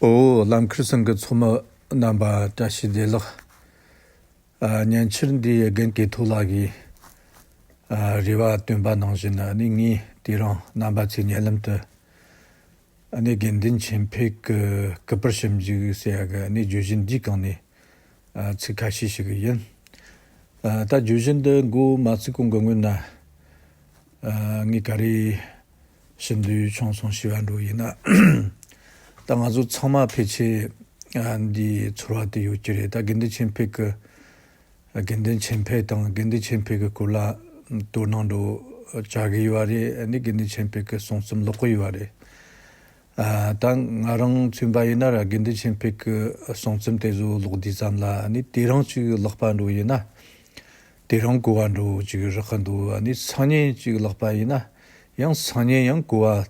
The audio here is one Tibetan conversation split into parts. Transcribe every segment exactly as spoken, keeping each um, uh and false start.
ཨོ། ལམ་ཁར་སང་གི་ཚོགས་མི་རྣམ་པ། བཀྲ་ཤིས་བདེ་ལེགས། ཨ། ཉན་ཆེར་འདི་རྒན་གེ་ཐོ་ལགས་ཀྱིས། ཨ། རེ་བ་བཏོན་པ་ནང་བཞིན། ཨ་ནི་ངས་དེ་རིང་རྣམ་པ་ཚོའི་སྙན་ལམ་དུ། ཨ་ནི་དགེ་འདུན་ཆོས་འཕེལ་གྱི་སྐུ་པར་ཞིབ་འཇུག་ཟེར་ཡ་གི། ཨ་ནི་བརྗོད་གཞི་འདིའི་སྒང་ནས། ཨ། ཚིག་ཁ་ཤས་ཤིག་ཡིན། ཨ། ད་བརྗོད་གཞི་འདི་འགོ་མ་བཙུགས་གོང་གི་སྔོན་ན། ཨ། ངས་ག་རེ་ཞུ་འདོད་བྱུང་སོང་ཞུས་པ་འདྲ་ཡིན་ན། ད་ང་ཚོ་ཚང་མ་ཕལ་ཆེར། ཨ། འདིའི་ཚོར་བ་དེ་ཡོད་ཀྱི་རེད། ད་དགེ་འདུན་ཆོས་འཕེལ་གྱི། དགེ་འདུན་ཆོས་འཕེལ་དང་དགེ་འདུན་ཆོས་འཕེལ་གྱི་སྐོར་ལ་དོ་སྣང་འདྲ་བྱ་གི་ཡོད་པ་རེད། ཨ་ནི་དགེ་འདུན་ཆོས་འཕེལ་གྱི་གསུང་རྩོམ་ཀློག་གི་ཡོད་པ་རེད། ཨ། ད་ང་རང་མཚོན་པ་ཡིན་ན་ར། དགེ་འདུན་ཆོས་འཕེལ་གྱི་གསུང་རྩོམ་དེ་ཚོ་ཀློག་དུས་ཙམ་ལ། ཨ་ནི་དེ་རིང་ཅིག་ཀློག་པ་འདྲ་ཡིན་ན། དེ་རིང་གོ་བ་འདྲ་ཅིག་རག་གི་འདུག་ཨ་ནི་སང་ཉིན་ཅིག་ཀློག་པ་ཡིན་ན་ཡང་སང་ཉིན་ཡང་གོ་བ་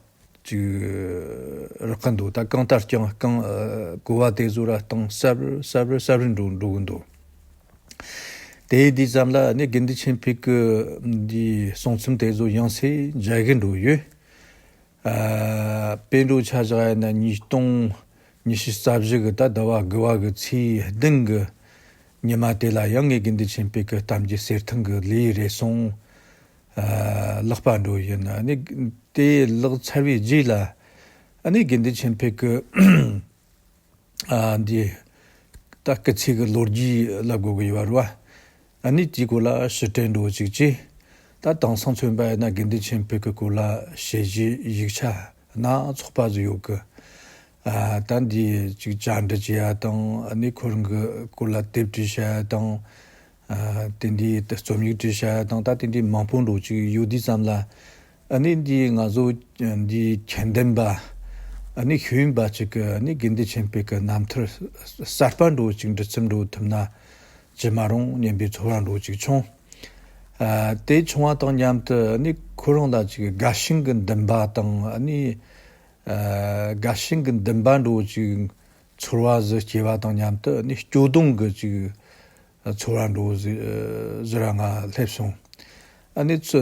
ཅིག་རག་གི་འདུག་ད་གང་ལྟར་ཀྱང་གང་། ཨ། གོ་བ་དེ་ཚོ་ར་གཏིང་ཟབ་རུ་ཟབ་རུ་ཟབ་རུ་འགྲོ་འགྲོ་གི་འདུག་དེ་ཡིན་དུས་ཙམ་ལ། ཨ་ནི་དགེ་འདུན་ཆོས་འཕེལ་གྱི་འདིའི་གསུང་རྩོམ་དེ་ཚོ་ཡང་སེ་མཇལ་གི་འགྲོ་ཡོད། ཨ། དཔེ་འདྲ་ཆ་བཞག་ཡ་ན། ཉིས་སྟོང་ཉི་ཤུ་རྩ་བཞི་གི་ད་ཟླ་བ་དགུ་བ་གི་ཚེས་བདུན་གི་ཉི་མ་དེ་ལ་ཡང་ངས་དགེ་འདུན་ཆོས་འཕེལ་གྱི་གཏམ་རྒྱུད་གསེར་ཐང་གི་ལེའུ་རེ་ཟུང་། ཨ། ཀློག་པ་འདྲ་ཡིན། ཨ་ནི་དེ་ཀློག་ཚར་བའི་རྗེས་ལ། ཨ་ནི་དགེ་འདུན་ཆོས་འཕེལ་གྱི། ཨ། འདི་ད་སྐུ་ཚེ་གི་ལོ་རྒྱུས་ལབ་དགོས་ཀྱི་ཡོད་རེད་བ། ཨ་ནི་དེའི་སྐོར་ལ་ཞིབ་ཕྲ་འདྲ་ཅིག་བྱས། ད་དེང་སང་མཚོན་པ་ཡིན་ན་དགེ་འདུན་ཆོས་འཕེལ་གྱི་སྐོར་ལ་དཔྱད་གཞི་ཡིག་ཆ་སྣ་ཚོགས་པ་ཟིག་ཡོད་གི། ཨ། ད་འདི་ཅིག་བཅར་འདྲི་བྱེད་ཡ་དང་། ཨ་ནི་ཁོ་རང་གི་སྐོར་ལ་དེབ་བྲིས་བྱ་ཡ་དང་། ཨ། དེ་འདྲའི་རྩོམ་ཡིག་བྲིས་བྱ་ཡ་དང་། ད་དེ་འདྲའི་མང་པོ་འདྲ་ཅིག་ཡོད་དུས་ཙམ་ལ། ཨ་ནི་འདི་ང་ཚོ་འདི་ཁྱད་ལྡན་པ། ཨ་ནི་ཤེས་ཡོན་པ་ཅིག་གི། ཨ་ནི་དགེ་འདུན་ཆོས་འཕེལ་གྱི་རྣམ་ཐར་གསར་པ་འདྲ་ཅིག་འབྲི་རྩོམ་འདྲ་ཐུབ་ན་ཅི་མ་རུང་སྙམ་པའི་ཚོར་བ་འདྲ་ཅིག་བྱུང་། ཨ། དེ་བྱུང་བ་དང་མཉམ་དུ། ཨ་ནི་ཁོ་རང་ལ་ཅིག་དགའ་ཞེན་གྱི་འདུན་པ་དང་། ཨ་ནི། ཨ། དགའ་ཞེན་གྱི་འདུན་པ་འདྲ་ཅིག་ཚོར་བ་ཟིག་སྐྱེ་བ་དང་མཉམ་དུ། ཨ་ནི་སྐྱོ་གདུང་གི་ཅིག་ཚོར་བ་འདྲ་ཟིག་ཟིག་ར་ང་སླེབས་སོང་། ཨ་ནི་ཚོ་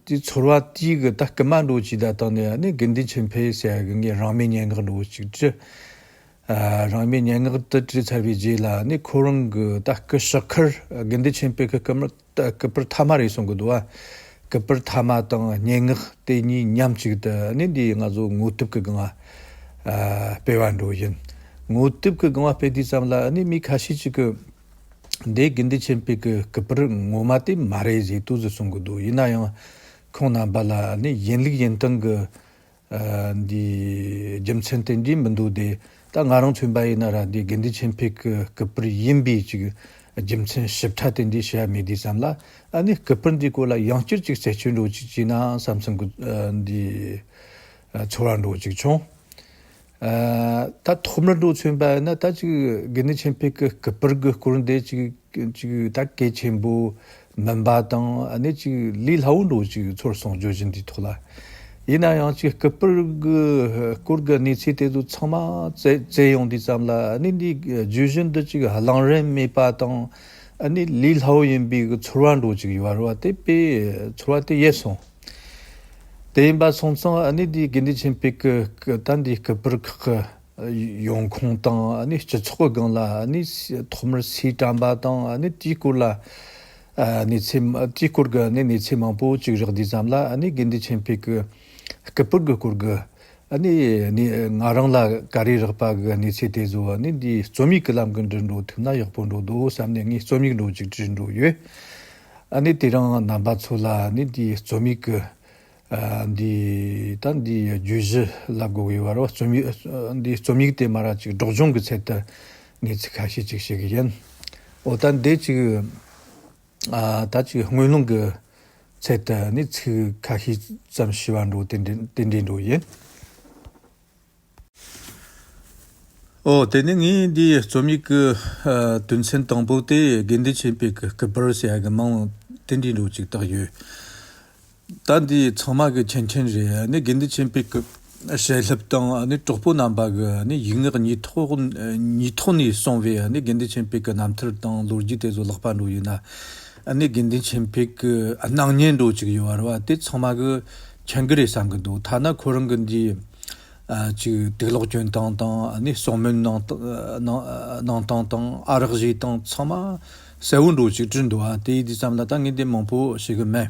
དེ་ཚོར་བ་དེའི་གི་ད་སྐུལ་མ་འདྲ་ཅིག་ད་བཏང་ནས། ཨ་ནི་དགེ་འདུན་ཆོས་འཕེལ་ཟེར་ཡ་གི་ངས་རང་མོས་སྙན་ངག་འདྲ་ཅིག་བྲིས། ཨ། རང་མོས་སྙན་ངག་དེ་བྲིས་ཚར་བའི་རྗེས་ལ། ཨ་ནི་ཁོ་རང་གི་ད་སྐུ་ཞབས་ཁར་དགེ་འདུན་ཆོས་འཕེལ་གྱི་སྐུ་མར་ད་སྐུ་པར་མཐའ་མ་རེད་གསུང་གི་འདུག་བ། སྐུ་པར་མཐའ་མ་དང་སྙན་ངག་དེ་གཉིས་མཉམ་གཅིག་ཏུ། ཨ་ནི་འདི་ང་ཚོ་ངོ་དེབ་ཀྱི་སྒང་ང་། ཨ། སྤེལ་བ་འདྲ་ཡིན། ངོ་དེབ་ཀྱི་སྒང་ང་སྤེལ་དུས་ཙམ་ལ། ཨ་ནི་མི་ཁ་ཤས་ཅིག་གིས་འདི་དགེ་འདུན་ཆོས་འཕེལ་གྱི་སྐུ་པར་ངོ་མ་དེ་མ་རེད་ཟེར་འདུག་ཟེར་གསུང་གི་འདུག་ཡིན་ན་ཡང་ཁོང་རྣམ་པ་ལ། ཨ་ནི་ཡིན་ལུགས་ཡིན་སྟངས་ཀྱི། ཨ། འདི་རྒྱུ་མཚན་དེ་འདྲའི་མི་འདུག་སྟེ། ད་ང་རང་མཚོན་པ་ཡིན་ན་ར། འདི་དགེ་འདུན་ཆོས་འཕེལ་གྱི་སྐུ་པར་ཡིན་པའི་ཅིག་རྒྱུ་མཚན་ཞིབ་ཕྲ་དེ་འདྲའི་ཤེས་ཡ་མེད་དུས་ཙམ་ལ། ཨ་ནི་སྐུ་པར་འདིའི་སྐོར་ལ་ཡང་བསྐྱར་ཅིག་རྩད་གཅོད་འདྲ་ཅིག་བྱས་ན་བསམ་སེམས་ཀྱི། ཨ། འདི། ཨ། ཚོར་བ་འདྲ་ཅིག་བྱུང་། ཨ། ད་ཐོག་མར་འདྲ་མཚོན་པ་ཡིན་ན། ད་ཅིག་དགེ་འདུན་ཆོས་འཕེལ་གྱི་སྐུ་པར་གྱི་སྐོར་འདི་ཅིག་ཅིག་ད་གལ་ཆེན་པོ་མིན་པ་དང་། ཨ་ནི་ཅིག་ལས་སླ་བོ་འདྲ་ཅིག་ཚོར་སོང་། བརྗོད་གཞི་འདིའི་ཐོག་ལ། ཡིན་ན་ཡང་ཅིག་སྐུ་པར་གྱི་སྐོར་གྱི་གནས་ཚུལ་དེ་ཚོ་ཚང་མ་བཙལ་བཙལ་ཡོང་དུས་ཙམ་ལ། ཨ་ནི་འདི་བརྗོད་གཞི་འདི་ཅིག་གླེང་རིན་མེད་པ་དང་། ཨ་ནི་ལས་སླ་བོ་ཡིན་པའི་ཚོར་བ་འདྲ་ཅིག་ཡོད་རེད་བ། དེ་དཔེ་ཚོར་བ་དེ་ཡལ་སོང་། དེ་ཡིན་པ་སོང་ཙང་། ཨ་ནི་འདི་དགེ་འདུན་ཆོས་འཕེལ་གྱི་ད་འདི་སྐུ་པར་ཁག་གི་ཡོང་ཁུངས་དང་། ཨ་ནི་སྤྱི་ཚོགས་ཀྱི་སྒང་ལ། ཨ་ནི་ཐོག་མར་སུས་བཀྲམ་པ་དང་། ཨ་ནི་དེའི་སྐོར་ལ། ཨ། གནས་ཚུལ། དེའི་སྐོར་གྱི་ཨ་ནི་གནས་ཚུལ་མང་པོ་ཅིག་རག་དུས་ཙམ་ལ། ཨ་ནི་དགེ་འདུན་ཆོས་འཕེལ་གྱི་སྐུ་པར་གྱི་སྐོར་གྱི། ཨ་ནི་ནི་ང་རང་ལ་ག་རེ་རག་པ་གི་གནས་ཚུལ་དེ་ཚོ། ཨ་ནི་འདི་རྩོམ་ཡིག་གི་ལམ་གྱི་འབྲི་འགྲོ་ཐུབ་ན་ཡག་པོ་འགྲོ་འདུག་བསམ་ནས། ངས་རྩོམ་ཡིག་འདྲ་ཅིག་བྲིས་འགྲོ་ཡོད། ཨ་ནི་དེ་རིང་རྣམ་པ་ཚོ་ལ་ཨ་ནི་འདི་རྩོམ་ཡིག་གི། ཨ། འདི་ད་འདི་བརྗོད་གཞི་ལབ་དགོས་ཀྱི་ཡོད་རེད་བ། རྩོམ་ཡིག། འདི་རྩོམ་ཡིག་དེ་མར་ཅིག་སྒྲོག་སྦྱང་གི་ཚད་དུ་ངས་ཚིག་ཁ་ཤས་ཅིག་བཤད་གི་ཡིན། འོ། ད་འདི་ཅིག། ཨ། ད་ཅིག་སྔོན་ལུང་གི་ཚད་དུ་ནི་ཚིག་ཁ་ཤས་ཙམ་ཞུ་བ་འདྲ་དེ་འདྲ་དེ་འདྲ་འདྲ་ཡིན། ཨོ། དེ་ནས་ངས་འདིའི་རྩོམ་ཡིག་གི། ཨ། དོན་ཚན་དང་པོ་དེ་དགེ་འདུན་ཆོས་འཕེལ་གྱི་སྐུ་པར་ཟེར་ཡ་གི་མིང་དེ་འདྲ་འདྲ་ཅིག་བཏགས་ཡོད། ད་འདི་ཚང་མ་གི་མཁྱེན་མཁྱེན་རེད། ཨ་ནི་དགེ་འདུན་ཆོས་འཕེལ་གྱི་བཤད་ལྷབ་དང་། ཨ་ནི་གྲོགས་པོ་རྣམ་པ་གི་ཨ་ནི་ཡིག་ངག་གཉིས་ཐོག་གཉིས་ཐོག་ནས་གསུངས་པའི་ཨ་ནི་དགེ་འདུན་ཆོས་འཕེལ་གྱི་རྣམ་ཐར་དང་ལོ་རྒྱུས་དེ་ཚོ་ལྷག་པ་འདྲ་ཡིན་ན། ཨ་ནི་དགེ་འདུན་ཆོས་འཕེལ་གྱི་སྣང་བརྙན་འདྲ་ཅིག་ཡོད་རེད་བ། དེ་ཚང་མ་གི་མཁྱེན་གི་རེད་བསམ་གི་འདུག་ཐ་ན་ཁོ་རང་གི་འདི། ཨ་ཅིག་དུག་ལོག་གྱོན་སྟངས་དང་ཨ་ནི་གསོག་སྨན་གནང་སྟངས་གནང་གནང་སྟངས་དང་ཨ་རག་བཞེས་སྟངས་ཚང་མ་གསལ་བོ་འདྲ་ཅིག་བྲིས་འདུག་ཨ་དེ་ཡིན་དུས་ཙམ་ལ་ད་ངས་འདི་མང་པོ་ཤེས་གི་མེད།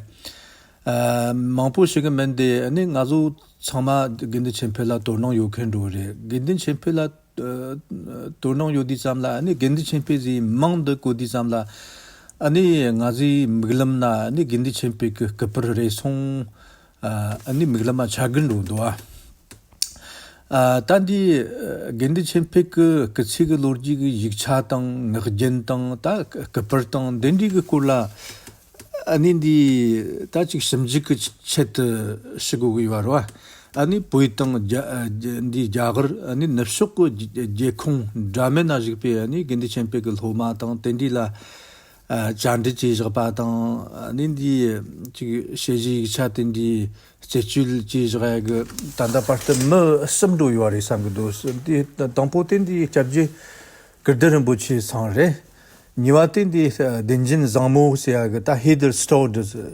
ཨ་མང་པོ་ཤེས་གི་མེད་དེ་ཨ་ནི་ང་ཚོ་ཚང་མ་དགེ་འདུན་ཆོས་འཕེལ་ལ་དོ་སྣང་ཡོད་མཁན་འདྲ་རེད། དགེ་འདུན་ཆོས་འཕེལ་ལ་ཨ་དོ་སྣང་ཡོད་དུས་ཙམ་ལ་ཨ་ནི་དགེ་འདུན་ཆོས་འཕེལ་ཟེར་མིང་འདི་གོ་དུས་ཙམ་ལ་ཨ་ནི་ང་ཚོའི་མིག་ལམ་ན་ཨ་ནི་དགེ་འདུན་ཆོས་འཕེལ་གྱི་སྐུ་པར་རེ་ཟུང་ཨ་ནི་མིག་ལམ་ན་འཆར་གི་འགྲོ་འདུག་ཨ། ཨ་ད་འདི་ཨ་དགེ་འདུན་ཆོས་འཕེལ་གྱི་སྐུ་ཚེ་གི་ལོ་རྒྱུས་ཀྱི་ཡིག་ཆ་དང་ངག་རྒྱུན་དང་ད་སྐུ་པར་དང་འདི་འདྲའི་གི་སྐོར་ལ་ཨ་ནི་འདི་ད་ཅིག་ཞིབ་འཇུག་གི་ཆེད་དུ་ཞུ་དགོས་གི་ཡོད་རེད་བ། ཨ་ནི་བོད་དང་རྒྱ་ཨ་རྒྱ་འདི་རྒྱ་གར་ཨ་ནི་ནུབ་ཕྱོགས་ཀྱི་རྒྱལ་རྒྱལ་ཁོངས་འདྲ་མིན་ན་བཞུགས་པའི་ཨ་ནི་དགེ་འདུན་ཆོས་འཕེལ་གྱི་སློབ་མ་དང་དེ་འདྲའི་ལ་ཨ་བཅར་འདྲི་བྱས་བཞག་པ་དང་ཨ་ནི་འདི་ཅིག་དཔྱད་གཞིའི་ཡིག་ཆ་དེ་འདྲའི་རྩད་གཅོད་བྱས་བཞག་ཡ་གི་ད་ལྟ་བར་དུ་མི་གསུམ་འགྲོ་ཡོད་རེད་བསམ་གི་འདུག་དེ་དང་པོ་དེ་འདི་སྐྱབས་རྗེ་ཀིརྟི་རིན་པོ་ཆེ་ཚང་རེད། གཉིས་པ་དེ་འདི་བདེན་རྒྱན་བཟང་མོ་ཟེར་ཡ་གི་ད་ཧེ་དར་སི་ཊོར་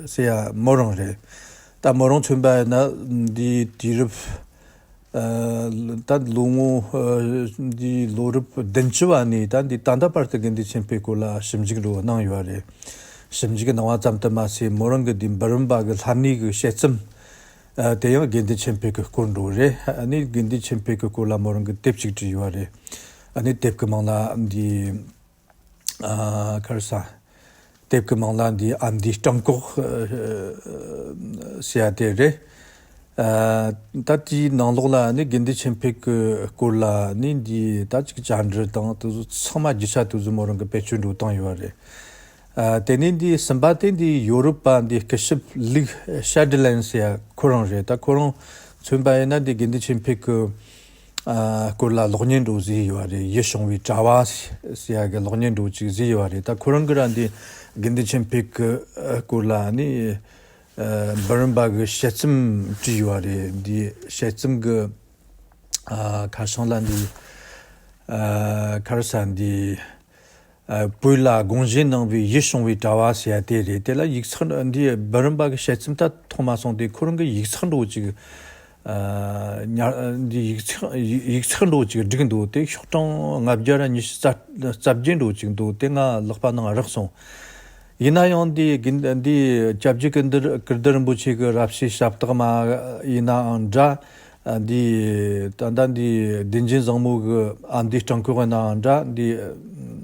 ཟེར་ཡ་མོ་རང་རེད། ད་མོ་རང་མཚོན་པ་ཡིན་ན་འདི་དུས་རབས་ཨ་ད་ལོ་ངོ་ཨ་འདི་ལོ་རབས་བདུན་ཅུ་བ་ནས་ད་འདི་ད་ལྟ་བར་དུ་དགེ་འདུན་ཆོས་འཕེལ་སྐོར་ལ་ཞིབ་འཇུག་འགྲོ་གནང་ཡོད་རེད། ཞིབ་འཇུག་གནང་བ་ཙམ་དུ་མ་ཟད་མོ་རང་གི་འདི་འབུམ་རམས་པ་གི་ལྷ་གནས་གི་དཔྱད་རྩོམ་ཨ་དེ་ཡང་དགེ་འདུན་ཆོས་འཕེལ་གི་སྐོར་འགྲོ་རེད། ཨ་ནི་དགེ་འདུན་ཆོས་འཕེལ་གི་སྐོར་ལ་མོ་རང་གི་དེབ་ཅིག་བྲིས་ཡོད་རེད། ཨ་ནི་དེབ་གི་མིང་ལ་འདི་ཨ་ག་རེ་ཟ། དེབ་ཀྱི་མིང་ལ་འདི་ཨ་མདོའི་སྤྲང་ཁོག་ཟེར་ཡ་དེ་རེད། ཨ་ད་དེའི་ནང་ལོགས་ལ་ནི་དགེ་འདུན་ཆོས་འཕེལ་གྱི་སྐོར་ལ་ནི་འདི་ད་ཅིག་བཅར་འདྲི་དང་དེ་ཚོ་ཚང་མ་རྒྱུ་ཆ་དེ་ཚོ་མོ་རང་གིས་བེད་སྤྱོད་འགྲོ་བཏང་ཡོད་རེད། ཨ་དེ་ནས་འདི་གསུམ་པ་དེ་འདི་ཡོ་རོབ་པ་འདི་སྐུ་ཞབས་ལིག་ཤ་ཌི་ལན་ཟེར་ཡ་ཁོ་རང་རེད། ད་ཁོ་རང་མཚོན་པ་ཡིན་ན་འདི་དགེ་འདུན་ཆོས་འཕེལ་གྱི་ཨ་སྐོར་ལ་གློག་བརྙན་འདྲ་བོ་བཟོས་ཡོད་རེད། ཡིད་བྱུང་བའི་དྲ་བ་ཟེར་ཡ་གི་གློག་བརྙན་འདྲ་བོ་ཅིག་བཟོས་ཡོད་རེད། ད་ཁོ་རང་གིས་ར་འདི་དགེ་འདུན་ཆོས་འཕེལ་གི་ཨ་སྐོར་ལ་ནི་ཨ་འབུམ་རམས་པ་གི་དཔྱད་རྩོམ་བྲིས་ཡོད་རེད། འདི་དཔྱད་རྩོམ་གི་ཨ་ཁ་བྱང་ལ་འདི་ཨ་ག་རེ་ཟ་འདི། ཨ་བོད་ལ་དགོངས་བཞེས་གནང་བའི་ཡིད་བྱུང་བའི་དྲ་བ་ཟེར་ཡ་དེ་རེད། དེ་ལ་ཡིག་ཚགས་འདི་འབུམ་རམས་པ་གི་དཔྱད་རྩོམ་ད་མཐོང་མ་སོང་སྟེ་ཁོ་རང་གི་ཡིག་ཚགས་འདྲ་བོ་ཅིག་ཨ་ཉར་འདི་ཡིག་ཚགས་ཡིག་ཚགས་འདྲ་བོ་ཅིག་བསྒྲིགས་འདུག་དེ་ཤོག་གྲངས་ལྔ་བརྒྱ་ར་ཉི་ཤུ་རྩ་བརྒྱད་འདྲ་བོ་ཅིག་འདུག་དེ་ང་ལག་པ་ནང་རག་སོང་། ཡིན་ན་ཡང་འདི་དགེ་འདི་སྐྱབས་རྗེ་ཀིརྟི་ཀིརྟི་རིན་པོ་ཆེ་གི་རབ་བྱེད་ཞབས་སྟེགས་མ་ཡིན་ནའང་འདྲ། ཨ་འདི་ད་ལྟ་འདི་བདེན་རྒྱན་བཟང་མོ་གི་ཨ་མདོའི་སྤྲང་ཁོག་ཡིན་ནའང་འདྲ། འདི་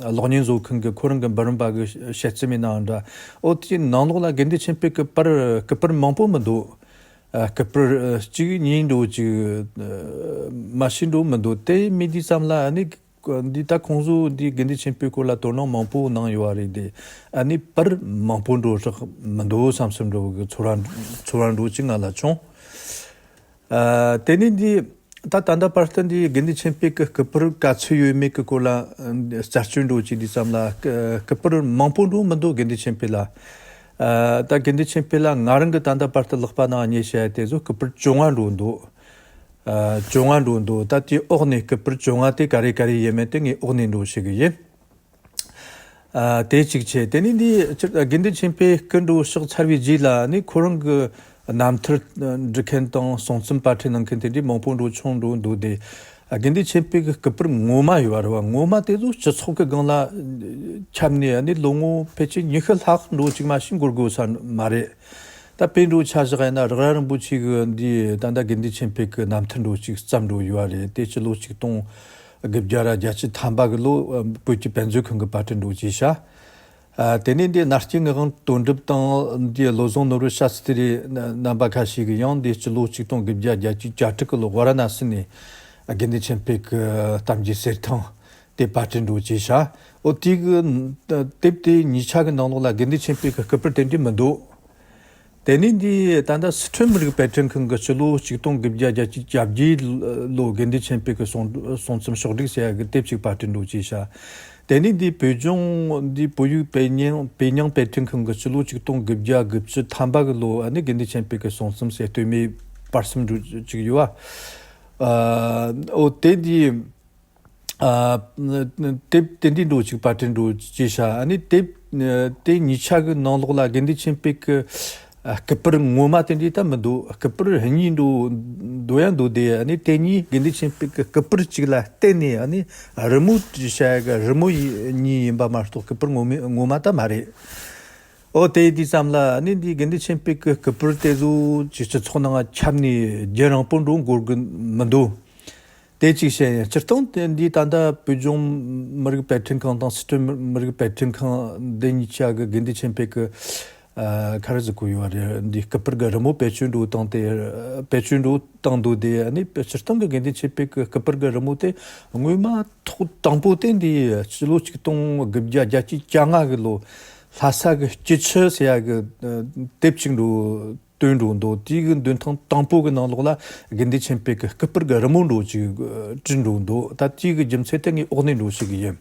གློག་བརྙན་བཟོ་མཁན་གི་ཁོ་རང་གི་འབུམ་རམས་པ་གི་དཔྱད་རྩོམ་ཡིན་ནའང་འདྲ། ཨོ་དེའི་ནང་ལོགས་ལ་དགེ་འདུན་ཆོས་འཕེལ་གི་པར་སྐུ་པར་མང་པོ་མི་འདུག་ཨ་སྐུ་པར་ཨ་གཅིག་གཉིས་འདྲ་བོ་ཅིག་ཨ་མ་ཤི་འདྲ་བོ་མི་འདུག་དེ་མེད་དུས་ཙམ་ལ་ཨ་ནི་འདི་ད་ཁོང་ཚོ་འདི་དགེ་འདུན་ཆོས་འཕེལ་སྐོར་ལ་དོ་སྣང་མང་པོ་གནང་ཡོད་རེད་དེ། ཨ་ནི་པར་མང་པོ་འདྲ་བོ་རག་མི་འདུག་བསམ་བསམ་འདྲ་བོ་གི་ཚོར་བ་ཚོར་བ་འདྲ་བོ་ཅིག་ང་ལ་བྱུང་། ཨ་དེ་ནས་འདི་ད་ད་ལྟ་བར་དུ་འདི་དགེ་འདུན་ཆོས་འཕེལ་གྱི་སྐུ་པར་ག་ཚོད་ཡོད་མེད་ཀྱི་སྐོར་ལ་ཨ་རྩད་གཅོད་འདྲ་བོ་བྱེད་དུས་ཙམ་ལ་སྐུ་སྐུ་པར་མང་པོ་འདྲ་བོ་མི་འདུག་དགེ་འདུན་ཆོས་འཕེལ་ལ། ཨ་ད་དགེ་འདུན་ཆོས་འཕེལ་ལ་ང་རང་གི་ད་ལྟ་བར་དུ་ལག་པ་ནང་རྙེད་བྱས་དེ་ཚོ་སྐུ་པར་བཅོ་ལྔ་འདྲ་བོ་འདུག་ཨ་བཅོ་ལྔ་འདྲ་བོ་འདུག་ད་དེའི་འོག་ནས་སྐུ་པར་བཅོ་ལྔ་དེ་ག་རེ་ག་རེ་ཡིན་མིན་དེ་ངས་འོག་ནས་འདྲ་བོ་ཞུ་གི་ཡིན། ཨ་དེ་གཅིག་བྱས། དེ་ནས་འདི་སྤྱིར་དགེ་འདུན་ཆོས་འཕེལ་སྐུ་འགྲོ་གཤེགས་ཚར་བའི་རྗེས་ལ་ནི་ཁོ་རང་གི་རྣམ་ཐར་འབྲི་མཁན་དང་གསུང་རྩོམ་པར་སྐྲུན་གནང་མཁན་དེ་འདྲའི་མང་པོ་འགྲོ་བྱུང་འགྲོ་འདུག་དེ་དགེ་འདུན་ཆོས་འཕེལ་གྱི་སྐུ་པར་ངོ་མ་ཡོད་པ་རེད་བ། ངོ་མ་དེ་ཚོ་སྤྱི་ཚོགས་ཀྱི་སྒང་ལ་ཁྱབ་ནས་ནི་ལོ་ངོ་ཕལ་ཆེར་ཉི་ཤུ་ལྷག་འགྲོ་ཅིག་མ་ཞིག་འགོར་དགོས་ས་མ་རེད། ད་དཔེ་འགྲོ་ཆ་བཞག་ཡིན་ན་རེག་ར་རིན་པོ་ཆེ་གི་འདི་ད་ལྟ་དགེ་འདུན་ཆོས་འཕེལ་གྱི་རྣམ་ཐར་འགྲོ་ཅིག་བརྩམས་འགྲོ་ཡོད་པ་རེད། དེ་སྤྱི་ལོ་ཆིག་སྟོང་དགུ་བརྒྱ་ར་བརྒྱད་ཅུ་ཐམ་པ་གི་ལོ་བོད་ཀྱི་དཔེ་མཛོད་ཁང་གི་པར་སྐྲུན་འགྲོ་བྱས་ཤག་ཨ་དེ་ནས་འདི་ནར་སྐྱེས་ངག་དབང་དོན་གྲུབ་དང་འདི་བློ་བཟང་ནོར་བུ་ཤཱསྟྲི་རྣམ་པ་ཁ་ཤས་ཀྱིས་ཡང་འདི་སྤྱི་ལོ་ཆིག་སྟོང་དགུ་བརྒྱ་བརྒྱད་ཅུ་གྱ་དྲུག་གི་ལོ་ཝཱ་ར་ཎ་སི་ནས་དགེ་འདུན་ཆོས་འཕེལ་གྱི་གཏམ་རྒྱུད་གསེར་ཐང་དེ་པར་སྐྲུན་འགྲོ་བྱས་ཤག་ཨོ་དེ་གི་དེབ་དེ་གཉིས་ཆ་གི་ནང་ལོགས་ལ་དགེ་འདུན་ཆོས་འཕེལ་གྱི་སྐུ་པར་དེ་འདྲ་མི་འདུག་དེ་ནས་འདི་ད་ལྟ་སི་ཁྲོན་མི་རིགས་དཔེ་སྐྲུན་ཁང་གིས་སྤྱི་ལོ་ཆིག་སྟོང་དགུ་བརྒྱ་བརྒྱད་ཅུ་གྱ་བརྒྱད་ལོ་དགེ་འདུན་ཆོས་འཕེལ་གྱི་གསུང་གསུང་རྩོམ་ཕྱོགས་བསྒྲིགས་ཟེར་ཡ་གི་དེབ་ཅིག་པར་སྐྲུན་འགྲོ་བྱས་ཤག་དེ་ནས་འདི་བོད་ལྗོངས་འདི་བོད་ཡིག་དཔེ་རྙིང་དཔེ་རྙིང་དཔེ་སྐྲུན་ཁང་གིས་སྤྱི་ལོ་ཆིག་སྟོང་དགུ་བརྒྱ་དགུ་བཅུ་ཐམ་པ་གི་ལོ་ཨ་ནི་དགེ་འདུན་ཆོས་འཕེལ་གྱི་གསུང་རྩོམ་ཟེར་སྟོད་སྨད་བར་གསུམ་འགྲོ་ཅིག་ཡོད་པ། ཨ་ཨོ་དེ་འདི། ཨ་དེབ་དེ་འདྲའི་འགྲོ་ཅིག་པར་སྐྲུན་འགྲོ་བྱས་ཤག་ཨ་ནི་དེབ་དེ་གཉིས་ཆ་གི་ནང་ལོགས་ལ་དགེ་འདུན་ཆོས་འཕེལ་གྱི་ སྐུ་པར་ངོ་མ་དེ་འདྲའི་ད་མི་འདུག་སྐུ་པར་གཉིས་འགྲོ་འདུག་ཡང་འདུག་དེ་ཨ་ནི་དེ་གཉིས་དགེ་འདུན་ཆོས་འཕེལ་གྱི་སྐུ་པར་གཅིག་ལ་བརྟེན་ནས་ཨ་ནི་རི་མོ་བྲིས་བྱ་གི་རི་མོ་གཉིས་ཡིན་པ་མ་གཏོགས་སྐུ་པར་ངོ་མ་ངོ་མ་ད་མ་རེད། ཨོ་དེ་དུས་ཙམ་ལ་ཨ་ནི་འདི་དགེ་འདུན་ཆོས་འཕེལ་གྱི་སྐུ་པར་དེ་ཚོ་ཅིག་སྤྱི་ཚོགས་ནང་ཁྱབ་ནས་རྒྱུན་རིང་པོ་འགྲོ་འགོར་གི་མི་འདུག་དེ་གཅིག་བཤད་ཡིན། སྤྱིར་བཏང་དེ་འདི་ད་ལྟ་བོད་ལྗོངས་མི་རིགས་དཔེ་སྐྲུན་ཁང་དང་སི་ཁྲོན་མི་རིགས་དཔེ་སྐྲུན་ཁང་འདི་གཉིས་ཆ་གི་དགེ་འདུན་ཆོས་འཕེལ་གྱི་ཨ་ཁ་ར་ཟིག་གོ་ཡོད་རེད། འདི་སྐུ་པར་གྱི་རི་མོ་བེད་སྤྱོད་འགྲོ་བཏང་སྟེ་བེད་སྤྱོད་འགྲོ་བཏང་འདུག་དེ་ཨ་ནི་སྤྱིར་བཏང་གི་དགེ་འདུན་ཆོས་འཕེལ་གྱི་སྐུ་པར་གྱི་རི་མོ་དེ་སྔོན་མ་ཐོག་དང་པོ་དེ་འདི་ཕྱི་ལོ་ཆིག་སྟོང་དགུ་བརྒྱ་བརྒྱད་ཅུ་གྱ་ལྔ་གི་ལོ་ལྷ་ས་གི་སྐྱིད་ཆུ་ཟེར་ཡ་གི་ཨ་དེབ་ཅིག་འགྲོ་བཏོན་འགྲོ་འདུག་དེའི་གི་འདོན་ཐེངས་དང་པོ་གི་ནང་ལོགས་ལ་དགེ་འདུན་ཆོས་འཕེལ་གྱི་སྐུ་པར་གྱི་རི་མོ་འགྲོ་ཅིག་བྲིས་འགྲོ་འདུག་ད་དེའི་གི་རྒྱུ་མཚན་དེ་ངས་འོག་ནས་འགྲོ་ཞིག་ཡིན།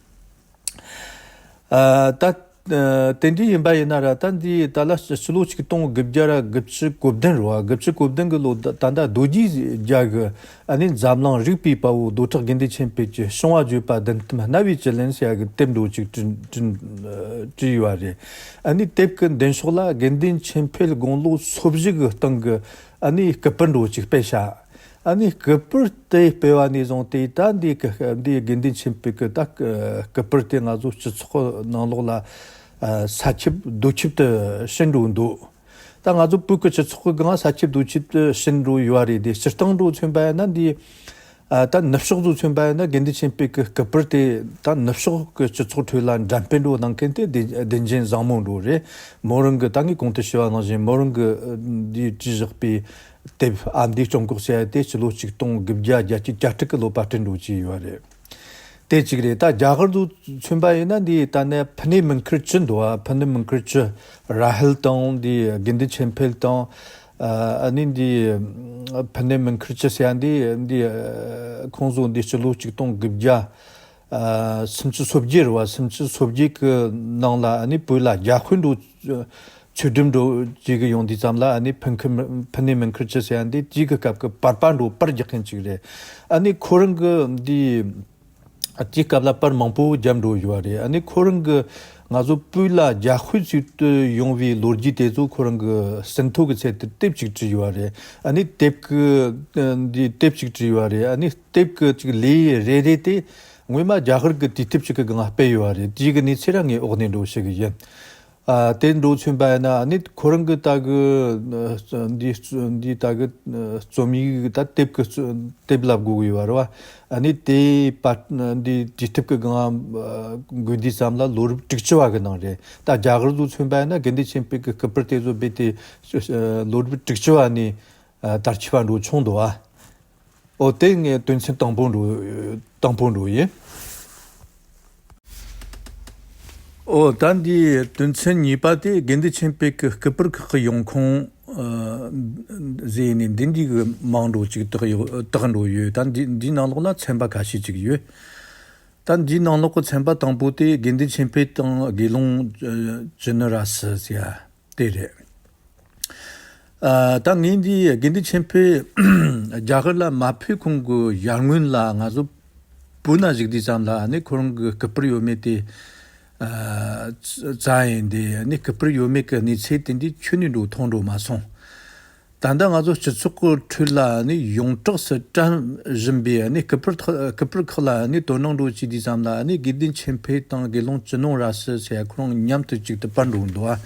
ཨ་ད་ཨ་དེ་འདྲ་ཡིན་པ་ཡིན་ན་ར་ད་འདི་ད་ལ་ཕྱི་ལོ་ཆིག་སྟོང་དགུ་བརྒྱ་ར་དགུ་བཅུ་གོ་བདུན་རེད་བ། དགུ་བཅུ་གོ་བདུན་གི་ལོ་ད་ད་ལྟ་རྡོ་རྗེ་རྒྱ་གི་ཨ་ནི་འཛམ་གླིང་རིག་པའི་དཔའ་བོ་རྡོ་གྲགས་དགེ་འདུན་ཆོས་འཕེལ་གྱི་བྱུང་བ་བརྗོད་པ་བདུན་གཏམ་རྣ་བའི་བཅུད་ལེན་ཟེར་ཡ་གི་དེབ་འགྲོ་ཅིག་བྲིས་བྲིས་བྲིས་ཡོད་པ་རེད། ཨ་ནི་དེབ་ཀྱི་མདུན་ཕྱོགས་ལ་དགེ་འདུན་ཆོས་འཕེལ་དགུང་ལོ་སོ་བཞི་གི་སྟེང་གི་ཨ་ནི་སྐུ་པར་འགྲོ་ཅིག་སྤེལ་བྱ། ཨ་ནི་སྐུ་པར་དེ་སྤེལ་བ་ནས་བཟུང་སྟེ་ད་འདི་གི་འདི་དགེ་འདུན་ཆོས་འཕེལ་གྱི་ད་སྐུ་པར་དེ་ང་ཚོ་སྤྱི་ཚོགས་ནང་ལོགས་ལ་ཨ་ས་ཁྱབ་རྡོ་ཁྱབ་ཏུ་ཕྱིན་འགྲོ་འདུག་ད་ང་ཚོ་བོད་ཀྱི་སྤྱི་ཚོགས་ཀྱི་སྒང་ས་ཁྱབ་རྡོ་ཁྱབ་ཏུ་ཕྱིན་འགྲོ་ཡོད་པ་རེད་དེ། སྤྱིར་བཏང་འགྲོ་མཚོན་པ་ཡིན་ན་འདི་ཨ་ད་ནུབ་ཕྱོགས་ཚོ་མཚོན་པ་ཡིན་ན་དགེ་འདུན་ཆོས་འཕེལ་གྱི་སྐུ་པར་དེ་ད་ནུབ་ཕྱོགས་ཀྱི་སྤྱི་ཚོགས་ཁྲོད་ལ་འགྲེམས་སྤེལ་འགྲོ་གནང་མཁན་དེ་བདེ་བདེ་ཆེན་བཟང་མོ་འགྲོ་རེད། མོ་རང་གི་ད་ངས་གོང་དུ་ཞུས་པ་ནང་བཞིན་མོ་རང་གི་འདིས་བྲིས་བཞག་པའི་དེབ་ཨ་མདོའི་སྐྱབས་འགོག་ཟེར་ཡ་དེ་ཕྱི་ལོ་ཆིག་སྟོང་དགུ་བརྒྱ་བརྒྱད་ཅུ་གྱ་དྲུག་གི་ལོ་པར་སྐྲུན་འགྲོ་བྱས་ཡོད་རེད། དེ་གཅིག་རེད། ད་རྒྱ་གར་དུ་མཚོན་པ་ཡིན་ན་འདི་ད་ནས་ཕུ་ནེ་མུན་ཁུར་ཅི་འདུག་ཨ། ཕུ་ནེ་མུན་ཁུར་ཅི་ར་ཧུལ་དང་འདི་དགེ་འདུན་ཆོས་འཕེལ་དང་ཨ་ནི་འདི་ཕུ་ནེ་མུན་ཁུར་ཅི་ཟེར་ཡ་འདི་འདི་ཁོང་ཚོ་འདི་ཕྱི་ལོ་ཆིག་སྟོང་དགུ་བརྒྱ་ཨ་སུམ་ཅུ་སོ་བརྒྱད་རེད་བ། སུམ་ཅུ་སོ་བརྒྱད་གི་ནང་ལ་ཨ་ནི་བོད་ལ་རྒྱ་དཔོན་འགྲོ་ཆོས་སྒྲུབ་འགྲོ་བྱེད་གི་ཡོང་དུས་ཙམ་ལ་ཨ་ནི་ཕུན་ཁུ་ཕུ་ནེ་མུན་ཁུར་ཅི་ཟེར་ཡ་འདི་དེའི་གི་སྐབས་ཀྱི་པར་པ་འགྲོ་པར་རྒྱག་མཁན་ཅིག་རེད། ཨ་ནི་ཁོ་རང་གི་འདི་དེའི་སྐབས་ལ་པར་མང་པོ་བརྒྱབ་འགྲོ་ཡོད་རེད། ཨ་ནི་ཁོ་རང་གི་ང་ཚོ་བོད་ལ་རྒྱ་དཔོན་ཞིག་ཏུ་ཡོང་བའི་ལོ་རྒྱུས་དེ་ཚོ་ཁོ་རང་གི་ཟིན་ཐོ་གི་ཚད་དུ་དེབ་ཅིག་བྲིས་ཡོད་རེད། ཨ་ནི་དེབ་ཀྱི་འདི་དེབ་ཅིག་བྲིས་ཡོད་རེད། ཨ་ནི་དེབ་ཀྱི་ཅིག་ལེའུ་རེ་རེ་དེ་སྔོན་མ་རྒྱ་གར་གྱི་དུས་དེབ་ཅིག་གི་སྒང་སྤེལ་ཡོད་རེད། དེའི་གི་གནས་ཚུལ་ར་ངས་འོག་ནས་འགྲོ་ཞུ་གི་ཡིན། ཨ་དེ་འགྲོ་མཚོན་པ་ཡིན་ན་ཨ་ནི་ཁོ་རང་གི་ད་གི་འདི་འདི་ད་གི་རྩོམ་ཡིག་ད་དེབ་ཀྱི་དེབ་ལབ་དགོས་གི་ཡོད་རེད་བ། ཨ་ནི་དེ་པ་འདི་དུས་དེབ་ཀྱི་སྒང་འགོད་དུས་ཙམ་ལ་ལོ་རབས་དྲུག་ཅུ་བ་གི་ནང་རེད། ད་རྒྱ་གར་དུ་མཚོན་པ་ཡིན་ན་དགེ་འདུན་ཆོས་འཕེལ་གྱི་སྐུ་པར་དེ་ཚོ་རྦད་དེ་ལོ་རབས་དྲུག་ཅུ་བ་ནས་ཨ་དར་ཁྱབ་པ་འགྲོ་བྱུང་འདུག་ཨ། ཨོ་དེ་ངས་དོན་ཚན་དང་པོ་འགྲོ་དང་པོ་འགྲོ་ཡིན། ཨོ་ད་འདི་དོན་ཚན་གཉིས་པ་དེ་དགེ་འདུན་ཆོས་འཕེལ་གྱི་སྐུ་པར་ཁག་གི་ཡོང་ཁུངས་ཨ་ཟེར་ནས་འདི་འདྲའི་གི་མང་འགྲོ་ཅིག་དག་ཡོད་དག་འགྲོ་ཡོད། ད་འདི་འདིའི་ནང་ལོགས་ལ་ཚན་པ་ཁ་ཤས་ཅིག་ཡོད། ད་འདིའི་ནང་ལོགས་ཀྱི་ཚན་པ་དང་པོ་དེ་དགེ་འདུན་ཆོས་འཕེལ་དང་དགེ་སློང་ཨ་ཅི་ནི་ར་སི་ཟེར་ཡ་དེ་རེད། ཨ་ད་ངས་འདི་དགེ་འདུན་ཆོས་འཕེལ་རྒྱ་གར་ལ་མ་ཕེབས་གོང་གི་ཡར་སྔོན་ལ་ང་ཚོ་བོད་ན་བཞུགས་དུས་ཙམ་ལ་ནི་ཁོ་རང་གི་སྐུ་པར་ཡོད་མེད་དེ་ཨ་བཙལ་ཡིན་དེ་ནི་སྐུ་པར་ཡོད་མེད་ཀྱི་གནས་ཚུལ་དེ་འདྲ་ཁྱོན་ནས་འགྲོ་མཐོང་འགྲོ་མ་སོང་། ད་ལྟ་ང་ཚོ་སྤྱི་ཚོགས་ཀྱི་ཁྲོད་ལ་ནི་ཡོངས་གྲགས་སུ་དྲན་བཞིན་པའི་ནི་སྐུ་པར་ཐག་སྐུ་པར་ཁག་ལ་ནི་དོ་སྣང་འགྲོ་བྱེད་དུས་ཙམ་ལ་ནི་དགེ་འདུན་ཆོས་འཕེལ་དང་དགེ་སློང་ཅི་ནོང་ར་སི་ཟེར་ཁོ་རང་མཉམ་དུ་གཅིག་ཏུ་པར་འགྲོ་འདུག་ཨ།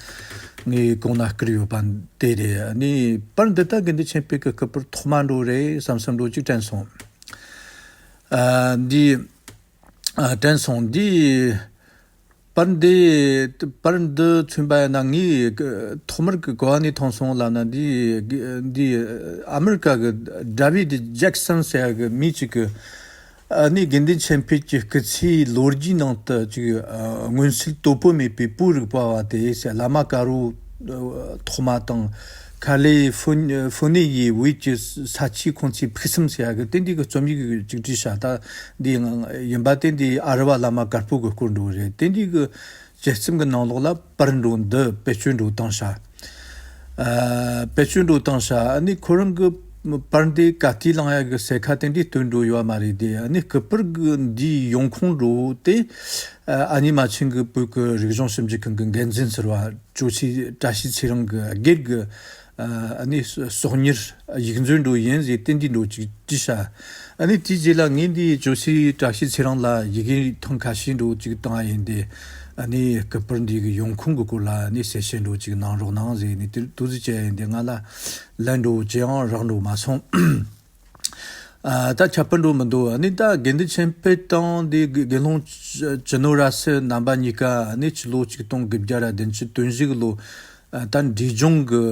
ངའི་གོང་ན་བསྐུར་ཡོད་པ་དེ་རེད། ནི་པར་འདི་ད་དགེ་འདུན་ཆོས་འཕེལ་གྱི་སྐུ་པར་ཐོག་མ་འགྲོ་རེད་བསམ་བསམ་འགྲོ་གཅིག་དྲན་སོང་། ཨ་འདི་ཨ་དྲན་སོང་འདི། པར་འདི་པར་འདི་མཚོན་པ་ཡིན་ན་ངས་ཐོག་མར་གི་གོ་བ་ནས་མཐོང་སོང་ལབ་ན་འདི་འདི་ཨ་མེ་རི་ཀ་གི་ཌ་བི་ཌི་ཇེག་སན་ཟེར་ཡ་གི་མི་གཅིག་གི་ཨ་ནི་དགེ་འདུན་ཆོས་འཕེལ་གྱི་སྐུ་ཚེའི་ལོ་རྒྱུས་ནང་དུ་ཅིག་ཨ་མངོན་གསལ་དོད་པོ་མེད་པའི་བོད་རིག་པ་བ་དེ་ཟེར་བླ་མ་དཀར་པོ་ཐོག་མ་དང་ཁ་ལི་ཧྥོ་ཧྥོ་ནི་ཡའི་བོད་ཀྱི་ས་ཆའི་ཁོང་ཚོའི་ཕུགས་བསམ་ཟེར་ཡ་གི་དེ་འདྲའི་གི་རྩོམ་ཡིག་ཅིག་བྲིས་ཤག་ད་འདི་ཡིན་པ་དེ་འདི་ཨ་རི་བ་བླ་མ་དཀར་པོ་གི་སྐོར་འགྲོ་རེད། དེ་འདྲའི་གི་དཔྱད་རྩོམ་གི་ནང་ལོགས་ལ་པར་འགྲོ་འདི་བེད་སྤྱོད་འགྲོ་བཏང་ཤག་ཨ་བེད་སྤྱོད་འགྲོ་བཏང་ཤག་ཨ་ནི་ཁོ་རང་གི་ པར་འདི་ག་ཏི་ལང་ཡ་གི་སེ་ཁ་དེ་འདྲའི་སྟོན་འགྲོ་ཡོད་མ་རེད་དེ། ཨ་ནི་སྐུ་པར་གི་འདིའི་ཡོང་ཁུངས་འགྲོ་དེ། ཨ་ནི་མ་ཆིང་གི་བོད་ཀྱི་རིག་གཞུང་ཞིབ་འཇུག་ཁང་གི་འགན་འཛིན་ཟུར་པ་ཇོ་ཤི་བཀྲ་ཤིས་ཚེ་རིང་གི་སྒེར་གི་ཨ་ནི་སོ་སོ་གཉེར་ཡིག་མཛོད་འགྲོ་ཡིན་ཟེར་དེ་འདྲའི་འགྲོ་ཅིག་བྲིས་ཤག་ཨ་ནི་དེའི་རྗེས་ལ་ངས་འདི་ཇོ་ཤི་བཀྲ་ཤིས་ཚེ་རིང་ལ་ཡི་གེ་ཐེངས་ཁ་ཤས་འགྲོ་ཅིག་བཏང་ཡ་ཡིན་ཏེ། ཨ་ནི་སྐུ་པར་འདི་གི་ཡོང་ཁུངས་གི་སྐོར་ལ་ཨ་ནི་གསལ་བཤད་འགྲོ་ཅིག་གནང་རོགས་གནང་ཟེར་ནས་དེ་དུས་ཚོད་བཅད་ཡ་ཡིན་ཏེ། ང་ལ་ལན་འགྲོ་ཅི་ཡང་རག་འགྲོ་མ་སོང་། ཨ། ད་ཁྱད་པར་འགྲོ་མི་འདུག་ཨ་ནི་ད་དགེ་འདུན་ཆོས་འཕེལ་དང་དེ་དགེ་དགེ་སློང་ཅི་ཅི་ནོར་ར་སི་རྣམ་པ་གཉིས་ཀ་ཨ་ནི་ཕྱི་ལོ་ཆིག་སྟོང་དགུ་བརྒྱ་ར་བདུན་ཅུ་དོན་བཞི་གི་ལོ། ཨ། ད་འབྲས་ལྗོངས་གི་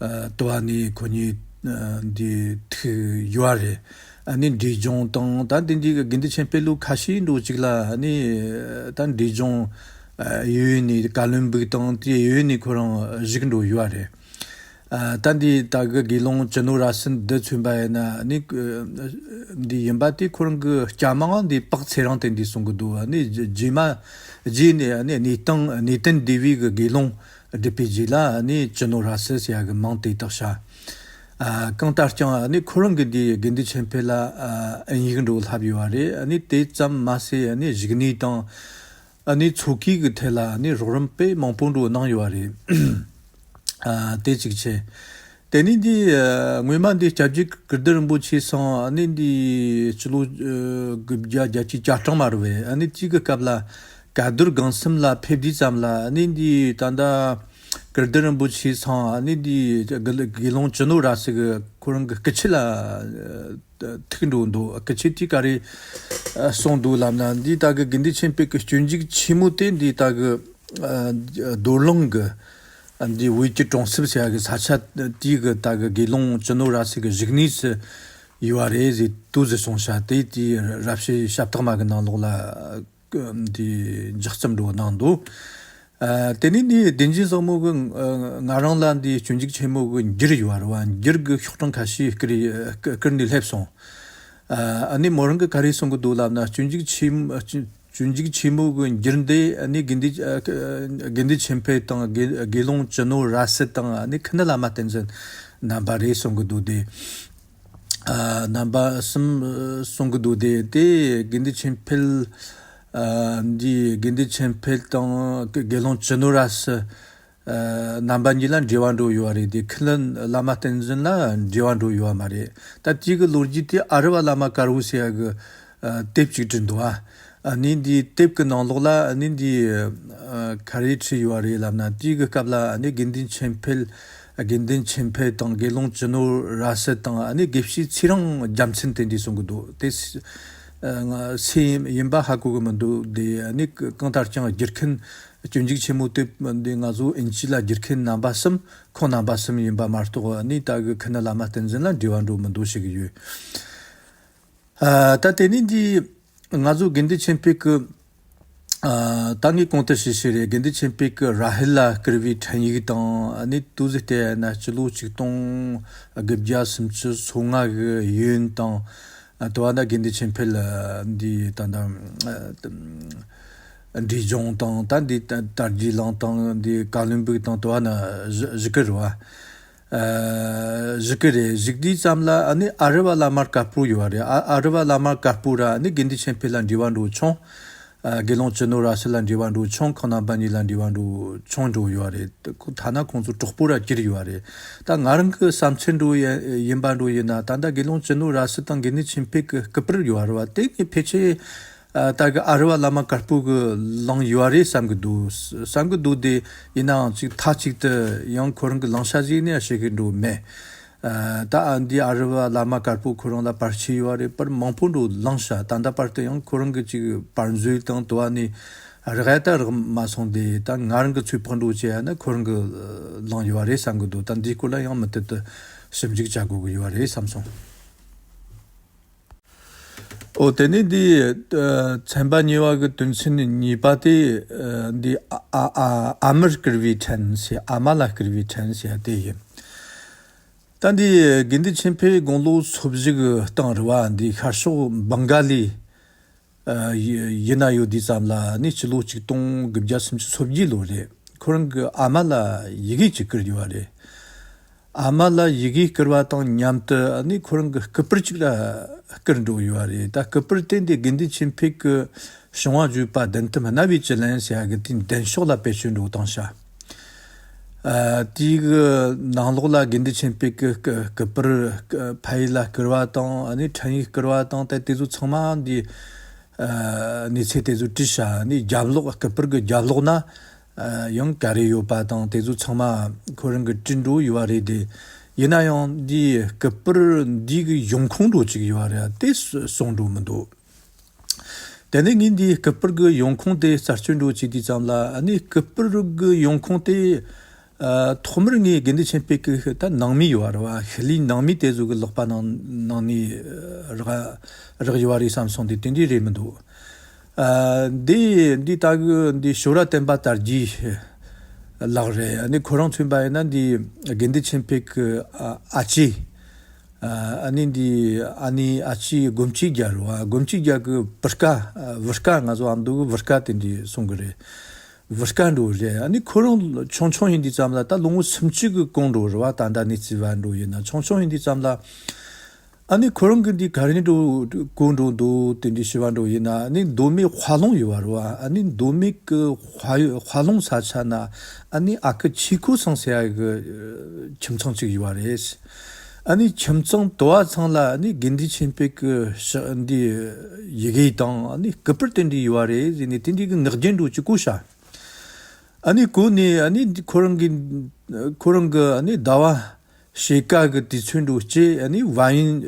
ཨ། དུ་བ་ནི་ཁོ་གཉིས་ཨ་འདི་ཐུག་ཡོད་རེད། ཨ་ནི་འབྲས་ལྗོངས་དང་ད་དེ་འདི་དགེ་འདུན་ཆོས་འཕེལ་ལོ་ཁ་ཤས་འགྲོ་ཅིག་ལ་ཨ་ནི་ད་འབྲས་ལྗོངས་ཨ་ཡོད་ནི་ཀ་ལོན་སྦུག་དང་དེ་ཡོད་ནི་ཁོ་རང་བཞུགས་འགྲོ་ཡོད་རེད། ཨ། ད་འདི་ད་གི་དགེ་སློང་ཅི་ནོར་ར་སི་འདི་མཚོན་པ་ཡིན་ན་ནི་འདི་ཡིན་པ་དེ་ཁོ་རང་གི་སྐྱ་མང་འདི་དཔག་ཚེ་རིང་དེ་འདི་གསུང་གི་འདུག་ཨ་ནི་རྗེས་མ་རྗེས་ནས་ཨ་ནི་གནས་སྟངས་གནས་བརྟན་སྡེ་བའི་གི་དགེ་སློང་སྒྲུབ་པའི་རྗེས་ལ་ཨ་ནི་ཅི་ནོར་ར་སི་ཟེར་ཡ་གི་མིང་དེ་བཏགས་ཤག་ཨ། གང་ལྟར་ཀྱང་ཨ་ནི་ཁོ་རང་གི་འདི་དགེ་འདུན་ཆོས་འཕེལ་ལ་ཨ་དབྱིན་ཡིག་འགྲོ་བསླབས་ཡོད་པ་རེད། ཨ་ནི་དེ་ཙམ་མ་ཟད་ཨ་ནི་བཞུགས་གནས་དང་ཨ་ནི་མཚོ་ཁུལ་གྱི་ཐད་ལ་ཨ་ནི་རོགས་རམ་དཔེ་མང་པོ་འགྲོ་གནང་ཡོད་པ་རེད། ཨ། དེ་གཅིག་བྱས། དེ་ནས་འདི་ཨ་སྔོན་མ་འདི་སྐྱབས་རྗེ་ཀིརྟི་རིན་པོ་ཆེ་ཚང་ཨ་ནི་འདི་ཕྱི་ལོ་ཨ་དགུ་བརྒྱ་བརྒྱད་ཅུ་གྱ་གྲངས་མ་རེད་པས། ཨ་ནི་དེ་གི་སྐབས་ལ་ག་རྡོར་སྒང་གསུམ་ལ་ཕེབས་དུས་ཙམ་ལ་ཨ་ནི་འདི་ད་ལྟ་ཀིརྟི་རིན་པོ་ཆེ་ཚང་ཨ་ནི་འདི་དགེ་དགེ་སློང་ཅི་ནོར་ར་སི་གི་ཁོ་རང་གི་སྐུ་མཆེད་ལ་ཨ་ཐུག་འགྲོ་འདུག་སྐུ་མཆེད་དེ་ག་རེ་ཨ་གསུངས་འདུག་ལབ་ན། འདི་ད་གི་དགེ་འདུན་ཆོས་འཕེལ་གི་སྤྱོད་འཇུག་ཆེན་མོ་དེ་འདི་ད་གི་ཨ་རྡོར་གླིང་གི་ཨ་འདི་ཝེ་ཀྱི་གྲོང་གསེབ་ཟེར་ཡ་གི་ས་ཆ་དེའི་གི་ད་གི་དགེ་སློང་ཅི་ནོར་ར་སི་གི་བཞུགས་གནས་སུ་ཡོད་པ་རེད་ཟེར་དུས་ཟིག་གསུངས་ཤག་དེ་དེའི་རབ་བྱེད་ཞབས་སྟེགས་མ་གི་ནང་ལོགས་ལ་འདི་ལྗགས་རྩོམ་འགྲོ་གནང་འདུག་ཨ། དེ་ནས་འདི་བདེན་བཞིའི་ཟབ་མོ་གི་ཨ་ང་རང་ལ་འདི་སྤྱོད་འཇུག་ཆེན་མོ་གི་འགྱུར་ཡོད་ར་བ། འགྱུར་གི་ཤོག་གྲངས་ཁ་ཤས་བསྐུར་བསྐུར་ནས་སླེབས་སོང་། ཨ་ནི་མོ་རང་གི་ག་རེ་གསུང་གི་འདུག་ལབ་ན། སྤྱོད་འཇུག་ཆེན་སྤྱོད་འཇུག་ཆེན་མོ་གི་འགྱུར་འདི་ཨ་ནི་དགེ་འདུན་ཨ་དགེ་འདུན་ཆོས་འཕེལ་དང་དགེ་དགེ་སློང་ཅི་ནོར་ར་སི་དང་ཨ་ནི་ཁུ་ནུ་བླ་མ་བསྟན་འཛིན་རྣམ་པ་རེད་གསུང་གི་འདུག་སྟེ། ཨ། རྣམ་པ་གསུམ་གསུང་གི་འདུག་སྟེ། དེ་དགེ་འདུན་ཆོས་འཕེལ། ཨ། འདི་དགེ་འདུན་ཆོས་འཕེལ་དང་དགེ་སློང་ཅི་ནོར་ར་སི་ཨ། རྣམ་པ་གཉིས་ལ་འབྲེལ་བ་འགྲོ་ཡོད་པ་རེད་དེ། ཁུ་ནུ་བླ་མ་བསྟན་འཛིན་ལ་འབྲེལ་བ་འགྲོ་ཡོད་པ་མ་རེད། ད་དེ་གི་ལོ་རྒྱུས་དེ་ཨ་རི་བ་བླ་མ་དཀར་པོ་ཟེར་ཡ་གི་ཨ། དེབ་ཅིག་བྲིས་འདུག་ཨ། ཨ་ནི་འདི་དེབ་ཀྱི་ནང་ལོགས་ལ་ཨ་ནི་འདི་ཨ། ག་རེ་བྲིས་ཡོད་རེད་ལབ་ན། དེའི་གི་སྐབས་ལ་ཨ་ནི་དགེ་འདུན་ཆོས་འཕེལ། དགེ་འདུན་ཆོས་འཕེལ་དང་དགེ་སློང་ཅི་ནོར་ར་སི་དང་ཨ་ནི་དགེ་བཤེས་ཚེ་རིང་རྒྱལ་མཚན་དེ་འདྲས་གསུང་གི་འདུག་དེ་སུ་ཨ། ང་སུ་ཡིན་ཡིན་པ་ཧ་གོ་གི་མི་འདུག་དེ་ཨ་ནི་གང་ལྟར་ཀྱང་བསྒྱུར་མཁན། སྤྱོད་འཇུག་ཆེན་མོ་དེབ་འདི་ང་ཚོ་ཨིན་ཇི་ལ་བསྒྱུར་མཁན་རྣམ་པ་གསུམ། ཁོང་རྣམ་པ་གསུམ་ཡིན་པ་མ་གཏོགས་ཨ་ནི་ད་གི་ཁུ་ནུ་བླ་མ་བསྟན་འཛིན་ལ་འབྲེལ་བ་འགྲོ་མི་འདུག་ཞུ་གི་ཡོད། ཨ། ད་དེ་ནས་འདི་ང་ཚོ་དགེ་འདུན་ཆོས་འཕེལ་གི་ཨ། ད་ངས་གོང་དུ་ཞུས་ཞུས་རེད། དགེ་འདུན་ཆོས་འཕེལ་གི་ར་ཧེལ་ལ་བསྐུར་བའི་འཕྲིན་ཡིག་དང་ཨ་ནི་དུས་ཚོད་དེ་ན་སྤྱི་ལོ་ཆིག་སྟོང་དགུ་བརྒྱ་སུམ་ཅུ་སོ་ལྔ་གི་ཡུན་དང་། ཨ། དུ་བ་ན་དགེ་འདུན་ཆོས་འཕེལ་ཨ། འདི་ད་ད་ཨ། འབྲས་ལྗོངས་དང་ད་འདི་དར་རྒྱས་གླིང་དང་འདི་ཀ་ལོན་སྦུག་དང་དུ་བ་ན་བཞུགས་བཞུགས་གི་རེད་བ། ཨ། བཞུགས་གི་རེད། བཞུགས་དུས་ཙམ་ལ་ཨ་ནི་ཨ་རི་བ་བླ་མ་དཀར་པོ་ཡོད་རེད། ཨ། ཨ་རི་བ་བླ་མ་དཀར་པོ་ར་ཨ་ནི་དགེ་འདུན་ཆོས་འཕེལ་ལ་འབྲེལ་བ་འགྲོ་ཆུང་། ཨ། དགེ་སློང་ཅི་ནོར་ར་སི་ལ་འབྲེལ་བ་འགྲོ་ཆུང་། ཁོང་རྣམ་པ་གཉིས་ལ་འབྲེལ་བ་འགྲོ་ཆུང་འགྲོ་ཡོད་རེད། ཐ་ན་ཁོང་ཚོ་གྲོགས་པོ་ར་གྱུར་ཡོད་རེད། ད་ང་རང་གི་བསམ་ཚུལ་འགྲོ་ཡ་ཡིན་པ་འགྲོ་ཡིན་ན། ད་ལྟ་དགེ་སློང་ཅི་ནོར་ར་སི་དང་དགེ་འདུན་ཆོས་འཕེལ་གི་སྐུ་པར་ཡོད་རེད་བ། དེ་ངས་ཕལ་ཆེར་ཨ། ད་གི་ཨ་རི་བ་བླ་མ་དཀར་པོ་གི་བླངས་ཡོད་རེད་བསམ་གི་འདུག་བསམ་གི་འདུག་དེ་ཡིན་ནའང་ཅིག་མཐའ་གཅིག་ཏུ་ཡང་ཁོ་རང་གི་བླངས་ཤག་ཟིག་ནས་བཤད་གི་འགྲོ་མེད། ཨ། ད་ཨ་འདི་ཨ་རི་བ་བླ་མ་དཀར་པོ་ཁོ་རང་ལ་པར་ཆས་ཡོད་རེད། པར་མང་པོ་འགྲོ་བླངས་ཤག་ད་ལྟ་བར་དུ་ཡང་ཁོ་རང་གི་ཅིག་པར་མཛོད་དང་དུ་བ་ནས་རག་ཡ་ད་རག་མ་སོང་སྟེ། ད་ང་རང་གི་ཚོད་དཔག་འགྲོ་བྱས་ཡ་ན་ཁོ་རང་གི་བླངས་ཡོད་རེད་བསམ་གི་འདུག་ད་འདིའི་སྐོར་ལ་ཡང་མུ་མཐུད་དུ་ཞིབ་འཇུག་བྱ་དགོས་གི་ཡོད་རེད་བསམ་སོང་། ཨོ། དེ་ནས་འདི་ཨ། ཚན་པ་གཉིས་པ་གི་དོན་ཚན་གཉིས་པ་དེ་ཨ། འདི་ཨ་ཨ་ཨ་མར་བསྐུར་བའི་འཕྲིན་ཟེར། ཨ་མ་ལ་བསྐུར་བའི་འཕྲིན་ཟེར་དེ་ཡིན། ད་འདི་དགེ་འདུན་ཆོས་འཕེལ་དགུང་ལོ་སོ་བཞི་གི་སྟེང་རེད་བ། འདི་ཤར་ཕྱོགས་བང་ག་ལི་ཨ། ཡི་ཡིན་ན་ཡོད་དུས་ཙམ་ལ་ནི་སྤྱི་ལོ་ཆིག་སྟོང་དགུ་བརྒྱ་སུམ་ཅུ་སོ་བརྒྱད་ལོ་རེད། ཁོ་རང་གི་ཨ་མ་ལ་ཡི་གེ་ཅིག་བསྐུར་ཡོད་པ་རེད། ཨ་མ་ལ་ཡི་གེ་བསྐུར་བ་དང་མཉམ་དུ་ཨ་ནི་ཁོ་རང་གི་སྐུ་པར་ཅིག་ལ་བསྐུར་འགྲོ་ཡོད་པ་རེད། ད་སྐུ་པར་དེ་འདི་དགེ་འདུན་ཆོས་འཕེལ་གྱི་བྱུང་བ་བརྗོད་པ་བདུན་ཐུམ་རྣ་བའི་བཅུད་ལེན་ཟེར་ཡ་གི་དེའི་མདུན་ཤོག་ལ་བེད་སྤྱོད་འགྲོ་བཏང་ཤག་ཨ་དེའི་གི་ནང་ལོགས་ལ་དགེ་འདུན་ཆོས་འཕེལ་གྱི་སྐུ་སྐུ་པར་ཕ་ཡུལ་ལ་བསྐུར་བ་དང་ཨ་ནི་འཕྲིན་ཡིག་བསྐུར་བ་དང་ད་དེ་ཚོ་ཚང་མ་འདི་ཨ་གནས་ཚུལ་དེ་ཚོ་བྲིས་ཤག་ཨ་ནི་རྒྱབ་ལོགས་སྐུ་པར་གི་རྒྱབ་ལོགས་ན་ཨ་ཡང་ག་རེ་ཡོད་པ་དང་དེ་ཚོ་ཚང་མ་ཁོ་རང་གི་བྲིས་འགྲོ་ཡོད་པ་རེད་དེ། ཡིན་ན་ཡང་འདི་སྐུ་པར་འདི་གི་ཡོང་ཁུངས་འགྲོ་ཅིག་ཡོད་པ་རེད། དེ་གསུངས་འགྲོ་མི་འདུག་དེ་ནས་ངས་འདིའི་སྐུ་པར་གྱི་ཡོང་ཁུངས་དེ་རྩད་གཅོད་འགྲོ་བྱེད་དུས་ཙམ་ལ་ཨ་ནི་སྐུ་པར་གྱི་ཡོང་ཁུངས་དེ་ཨ་ཐོག་མར་ངས་དགེ་འདུན་ཆོས་འཕེལ་གྱི་ད་ནང་མི་ཡོད་པ་རེད་བ། ཤི་ལིའི་ནང་མི་དེ་ཚོ་གི་ལག་པ་ནང་ནང་ནས་རག་རག་ཡོད་པ་རེད་བསམ་སོང་། དེ་དེ་འདྲ་རེད་མི་འདུག་ཨ་འདི་འདི་ལྟ་གི་འདི་ཞོ་ར་བསྟན་པ་དར་རྒྱས་ལགས་རེད། ཨ་ནི་ཁོ་རང་མཚོན་པ་ཡིན་ན་འདི་དགེ་འདུན་ཆོས་འཕེལ་གྱི་ཨ་ཨ་ཅེ། ཨ་ནི་འདི་ཨ་ནི་ཨ་ཅེ་དགོན་སྐྱིད་རྒྱལ་རོ། ཨ་དགོན་སྐྱིད་རྒྱལ་གི་བུ་སྐལ་ཨ་བུ་སྐལ། ང་ཚོ་ཨ་མདོ་གི་བུ་སྐལ་དེ་འདྲ་གསུང་གི་རེད། བུ་སྐལ་འགྲོ་རེད། ཨ་ནི་ཁོ་རང་ཆུང་ཆུང་ཡིན་དུས་ཙམ་ལ་ད་ལོ་ངོ་སུམ་ཅུ་གི་གོང་འགྲོ་རེད་བ། ད་ལྟ་གནས་ཚུལ་བ་འགྲོ་ཡིན་ན་ཆུང་ཆུང་ཡིན་དུས་ཙམ་ལ་ཨ་ནི་ཁོ་རང་གི་འདི་ག་རེ་འགྲོ་གོ་འགྲོ་འདུག་དེ་འདྲ་ཞུ་བ་འགྲོ་ཡིན་ན། ཨ་ནི་མདོ་སྨད་དཔའ་ལུང་ཡོད་བ་རེད་བ། ཨ་ནི་མདོ་སྨད་གི་དཔའ་དཔའ་ལུང་ས་ཆ་ན་ཨ་ནི་ཨ་ཁུ་ཆོས་འཁོར་ཚང་ཟེར་ཡ་གི་ཁྱིམ་ཚང་ཅིག་ཡོད་བ་རེད། ཨ་ནི་ཁྱིམ་ཚང་དུ་བ་ཚང་ལ་ཨ་ནི་དགེ་འདུན་ཆོས་འཕེལ་གི་ཤ་འདི་ཡི་གེ་དང་ཨ་ནི་སྐུ་པར་དེ་འདྲ་ཡོད་བ་རེད་ཟེར་ནས་དེ་འདྲའི་གི་ངག་རྒྱུན་འགྲོ་ཅིག་གོ་ཤ། ཨ་ནི་གོ་ནས་ཨ་ནི་ཁོ་རང་གི་ཁོ་རང་གི་ཨ་ནི་ཟླ་བ་ཕྱེད་ཀ་གི་དུས་ཚོད་འགྲོ་སྐྱེ་ཨ་ནི་བ་ཡིན་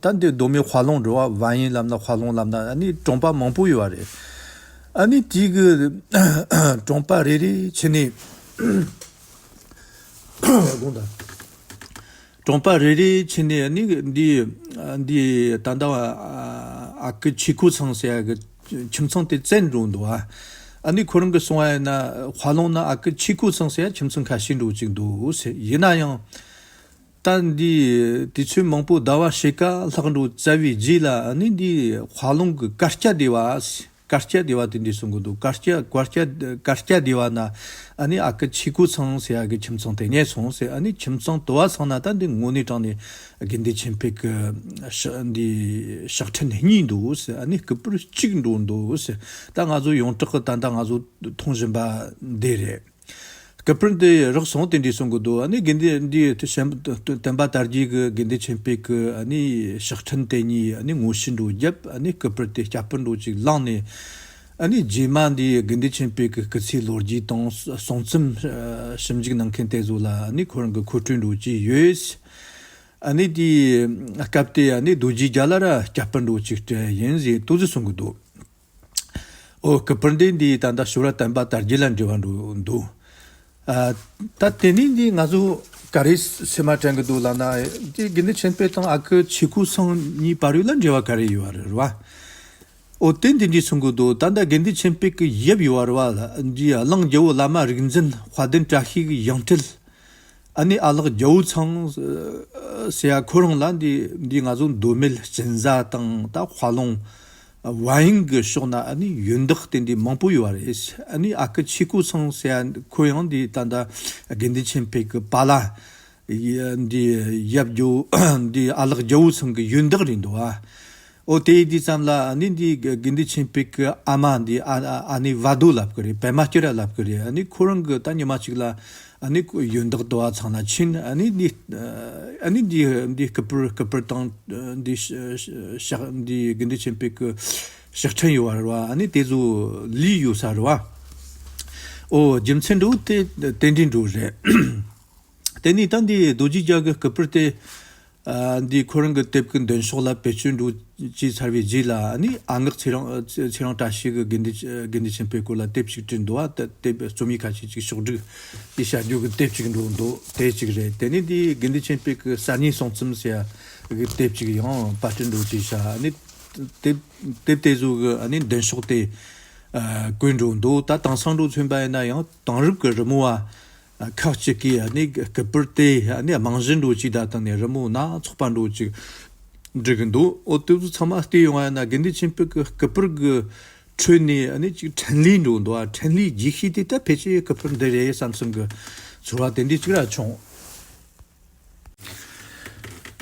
ད་འདི་མདོ་སྨད་དཔའ་ལུང་འགྲོ་བ། བ་ཡིན་ལབ་ན་དཔའ་ལུང་ལབ་ན་ཨ་ནི་གྲོང་པ་མང་པོ་ཡོད་བ་རེད། ཨ་ནི་དེ་གི་གྲོང་པ་རེ་རེ་ཕྱིན་ནས་དགོངས་དག་གྲོང་པ་རེ་རེ་ཕྱིན་ནས་ནི་འདི་འདི་ད་ལྟ་ཨ་ཁུ་ཆོས་འཁོར་ཚང་ཟེར་ཡ་གི་ཁྱིམ་ཚང་དེ་བཙལ་འགྲོ་འདུག་ཨ། ཨ་ནི་ཁོ་རང་གི་གསུང་བ་ཡིན་ན་དཔའ་ལུང་ན་ཨ་ཁུ་ཆོས་འཁོར་ཚང་ཟེར་ཡ་ཁྱིམ་ཚང་ཁ་ཤས་འགྲོ་ཅིག་འདུག་ཟེར། ཡིན་ན་ཡང་ད་འདི་དུས་ཚོད་མང་པོ་ཟླ་བ་ཕྱེད་ཀ་ལྷག་འགྲོ་བཙལ་བའི་རྗེས་ལ་ཨ་ནི་འདི་དཔའ་ལུང་གི་ཀ་སྐྱ་སྡེ་བ་ཟེར། ཀ་སྐྱ་སྡེ་བ་དེ་འདྲ་གསུང་གི་འདུག་ཀ་སྐྱ་ཀ་སྐྱ་ཀ་སྐྱ་སྡེ་བ་ན་ཨ་ནི་ཨ་ཁུ་ཆོས་འཁོར་ཚང་ཟེར་ཡ་གི་ཁྱིམ་ཚང་དེ་རྙེད་སོང་ཟེར། ཨ་ནི་ཁྱིམ་ཚང་དུ་བ་ཚང་ན་ད་འདི་དངོས་གནས་དྲང་ནས་དགེ་འདུན་ཆོས་འཕེལ་གི་ཕྱག་འདི་ཕྱག་ཕྲེང་གཉིས་འདུག་ཟེར། ཨ་ནི་སྐུ་པར་གཅིག་འགྲོ་འདུག་ཟེར། ད་ང་ཚོ་ཡོངས་གྲགས་གི་ད་ལྟ་ང་ཚོ་མཐོང་བཞིན་པ་འདི་རེད། སྐུ་པར་འདི་རག་སོང་དེ་འདྲ་གསུང་གི་འདུག་ཨ་ནི་དགེ་འདུན་འདི་བསྟན་པ་དར་རྒྱས་ཀྱི་དགེ་འདུན་ཆོས་འཕེལ་གྱི་ཨ་ནི་ཕྱག་ཕྲེང་དེ་གཉིས་ཨ་ནི་ངོ་ཤེས་འགྲོ་རྒྱབ། ཨ་ནི་སྐུ་པར་དེ་སྐྱ་པར་འགྲོ་ཅིག་བླངས་ནས་ཨ་ནི་རྗེས་མ་འདི་དགེ་འདུན་ཆོས་འཕེལ་གྱི་སྐུ་ཚེའི་ལོ་རྒྱུས་དང་གསུང་རྩོམ་ཞིབ་འཇུག་གནང་མཁན་དེ་ཚོ་ལ་ཨ་ནི་ཁོ་རང་གི་མཁོ་སྤྲོད་འགྲོ་ཅིག་ཡོད། ཨ་ནི་དེའི་སྐབས་དེ་ཨ་ནི་རྡོ་རྗེ་རྒྱལ་ལ་ར་སྐྱ་པར་འགྲོ་ཅིག་སྤྲད་ཡིན་ཟེར་ཏོག་ཙི་གསུང་གི་འདུག་ཨོ་སྐུ་པར་འདི་འདི་ད་ལྟ་ཞོ་ར་བསྟན་པ་དར་རྒྱས་ལ་འབྲེལ་བ་འགྲོ་འདུག་ཨ་ད་དེ་ནས་འདི་ང་ཚོ་ག་རེ་སེམས་མ་དྲན་གི་འདུག་ལབ་ན། འདི་དགེ་འདུན་ཆོས་འཕེལ་དང་ཨ་ཁུ་ཆོས་འཁོར་ཚང་གཉིས་བར་ཡོད་ལ་འབྲེལ་བ་ག་རེ་ཡོད་རེད་བ། ཨོ་དེ་འདི་འདི་གསུང་གི་འདུག་ད་ལྟ་དགེ་འདུན་ཆོས་འཕེལ་གི་ཡབ་ཡོད་རེད་བ། འདི་གླིང་རྒྱལ་པོ་བླ་མ་རིག་འཛིན་དཔལ་ལྡན་བཀྲ་ཤིས་ཀྱི་ཡང་སྤྲུལ། ཨ་ནི་ཨ་ལགས་རྒྱལ་པོ་ཚང་ཟེར་ཡ་ཁོ་རང་ལ་འདི་འདི་ང་ཚོ་མདོ་སྨད་གཅན་གཟན་དང་ད་དཔའ་ལུང་བ་ཡིན་གྱི་ཕྱོགས་ན་ཨ་ནི་ཡོན་བདག་དེ་འདྲའི་མང་པོ་ཡོད་པ་རེད། ཨ་ནི་ཨ་ཁུ་ཆོས་འཁོར་ཚང་ཟེར་ཡ་ཁོ་ཡང་འདི་ད་ལྟ་དགེ་འདུན་ཆོས་འཕེལ་གྱི་པཱ་ལགས་འདི་ཡབ་རྒྱལ་པོ་འདི་ཨ་ལགས་རྒྱལ་པོ་ཚང་གི་ཡོན་བདག་རེད་འདུག་ཨ། ཨོ་དེ་ཡིན་དུས་ཙམ་ལ་ཨ་ནི་འདི་དགེ་འདུན་ཆོས་འཕེལ་གྱི་ཨ་མ་འདི་ཨ་ཨ་ནི་བ་དོ་ལབ་ཀྱི་རེད། པད་མ་སྐྱིད་ར་ལབ་ཀྱི་རེད། ཨ་ནི་ཁོ་རང་གི་ད་ཉི་མ་གཅིག་ལ་ཨ་ནི་ཡོན་བདག་དུ་བ་ཚང་ན་ཕྱིན། ཨ་ནི་འདི་ཨ་ནི་འདི་འདི་སྐུ་པར་སྐུ་པར་དང་འདི་ཕྱག་འདི་དགེ་འདུན་ཆོས་འཕེལ་གྱི་ཕྱག་ཕྲེང་ཡོད་པ་རེད་བ། ཨ་ནི་དེ་ཚོ་ལུས་ཡོད་ས་རེད་བ། ཨོ་རྒྱུ་མཚན་འགྲོ་དེ་དེ་འདྲའི་འགྲོ་རེད། དེ་ནས་ད་འདི་རྡོ་རྗེ་རྒྱལ་གྱི་སྐུ་པར་དེ། ཨ་འདི་ཁོ་རང་གི་དེབ་ཀྱི་མདུན་ཤོག་ལ་བེད་སྤྱོད་འགྲོ་བྱས་ཚར་བའི་རྗེས་ལ་ཨ་ནི་ཨ་སྔགས་ཚེ་རིང་ཚེ་རིང་བཀྲ་ཤིས་ཀྱི་དགེ་འདུན་དགེ་འདུན་ཆོས་འཕེལ་སྐོར་ལ་དེབ་ཅིག་བྲིས་འདུག་བ། དེབ་རྩོམ་ཡིག་ཁ་ཤས་ཅིག་ཕྱོགས་བསྒྲིགས་དེ་བྱ་རྒྱུ་གི་དེབ་ཅིག་འགྲོ་འདུག་དེ་གཅིག་རེད། དེ་ནས་འདི་དགེ་འདུན་ཆོས་འཕེལ་གྱི་གསར་རྙིང་གསུང་རྩོམ་ཟེར་ཡ་གི་དེབ་ཅིག་ཡང་པར་སྐྲུན་འགྲོ་བྱས་ཤག་ཨ་ནི་དེབ་དེབ་དེ་ཚོ་གི་ཨ་ནི་མདུན་ཤོག་དེ་ཨ་བཀོད་འགྲོ་འདུག་ད་དེང་སང་འགྲོ་མཚོན་པ་ཡིན་ན་ཡང་དེང་རབས་ཀྱི་རི་མོ་བ། ཁག་ཅིག་གིས་ཨ་ནི་སྐུ་པར་དེ་ཨ་ནི་རྨང་གཞི་འགྲོ་ཅིག་ད་བཏང་ནས་རི་མོ་སྣ་ཚོགས་པ་འགྲོ་ཅིག་འབྲི་གི་འདུག་ཨོ་དེ་ཚོ་ཚང་མ་བལྟས་ཡོང་བ་ཡིན་ན་དགེ་འདུན་ཆོས་འཕེལ་གྱི་སྐུ་པར་གྱི་ཁྲོད་ནས་ཨ་ནི་ཅིག་འཕྲིན་ལས་འགྲོ་འདུག་ཨ་འཕྲིན་ལས་རྒྱས་ཤོས་དེ་ད་ཕལ་ཆེར་སྐུ་པར་འདི་རེད་བསམ་སོང་གི་ཚོར་བ་དེ་འདྲ་ཅིག་ར་བྱུང་།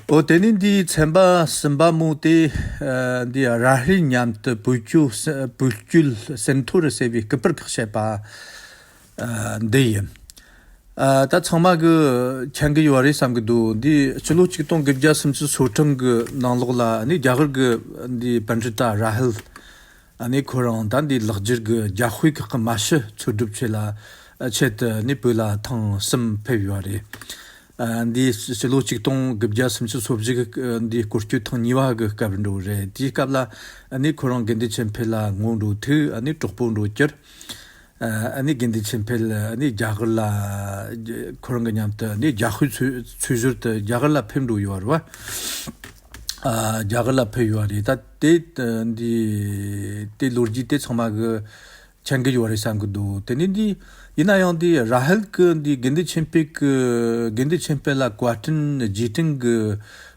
ཨོ་དེ་ནས་འདིའི་ཚན་པ་གསུམ་པ་མོ་དེ་ཨ་འདི་ར་ཧིལ་མཉམ་དུ་བོད་སྐྱོད་བོད་སྐྱོད་ཟིན་ཐོ་རུ་ཟེར་བའི་སྐུ་པར་ཁག་བཤད་པ་ཨ་འདི་ཡིན། ཨ་ད་ཚང་མ་གི་མཁྱེན་གི་ཡོད་རེད་བསམ་གི་འདུག་འདི་སྤྱི་ལོ་ཆིག་སྟོང་དགུ་བརྒྱ་སུམ་ཅུ་སོ་གྲངས་གི་ནང་ལོགས་ལ་ནི་རྒྱ་གར་གི་འདི་པཎྜི་ཏ་ར་ཧུལ་ཨ་ནི་ཁོ་རང་ད་འདི་ལག་འཁྱེར་གི་རྒྱ་དཔེ་ཁག་གི་མ་ཕྱི་འཚོལ་སྒྲུབ་ཆེད་ལ་ཆེད་དུ་ནི་བོད་ལ་ཐེངས་གསུམ་ཕེབས་ཡོད་རེད། ཨ་འདི་སྤྱི་ལོ་ཆིག་སྟོང་དགུ་བརྒྱ་སུམ་ཅུ་སོ་བཞི་གི་འདི་སྐོར་སྐྱོད་ཐེངས་གཉིས་པ་གི་སྐབས་འགྲོ་རེད། དེའི་སྐབས་ལ་ཨ་ནི་ཁོ་རང་དགེ་འདུན་ཆོས་འཕེལ་ལ་ངོ་འགྲོ་ཐུག་ཨ་ནི་གྲོགས་པོ་འགྲོ་གྱུར། ཨ་ནི་དགེ་འདུན་ཆོས་འཕེལ་ཨ་ནི་རྒྱ་གར་ལ་ཁོ་རང་གི་མཉམ་དུ་ཨ་ནི་རྒྱ་དཔེ་འཚོལ་འཚོལ་ཞོར་དུ་རྒྱ་གར་ལ་ཕེབས་འགྲོ་ཡོད་རེད་བ། ཨ་རྒྱ་གར་ལ་ཕེབས་ཡོད་རེད། ད་དེ་འདི་དེ་ལོ་རྒྱུས་དེ་ཚང་མ་གི་མཁྱེན་གི་ཡོད་རེད་བསམ་གི་འདུག་དེ་ནས་འདི་ཡིན་ན་ཡང་འདི་ར་ཧུལ་གི་འདི་དགེ་འདུན་ཆོས་འཕེལ་གི་དགེ་འདུན་ཆོས་འཕེལ་ལ་བཀའ་དྲིན་རྗེས་དྲན་གི་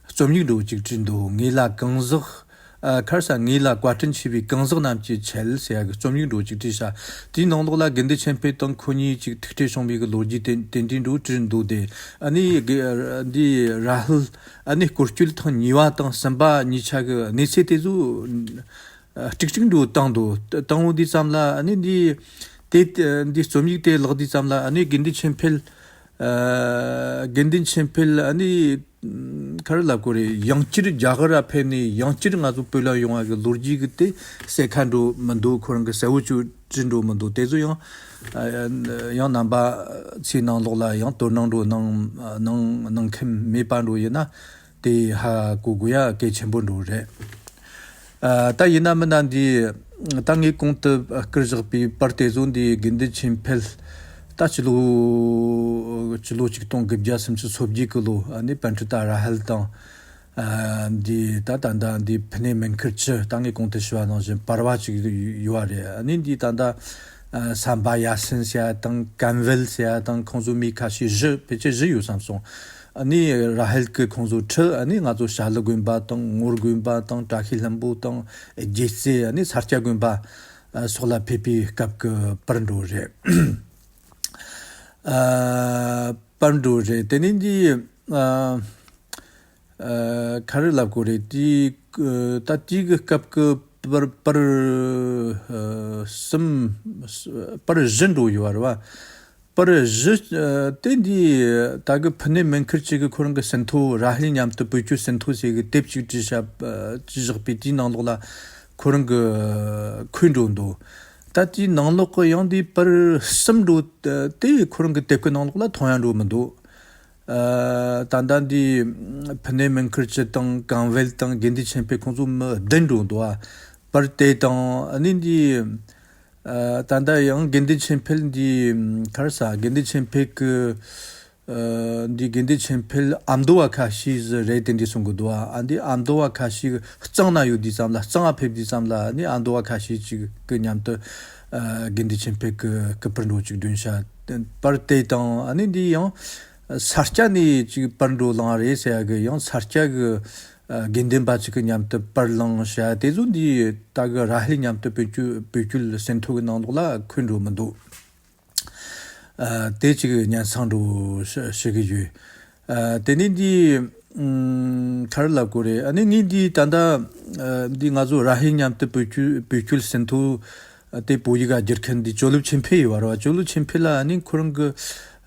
རྩོམ་ཡིག་འདྲ་བོ་ཅིག་བྲིས་འདུག་ངེད་ལ་གང་ཟག་ཨ་ཁར་ས་ངེད་ལ་བཀའ་དྲིན་ཆེ་བའི་གང་ཟག་རྣམས་ཀྱི་ཆེད་ཟེར་ཡ་གི་རྩོམ་ཡིག་འདྲ་བོ་ཅིག་བྲིས་ཤག་དེའི་ནང་ལོགས་ལ་དགེ་འདུན་ཆོས་འཕེལ་དང་ཁོ་གཉིས་ཅིག་ཐུག་འཕྲད་བྱུང་བའི་གི་ལོ་རྒྱུས་དེ་དེ་འདྲའི་འདྲ་བོ་བྲིས་འདུག་དེ་ཨ་ནི་གི་འདི་ར་ཧུལ་ཨ་ནི་སྐོར་སྐྱོད་ཐེངས་གཉིས་པ་དང་གསུམ་པ་གཉིས་ཆ་གི་གནས་ཚུལ་དེ་ཚོ་ཀྲིག་ཀྲིག་འདྲ་བོ་བཏང་འདུག་བཏང་འོང་དུས་ཙམ་ལ་ཨ་ནི་འདི་དེ་འདི་རྩོམ་ཡིག་དེ་ཀློག་དུས་ཙམ་ལ་ཨ་ནི་དགེ་འདུན་ཆོས་འཕེལ་ཨ་དགེ་འདུན་ཆོས་འཕེལ་ཨ་ནི་ཨ་ག་རེ་ལབ་དགོས་རེད། ཡང་བསྐྱར་རྒྱ་གར་ལ་ཕེབས་ནས་ཡང་བསྐྱར་ང་ཚོ་བོད་ལ་ཡོང་བ་གི་ལོ་རྒྱུས་གི་དེ་གསལ་ཁ་འདྲ་བོ་མི་འདུག་ཁོ་རང་གི་གསལ་བོ་ཅིག་བྲིས་འདྲ་བོ་མི་འདུག་དེ་ཚོ་ཡང་ཨ་ཡང་རྣམ་པ་ཚོའི་ནང་ལོགས་ལ་ཡང་དོ་སྣང་འདྲ་བོ་གནང་གནང་གནང་མཁན་མེད་པ་འདྲ་བོ་ཡིན་ན། དེ་ཧ་གོ་དགོས་ཡ་གལ་ཆེན་པོ་འདྲ་བོ་རེད། ཨ་ད་ཡིན་ན་མིན་ན་འདི་ད་ངས་གོང་དུ་བསྐུར་བཞག་པའི་པར་དེ་ཚོ་འདི་དགེ་འདུན་ཆོས་འཕེལ་ད་སྤྱི་ལོ་སྤྱི་ལོ་ཆིག་སྟོང་དགུ་བརྒྱ་སུམ་ཅུ་སོ་བརྒྱད་གི་ལོ་ཨ་ནི་པཎྜི་ཏ་ར་ཧུལ་དང་ཨ་འདི་ད་ད་ད་འདི་ཕུ་ནེ་མན་ཁུར་ཅི་ད་ངས་གོང་དུ་ཞུ་བ་ནང་བཞིན་པར་བ་ཅིག་ཡོད་པ་རེད། ཨ་ནི་འདི་ད་ད་ཨ་སམ་བྷ་ཡ་སིན་ཟེར་ཡ་དང་ཀམ་ཝེལ་ཟེར་ཡ་དང་ཁོང་ཚོ་མི་ཁ་ཤས་བཞི་ཕལ་ཆེར་བཞི་ཡོད་བསམ་སོང་། ཨ་ནི་ར་ཧེལ་གི་ཁོང་ཚོ་ཁྲི་ཨ་ནི་ང་ཚོ་བྱ་ལུ་དགོན་པ་དང་ངོར་དགོན་པ་དང་བཀྲ་ཤིས་ལྷུན་པོ་དང་རྒྱལ་རྩེ་ཨ་ནི་ས་སྐྱ་དགོན་པ་ཨ་སོགས་ལ་ཕེབས་པའི་སྐབས་ཀྱི་པར་འདྲ་བོ་རེད། ཨ་པར་འདྲ་བོ་རེད། དེ་ནས་འདི་ཨ་ཨ་ག་རེ་ལབ་དགོས་རེད། དེའི་ཨ་ད་དེའི་གི་སྐབས་ཀྱི་པར་པར་ཨ་གསུམ་པར་བཞི་འདྲ་བོ་ཡོད་པ་རེད་བ། པར་བཞི་ཨ་དེ་འདི་ད་གི་ཕུ་ནེ་མན་ཁུར་ཅི་གི་ཁོ་རང་གི་ཟིན་ཐོ་ར་ཧེལ་མཉམ་དུ་བོད་སྐྱོད་ཟིན་ཐོ་ཟེར་གི་དེབ་ཅིག་བྲིས་བཞག་བྲིས་བཞག་པའི་དེའི་ནང་ལོགས་ལ་ཁོ་རང་གི་འཁོད་འགྲོ་འདུག་ད་དེའི་ནང་ལོགས་གི་ཡང་དེའི་པར་གསུམ་འདྲ་བོ་དེ་ཁོ་རང་གི་དེབ་ཀྱི་ནང་ལོགས་ལ་མཐོང་ཡ་འགྲོ་མི་འདུག་ཨ་ད་ལྟ་འདི་ཕུ་ནེ་མན་ཁུར་ཅི་དང་ཀམ་ཝེལ་དང་དགེ་འདུན་ཆོས་འཕེལ་ཁོང་ཚོ་མི་བདུན་འགྲོ་འདུག་ཨ། པར་དེ་དང་ཨ་ནི་འདི་ཨ་ད་ལྟ་ཡང་དགེ་འདུན་ཆོས་འཕེལ་འདི་ག་རེ་ཟ་དགེ་འདུན་ཆོས་འཕེལ་གི་ཨ་འདི་དགེ་འདུན་ཆོས་འཕེལ་ཨ་མདོ་བ་ཁ་ཤས་ཟིག་རེད་དེ་འདྲ་གསུང་གི་འདུག་ཨ། ཨ་འདི་ཨ་མདོ་བ་ཁ་ཤས་གཙང་ན་ཡོད་དུས་ཙམ་ལ་གཙང་ང་ཕེབས་དུས་ཙམ་ལ་ཨ་ནི་ཨ་མདོ་བ་ཁ་ཤས་ཅིག་གི་མཉམ་དུ་ཨ་དགེ་འདུན་ཆོས་འཕེལ་གི་སྐུ་པར་འདྲ་བོ་ཅིག་བསྐྲུན་ཤག་པར་དེ་དང་ཨ་ནི་འདི་ཡང་ས་སྐྱ་ནས་ཅིག་པར་འདྲ་བོ་བླངས་རེད་ཟེར་ཡ་གི་ཡང་ས་སྐྱ་གི་ཨ་དགེ་འདུན་པ་ཅིག་གི་མཉམ་དུ་པར་བླངས་ཤག་དེ་ཚོ་འདི་ད་གི་ར་ཧེལ་མཉམ་དུ་བོད་སྐྱོད་བོད་སྐྱོད་ཟིན་ཐོ་གི་ནང་ལོགས་ལ་འཁོད་འགྲོ་མི་འདུག་ཨ་དེ་ཅིག་སྙན་སེང་འདྲ་བོ་ཞུ་ཞུ་གི་ཡོད། ཨ་དེ་ནས་འདི་ཨམ་ག་རེ་ལབ་དགོས་རེད། ཨ་ནི་ངས་འདི་ད་ལྟ་ཨ་འདི་ང་ཚོ་ར་ཧེལ་མཉམ་དུ་བོད་སྐྱོད་བོད་སྐྱོད་ཟིན་ཐོ་ཨ་དེ་བོད་ཡིག་ག་བསྒྱུར་མཁན་འདི་ཇོ་ལུ་ཆོས་འཕེལ་ཡོད་པ་རེད་བ། ཇོ་ལུ་ཆོས་འཕེལ་ལ་ཨ་ནི་ཁོ་རང་གི་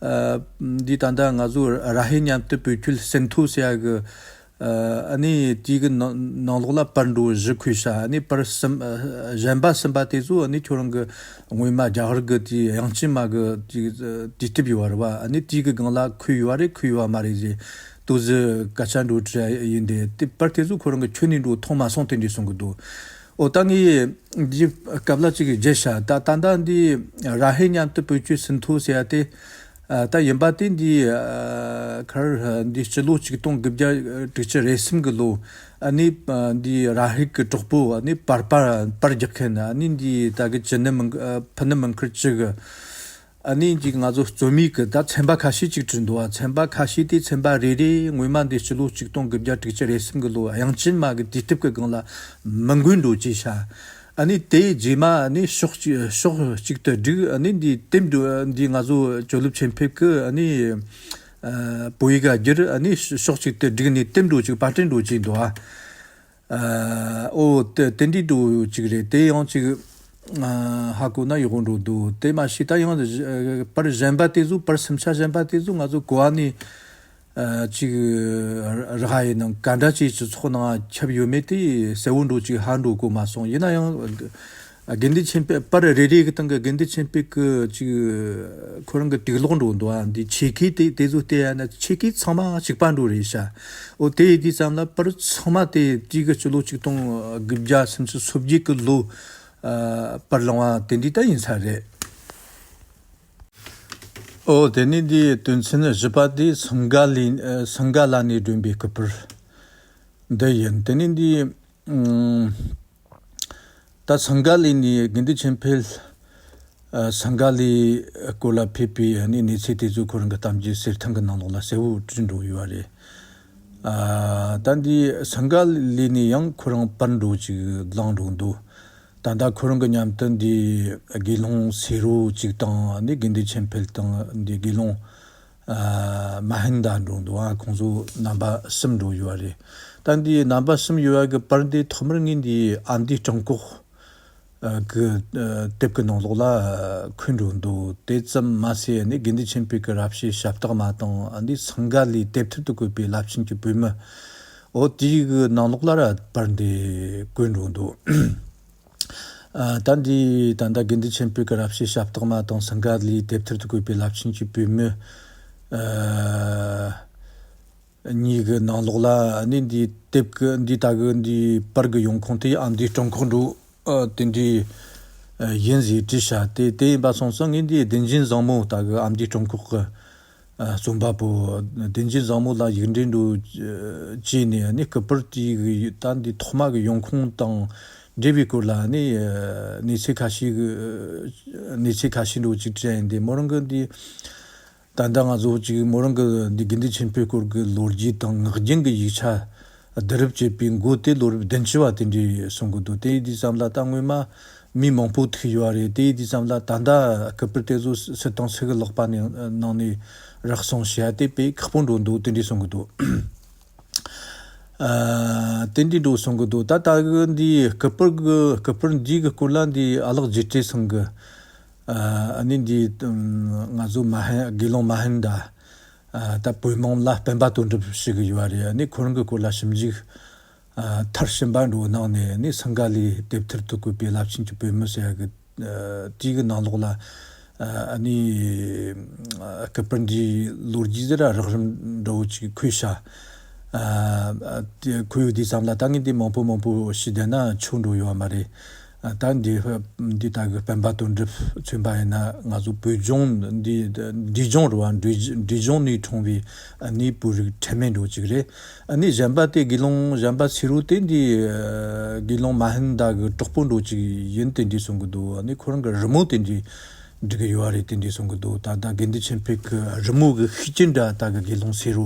ཨ་འདི་ད་ལྟ་ང་ཚོ་ར་ཧེལ་མཉམ་དུ་བོད་སྐྱོད་ཟིན་ཐོ་ཟེར་ཡ་གི་ཨ་ནི་དེའི་གི་ནང་ནང་ལོགས་ལ་པར་འདྲ་བོ་བཞི་འཁོད་ཤག་ཨ་ནི་པར་གསུམ་ཨ་གཞན་པ་གསུམ་པ་དེ་ཚོ་ཨ་ནི་ཁྱོད་རང་གི་སྔོན་མ་རྒྱ་གར་གི་དེའི་དབྱངས་ཅན་མ་གི་དེའི་དུས་དེབ་ཡོད་པ་རེད་བ། ཨ་ནི་དེའི་གི་སྒང་ལ་འཁོད་ཡོད་པ་རེད་འཁོད་ཡོད་པ་མ་རེད་ཟེར་ཏོག་ཙམ་སྐད་ཆ་འདྲ་བོ་དྲིས་ཡིན་ཏེ། དེ་པར་དེ་ཚོ་ཁོ་རང་གི་ཁྱོན་ནས་འདྲ་བོ་མཐོང་མ་སོང་དེ་འདྲ་གསུང་གི་འདུག་ཨོ་ད་ངས་འདི་སྐབས་ལ་ཅིག་བརྗེད་ཤག་ད་ད་ལྟ་འདི་ར་ཧེལ་མཉམ་དུ་བོད་སྐྱོད་ཟིན་ཐོ་ཟེར་ཡ་དེ། ཨ་ད་ཡིན་པ་དེ་འདི་ཨ་ཁར་འདི་སྤྱི་ལོ་ཆིག་སྟོང་དགུ་བརྒྱ་དྲུག་ཅུ་རེ་གསུམ་གི་ལོ་ཨ་ནི་ཨ་འདི་ར་ཧིག་གི་གྲོགས་པོ་ཨ་ནི་པར་པར་པར་རྒྱག་མཁན་ཨ་ནི་འདི་ད་གི་ཅི་ནི་མིན་ཨ་ཕུ་ནི་མིན་ཁུར་ཅི་གི་ཨ་ནི་འདི་ང་ཚོ་རྩོམ་ཡིག་གི་ད་ཚན་པ་ཁ་ཤས་ཅིག་བྲིས་འདུག་ཨ། ཚན་པ་ཁ་ཤས་དེ་ཚན་པ་རེ་རེ་སྔོན་མ་འདི་སྤྱི་ལོ་ཆིག་སྟོང་དགུ་བརྒྱ་དྲུག་ཅུ་རེ་གསུམ་གི་ལོ་དབྱངས་ཅན་མ་གི་དུས་དེབ་གི་སྒང་ལ་མི་འགོད་འགྲོ་ཅེས་བྱ། ཨ་ནི་དེའི་རྗེས་མ་ཨ་ནི་ཕྱོགས་གཅིག་ཕྱོགས་གཅིག་ཏུ་བསྒྲིགས། ཨ་ནི་འདི་དེབ་འདི་འདི་ང་ཚོ་ཇོ་ལུ་ཆོས་འཕེལ་གི་ཨ་ནི་ ཨ་བོད་ཡིག་ག་བསྒྱུར། ཨ་ནི་ཕྱོགས་གཅིག་ཏུ་བསྒྲིགས་ནས་དེབ་འདྲ་བོ་ཅིག་པར་སྐྲུན་འདྲ་བོ་བྱས་འདུག་ཨ། ཨ་འོ་དེ་དེ་འདྲའི་འདྲ་བོ་ཅིག་རེད། དེ་ཡང་ཅིག་ཨ་ཧ་གོ་ན་ཡག་པོ་འདྲ་བོ་འདུག་དེ་མ་ཤེས་ད་ཡང་པར་གཞན་པ་དེ་ཚོ་པར་སུམ་ཆ་གཞན་པ་དེ་ཚོ་ང་ཚོ་གོ་བ་ནས། ཨ་ཅིག་རག་ཡས་ནང་ག་འདྲ་ཅིག་སྤྱི་ཚོགས་ནང་ཁྱབ་ཡོད་མེད་དེ་གསལ་བོ་འདྲ་ཅིག་ཧ་འདྲ་གོ་མ་སོང་། ཡིན་ན་ཡང་དགེ་འདུན་ཆོས་འཕེལ་པར་རེ་རེ་གི་སྟེང་གི་དགེ་འདུན་ཆོས་འཕེལ་གི་ཅིག་ཁོ་རང་གི་དུག་ལོག་འདྲ་བོ་འདུག་ཨ། འདི་ཆེ་ཁའི་དེ་དེ་ཚོ་བལྟས་ཡ་ན་ཆེ་ཁའི་ཚང་མ་གཅིག་པ་འདྲ་བོ་རེད་ཤག་འོ་དེ་ཡིན་དུས་ཙམ་ལ་པར་ཚང་མ་དེ་དུས་ཀྱི་སྤྱི་ལོ་ཆིག་སྟོང་དགུ་བརྒྱ་སུམ་ཅུ་སོ་བརྒྱད་ཀྱི་ལོ་ཨ་པར་བླངས་པ་དེ་འདྲ་ད་ཡིན་ས་རེད། ཨོ་དེ་ནས་འདི་དོན་ཚན་བཞི་པ་དེ་སིངྒ་ལི་ཨ་སིངྒ་ལ་ནས་བསྒྲོན་པའི་སྐུ་པར་འདི་ཡིན། དེ་ནས་འདི་ཨམ་ད་སིངྒ་ལི་ནས་དགེ་འདུན་ཆོས་འཕེལ་ཨ་སིངྒ་ལའི་སྐོར་ལ་ཕེབས་པའི་ཨ་ནི་གནས་ཚུལ་དེ་ཚོ་ཁོ་རང་གི་གཏམ་རྒྱུད་གསེར་ཐང་གི་ནང་ལོགས་ལ་གསལ་བོ་བྲིས་འགྲོ་ཡོད་པ་རེད། ཨ་ད་འདི་སིངྒ་ལི་ནས་ཡང་ཁོ་རང་པར་འདྲ་བོ་ཅིག་བླངས་འགྲོ་འདུག་ད་ལྟ་ཁོ་རང་གི་མཉམ་དུ་འདི་དགེ་སློང་སེ་རོ་གཅིག་དང་ནི་དགེ་འདུན་ཆོས་འཕེལ་དང་འདི་དགེ་སློང་ཨ་མ་ཧན་ད་འགྲོ་འདུག་ཨ་ཁོང་ཚོ་རྣམ་པ་གསུམ་འགྲོ་ཡོད་པ་རེད། ད་འདི་རྣམ་པ་གསུམ་ཡོད་པ་གི་པར་འདི་ཐོག་མར་ངས་འདི་ཨ་མདོའི་སྤྲང་ཁོག་ཨ་གི་ཨ་དེབ་ཀྱི་ནང་ལོགས་ལ་ཨ་འཁོད་འགྲོ་འདུག་དེ་ཙམ་མ་ཟད་ནི་དགེ་འདུན་ཆོས་འཕེལ་གྱི་རབ་བྱེད་ཞབས་སྟེགས་མ་དང་ཨ་འདི་སིངྒ་ལའི་དེབ་ཐེར་དུ་བཀོད་པའི་རླབས་ཆེན་གྱི་པུས་མོ། འོ་དེའི་གི་ནང་ལོགས་ལ་ར་པར་འདི་བཀོད་འགྲོ་འདུག་ཨ་ད་འདི་ད་ལྟ་དགེ་འདུན་ཆོས་འཕེལ་གྱི་རབ་བྱེད་ཞབས་སྟེགས་མ་དང་སིངྒ་ལའི་དེབ་ཐེར་དུ་བཀོད་པའི་རླབས་ཆེན་གྱི་པུས་མོ་ཨ་གཉིས་ཀྱི་ནང་ལོགས་ལ་ཨ་ནི་འདི་དེབ་ཀྱི་འདི་ད་གི་འདི་པར་གྱི་ཡོང་ཁུངས་དེ་ཨ་མདོའི་སྤྲང་ཁོག་འགྲོ་ཨ་དེ་འདྲའི་ཨ་ཡིན་ཟེར་བྲིས་བཞག་དེ་དེ་ཡིན་པ་སོང་ཙང་ངས་འདི་བདུད་འཇོམས་བཟང་མོ་ད་གི་ཨ་མདོའི་སྤྲང་ཁོག་གི་ཨ་རྩོམ་པ་པོ་བདུད་འཇོམས་བཟང་མོ་ལ་ཡིག་འབྲེལ་འགྲོ་བྱས་ནས་ནི་སྐུ་པར་དེའི་གི་ད་འདི་ཐོག་མ་གི་ཡོང་ཁུངས་དང་འབྲེལ་བའི་སྐོར་ལ་ནི་ཨ་གནས་ཚུལ་ཁ་ཤས་གི་གནས་ཚུལ་ཁ་ཤས་འགྲོ་ཅིག་དྲན་ཡིན་ཏེ་མོ་རང་གི་འདི་ད་ལྟ་ང་ཚོ་ཅིག་མོ་རང་གི་འདི་དགེ་འདུན་ཆོས་འཕེལ་སྐོར་གི་ལོ་རྒྱུས་དང་ངག་རྒྱུན་གི་ཡིག་ཆ་བསྡུ་རུབ་བྱེད་པའི་མགོ་དེ་ལོ་རབས་བདུན་ཅུ་བ་དེ་འདྲའི་གསུང་གི་འདུག་དེ་ཡིན་དུས་ཙམ་ལ་ད་སྔོན་མ་མི་མང་པོ་ཐུག་ཡོད་རེད། དེ་ཡིན་དུས་ཙམ་ལ་ད་ལྟ་སྐུ་པར་དེ་ཚོ་སུ་དང་སུ་གི་ལག་པ་ནས་ནང་ནས་རག་སོང་ཞེས་དེ་དཔེ་ཁག་པོ་འགྲོ་འདུག་དེ་འདྲའི་གསུང་གི་འདུག་ཨ་དེ་འདྲའི་འགྲོ་གསུང་གི་འདུག་ད་ལྟ་གི་འདི་སྐུ་པར་གི་སྐུ་པར་འདི་གི་སྐོར་ལ་འདི་ཨ་ལགས་རྗེ་བཀྲས་ཚང་གི་ཨ་ནི་འདི་ང་ཚོ་མ་ཧན་དགེ་སློང་མ་ཧན་ད་ཨ་ད་བོད་དམངས་ལ་སྤེན་པ་དོན་གྲུབ་ཞུ་གི་ཡོད་རེད། ཨ་ནི་ཁོ་རང་གི་སྐོར་ལ་ཞིབ་འཇུག་ཨ་མཐར་ཕྱིན་པ་འགྲོ་གནང་ནས་ཨ་ནི་སིངྒ་ལའི་དེབ་ཐེར་དུ་བཀོད་པའི་རླབས་ཆེན་གྱི་པུས་མོ་ཟེར་ཡ་གི་ཨ་དེའི་གི་ནང་ལོགས་ལ་ཨ་ནི་སྐུ་པར་འདིའི་ལོ་རྒྱུས་ཟེར་ར་རགས་རིམ་འདྲ་བོ་ཅིག་འཁོད་ཤག་ཨ་དེ་འཁོད་ཡོད་དུས་ཙམ་ལ་ད་ངས་འདི་མང་པོ་མང་པོ་ཞིག་བསྡད་ན་ཆོ་འགྲོ་ཡོད་བ་མ་རེད། ཨ་ད་འདི་འདི་ད་གི་སྤེན་པ་དོན་གྲུབ་མཚོན་པ་ཡིན་ན་ང་ཚོ་བོད་ལྗོངས་འདི་འབྲས་ལྗོངས་རུ་བ་འབྲས་ལྗོངས་ནས་འཁྲུངས་པའི་ཨ་ནི་བོད་རིགས་ཁྲེལ་མེད་འདྲ་བོ་ཅིག་རེད། ཨ་ནི་གཞན་པ་དེ་དགེ་སློང་གཞན་པ་ཚེ་རོ་དེ་འདི་ཨ་དགེ་སློང་མ་ཧན་ད་གི་གྲོགས་པོ་འདྲ་བོ་ཅིག་ཡིན་དེ་འདྲའི་གསུང་གི་འདུག་ཨ་ནི་ཁོ་རང་གི་རི་མོ་དེ་འདྲའི་འབྲི་གི་ཡོད་རེད་དེ་འདྲའི་གསུང་གི་འདུག་ད་ལྟ་དགེ་འདུན་ཆོས་འཕེལ་གི་རི་མོ་གི་ཤུགས་རྐྱེན་འདྲ་ད་གི་དགེ་སློང་ཚེ་རོ་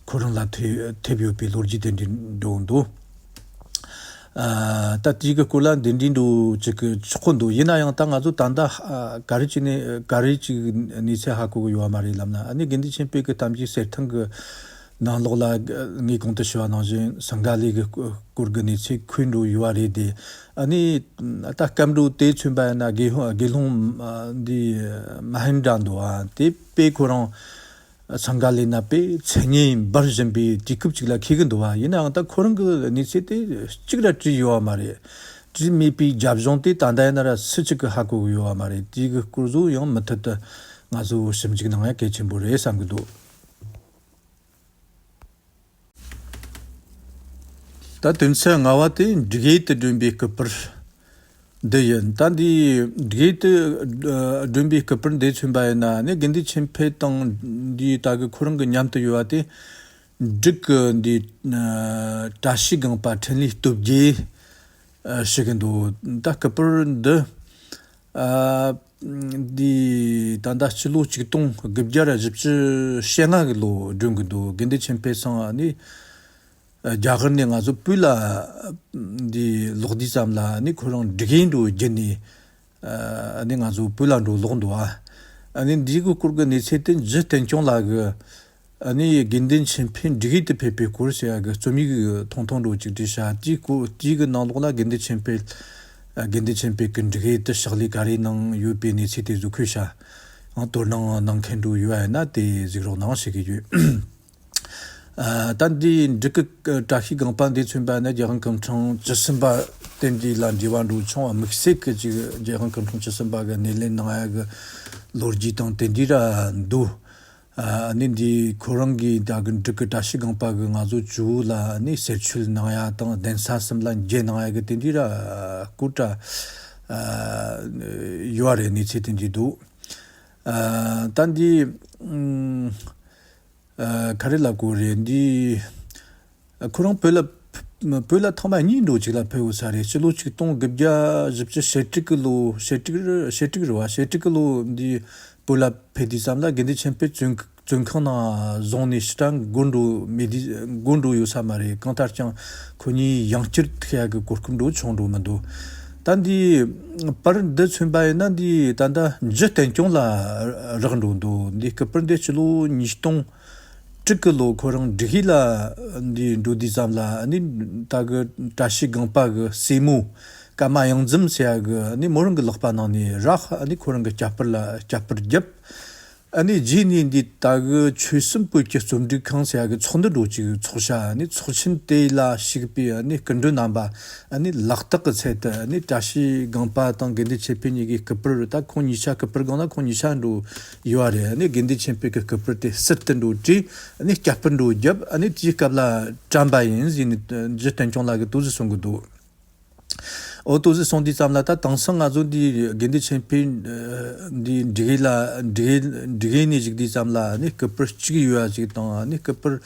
ཁོ་རང་ལ་ཐེབས་ཐེབས་ཡོད་པའི་ལོ་རྒྱུས་དེ་འདྲའི་འགྲོ་འདུག་ཨ་ད་དེའི་གི་སྐོར་ལ་འདི་འདྲའི་འདྲ་བོ་ཅིག་གི་ཆོག་གི་འདུག་ཡིན་ན་ཡང་ད་ང་ཚོ་ད་ལྟ་ཨ་ག་རེ་ཅིག་ནས་ག་རེ་ཅིག་གནས་ཚུལ་ཧ་གོ་གི་ཡོད་བ་མ་རེད་ལབ་ན། ཨ་ནི་དགེ་འདུན་ཆོས་འཕེལ་གི་གཏམ་རྒྱུད་གསེར་ཐང་གི་ནང་ལོགས་ལ་ངས་གོང་དུ་ཞུས་པ་ནང་བཞིན་སིངྒ་ལའི་གི་སྐོར་གི་གནས་ཚུལ་འཁོད་འགྲོ་ཡོད་བ་རེད་དེ། ཨ་ནི་ད་སྐབས་འགྲོ་དེ་མཚོན་པ་ཡིན་ན་དགེ་སློང་དགེ་སློང་འདི་མ་ཧན་འདྲ་འདུག་ཨ་དེ་དཔེ་ཁོ་རང་སིངྒ་ལའི་ན་དཔེ་མཚན་སྙན་འབར་བཞིན་པའི་དུས་སྐབས་ཅིག་ལ་འཁེལ་གི་འདུག་བ། ཡིན་ནའང་ད་ཁོ་རང་གི་གནས་ཚུལ་དེ་གཅིག་ར་བྲིས་ཡོད་བ་མ་རེད། བྲིས་མེད་པའི་རྒྱབ་ལྗོངས་དེ་ད་ལྟ་ཡིན་ན་ར་སུ་གཅིག་གི་ཧ་གོ་གི་ཡོད་བ་མ་རེད། དེའི་གི་སྐོར་ཚོ་ཡང་མུ་མཐུད་དུ་ང་ཚོ་ཞིབ་འཇུག་གནང་ཡ་གལ་ཆེན་པོ་རེད་བསམ་གི་འདུག་ད་དོན་ཚན་ལྔ་བ་དེ་འབྲུག་ཡུལ་དུ་བསྒྲོན་པའི་སྐུ་པར་འདི་ཡིན། ད་འདི་འབྲུག་ཡུལ་དུ་ཨ་བསྒྲོན་པའི་སྐུ་པར་འདི་མཚོན་པ་ཡིན་ན་ནི་དགེ་འདུན་ཆོས་འཕེལ་དང་འདི་ད་གི་ཁོ་རང་གི་མཉམ་དུ་ཡོད་པ་དེ་འབྲུག་གི་འདི་ཨ་བཀྲ་ཤིས་སྒང་པ་འཕྲིན་ལས་སྟོབས་རྒྱས་ཨ་ཞུ་གི་འདུག་ད་སྐུ་པར་འདི་ཨ་འདི་ད་ལྟ་སྤྱི་ལོ་ཆིག་སྟོང་དགུ་བརྒྱ་བཞི་བཅུ་ཞེ་ལྔ་གི་ལོ་བསྒྲོན་གི་འདུག་དགེ་འདུན་ཆོས་འཕེལ་ཚང་ནི་རྒྱ་གར་ནས་ང་ཚོ་བོད་ལ་འདི་ལོག་དུས་ཙམ་ལ་ནི་ཁོ་རང་འབྲུག་ཡུལ་འགྲོ་བརྒྱུད་ནས་ཨ་ནི་ང་ཚོ་བོད་ལ་འགྲོ་ལོག་འདུག་ཨ་ནི་འདི་གི་སྐོར་གི་གནས་ཚུལ་དེ་འཇུ་བསྟན་སྐྱོང་ལགས་ཀྱིས་ ཨ་ནི་དགེ་འདུན་ཆོས་འཕེལ་འབྲུག་ཡུལ་དུ་ཕེབས་པའི་སྐོར་ཟེར་ཡ་གི་རྩོམ་ཡིག་ཐུང་ཐུང་འདྲ་བོ་ཅིག་བྲིས་ཤག་དེའི་སྐོར་དེའི་གི་ནང་ལོགས་ལ་དགེ་འདུན་ཆོས་འཕེལ། ཨ། དགེ་འདུན་ཆོས་འཕེལ་གི་འབྲུག་ཡུལ་དུ་ཕྱག་ལས་ག་རེ་གནང་ཡོད་པའི་གནས་ཚུལ་དེ་ཚོ་བཀོད་ཤག་ཡང་དོ་སྣང་གནང་མཁན་འདྲ་བོ་ཡོད་ཡིན་ན་དེ་གཟིགས་རོགས་གནང་ཞུ་གི་ཡོད། ཨ། ད་འདི་འབྲུག་གི་བཀྲ་ཤིས་སྒང་པ་འདི་མཚོན་པ་ན་རྒྱལ་དབང་སྐུ་ཕྲེང་བཅུ་གསུམ་པ་དེ་འདྲ་ལ་འབྲེལ་བ་འདྲ་བོ་བྱུང་བ། དམིགས་བསལ་གི་ཅིག་རྒྱལ་དབང་སྐུ་ཕྲེང་བཅུ་གསུམ་པ་གི་སྣེ་ལེན་གནང་ཡ་གི་ལོ་རྒྱུས་དང་དེ་འདྲ་ར་འདུག་ཨ་ནི་འདི་ཁོ་རང་གིས་ད་གི་འབྲུག་གི་བཀྲ་ཤིས་སྒང་པ་གི་ང་ཚོ་ཇོ་བོ་ལ་ནི་གསེར་མཆོད་གནང་ཡ་དང་གདན་ས་གསུམ་ལ་འགྱེད་གནང་ཡ་གི་དེ་འདྲ་ར་སྐོར་ར་ཨ་ཡོད་རེད། གནས་ཚུལ་དེ་འདྲ་འདུག་ཨ། ད་འདི་ཨ་ག་རེ་ལབ་དགོས་རེད། འདི་ཁོ་རང་བོད་ལ་བོད་ལ་ཐེངས་མ་གཉིས་འདྲ་བོ་ཅིག་ལ་ཕེབས་ཡོད་ས་རེད། སྤྱི་ལོ་ཆིག་སྟོང་དགུ་བརྒྱ་བཞི་བཅུ་ཞེ་དྲུག་གི་ལོ། ཞེ་དྲུག་རེད། ཞེ་དྲུག་རེད་བ། ཞེ་དྲུག་གི་ལོ་འདི་བོད་ལ་ཕེབས་དུས་ཙམ་ལ་དགེ་འདུན་ཆོས་འཕེལ་བཙོན་བཙོན་ཁང་ནང་བཟུང་ནས་ཕྱི་དྲགས་འགོར་འགྲོ་མེད་དུས་འགོར་འགྲོ་ཡོད་ས་མ་རེད། གང་ལྟར་ཀྱང་ཁོ་གཉིས་ཡང་བསྐྱར་ཐུག་ཡ་གི་གོ་སྐབས་འདྲ་བོ་བྱུང་འགྲོ་མི་འདུག་ད་འདི་པར་འདི་མཚོན་པ་ཡིན་ན་འདི་ད་ལྟ་འཇུ་བསྟན་སྐྱོང་ལ་རག་འགྲོ་འདུག་འདི་སྐུ་པར་འདི་སྤྱི་ལོ་ཉིས་སྟོང་དྲུག་གི་ལོ་ཁོ་རང་འབྲུག་ཡུལ་ལ་འདི་འགྲོ་དུས་ཙམ་ལ་ནི་ད་གི་བཀྲ་ཤིས་སྒང་པ་གི་སྲས་མོ་ཀརྨ་གཡང་འཛོམས་ཟེར་ཡ་གི་ནི་མོ་རང་གི་ལག་པ་ནང་ནས་རག་ཨ་ནི་ཁོ་རང་གི་སྐྱ་པར་ལ་སྐྱ་པར་བརྒྱབ། ཨ་ནི་རྗེས་ནས་འདི་ད་གི་ཆོལ་གསུམ་བོད་ཀྱི་རྩོམ་སྒྲིག་ཁང་ཟེར་ཡ་གི་ཚོགས་འདུ་འདྲ་བོ་ཅིག་ཚོགས་ཤག་ཨ་ནི་ཚོགས་ཆེན་དེ་ལ་ཞུགས་པའི་ཨ་ནི་སྐུ་མགྲོན་རྣམ་པ་ཨ་ནི་ལག་རྟགས་ཀྱི་ཚད་དུ་ཨ་ནི་བཀྲ་ཤིས་སྒང་པ་དང་དགེ་འདུན་ཆོས་འཕེལ་གཉིས་ཀྱི་སྐུ་པར། ད་ཁོང་གཉིས་ཆ་སྐུ་པར་སྒང་ལ་ཁོང་གཉིས་ཆ་འདྲ་བོ་ཡོད་རེད། ཨ་ནི་དགེ་འདུན་ཆོས་འཕེལ་གྱི་སྐུ་པར་དེ་ཟུར་དུ་འདྲ་བོ་བྲིས། ཨ་ནི་སྐྱ་པར་འདྲ་བོ་བརྒྱབ། ཨ་ནི་དེའི་སྐབས་ལ་དྲན་པ་ཡིན་ཟེར་ནས་འཇུ་བསྟན་སྐྱོང་ལགས་ཀྱིས་དེ་འདྲ་གསུང་གི་འདུག་འོ་དེ་འདྲ་གསུང་དུས་ཙམ་ལ་ད་དེང་སང་ང་ཚོ་འདི་དགེ་འདུན་ཆོས་འཕེལ་འདི་འབྲུག་ཡུལ་ལ་འབྲུག་ཡུལ་འབྲུག་ཡུལ་ནས་བཞུགས་དུས་ཙམ་ལ་ནི་སྐུ་པར་གཅིག་ཡོད་ཡ་གཅིག་དང་ནི་སྐུ་པར་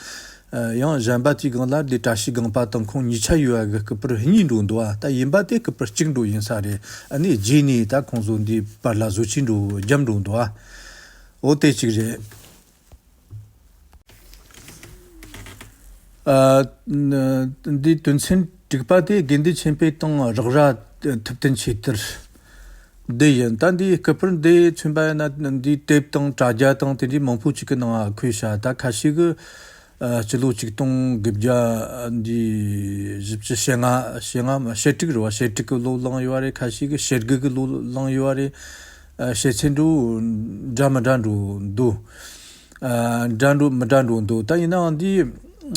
ཡང་གཞན་པ་དེའི་སྒང་ལ་འདི་བཀྲ་ཤིས་སྒང་པ་དང་ཁོང་གཉིས་ཆ་ཡོད་ཡ་གི་སྐུ་པར་གཉིས་འདྲ་བོ་འདུག་ཨ། ད་ཡིན་པ་དེ་སྐུ་པར་གཅིག་འདྲ་བོ་ཡིན་ས་རེད། ཨ་ནི་རྗེས་ནས་ད་ཁོང་ཚོ་འདི་པར་ལ་བཟོ་བཅོས་འདྲ་བོ་བརྒྱབ་འདྲ་བོ་འདུག་ཨ། འོ་དེ་གཅིག་རེད། ཨ། འདི་དོན་ཚན་དྲུག་པ་དེ་དགེ་འདུན་ཆོས་འཕེལ་དང་རེག་ར་ཐུབ་བསྟན་ཆོས་དར་འདི་ཡིན། ད་འདིའི་སྐུ་པར་འདི་མཚོན་པ་ཡིན་ན་འདིའི་དེབ་དང་དྲ་རྒྱ་དང་དེ་འདྲའི་མང་པོ་ཅིག་གི་ནང་འཁོད་ཤག་ད་ཁ་ཤས་ཀྱིས་ཨ་སྤྱི་ལོ་ཆིག་སྟོང་དགུ་བརྒྱ་འདི་བཞི་བཅུ་ཞེ་ལྔ་ཞེ་ལྔ་ཞེ་དྲུག་རེད་བ། ཞེ་དྲུག་གི་ལོ་བླངས་ཡོད་རེད། ཁ་ཤས་ཀྱིས་ཞེ་དགུ་གི་ལོ་བླངས་ཡོད་རེད། ཨ། བཤད་ཚུལ་འདྲ་བོ་འདྲ་མི་འདྲ་འདྲ་བོ་འདུག་ཨ། འདྲ་འདྲ་བོ་མི་འདྲ་འདྲ་བོ་འདུག་ད་ཡིན་ནའང་འདི་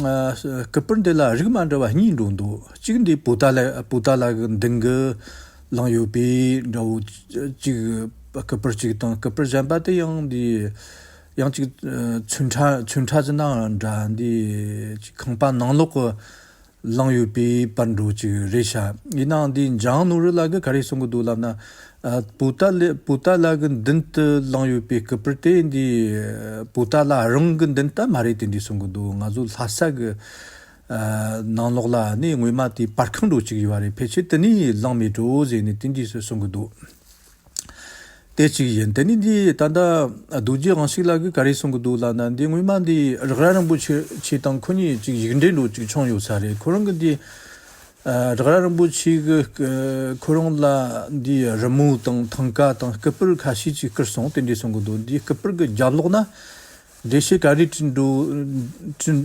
ཨ་སྐུ་པར་འདི་ལ་རིགས་མ་འདྲ་བ་གཉིས་འདྲ་བོ་འདུག་གཅིག་འདི་པོ་ཏཱ་ལ་པོ་ཏཱ་ལ་གི་མདུན་གྱི་བླངས་ཡོད་པའི་འདྲ་བོ་གཅིག་སྐུ་པར་གཅིག་དང་། སྐུ་པར་གཞན་པ་དེ་ཡང་འདི་ཡང་གཅིག་ཨ་ཚོན་ཁྲ་ཚོན་ཁྲ་ཟེར་ན་འདྲ། འདི་གཅིག་ཁང་པ་ནང་ལོགས་ཀྱི་བླངས་ཡོད་པའི་པར་འདྲ་བོ་ཅིག་རེད་ཤག་ཡིན་ནའང་འདི་འཇང་ནོར་བུ་ལགས་ཀྱིས་ག་རེ་གསུང་གི་འདུག་ལབ་ན། ཨ། པོ་ཏཱ་ལ་པོ་ཏཱ་ལ་གི་མདུན་དུ་བླངས་ཡོད་པའི་སྐུ་པར་དེ་འདི་པོ་ཏཱ་ལ་རང་གི་མདུན་ད་མ་རེད་དེ་འདྲ་གསུང་གི་འདུག་ང་ཚོ་ལྷ་ས་གི་ཨ་ནང་ལོགས་ལ་ནི་སྔོན་མ་དེ་པར་ཁང་འདྲ་བོ་ཅིག་ཡོད་རེད། ཕལ་ཆེར་དེ་ནས་བླངས་མེད་འགྲོ་ཟེར་ནས་དེ་འདྲ་གསུང་གི་འདུག་དེ་གཅིག་ཡིན། དེ་ནས་འདི་ད་ལྟ་རྡོ་རྗེ་དབང་ཕྱུག་ལགས་ཀྱིས་ག་རེ་གསུང་གི་འདུག་ལབ་ན། འདི་སྔོན་མ་འདི་རེག་ར་རིན་པོ་ཆེ་ཆེ་དང་ཁོ་གཉིས་ཅིག་ཡིག་འབྲེལ་འདྲ་བོ་ཅིག་བྱུང་ཡོད་ས་རེད། ཁོ་རང་གི་འདི་ཨ་རེག་ར་རིན་པོ་ཆེ་གི་ཁོ་རང་ལ་འདི་རི་མོ་དང་ཐང་ཀ་དང་སྐུ་པར་ཁ་ཤས་ཅིག་བསྐུར་སོང་དེ་འདྲ་གསུང་གི་འདུག་འདི་སྐུ་པར་གི་རྒྱབ་ལོགས་ན་འགྲེལ་བཤད་ག་རེ་བྲིས་འདུག་བྲིས་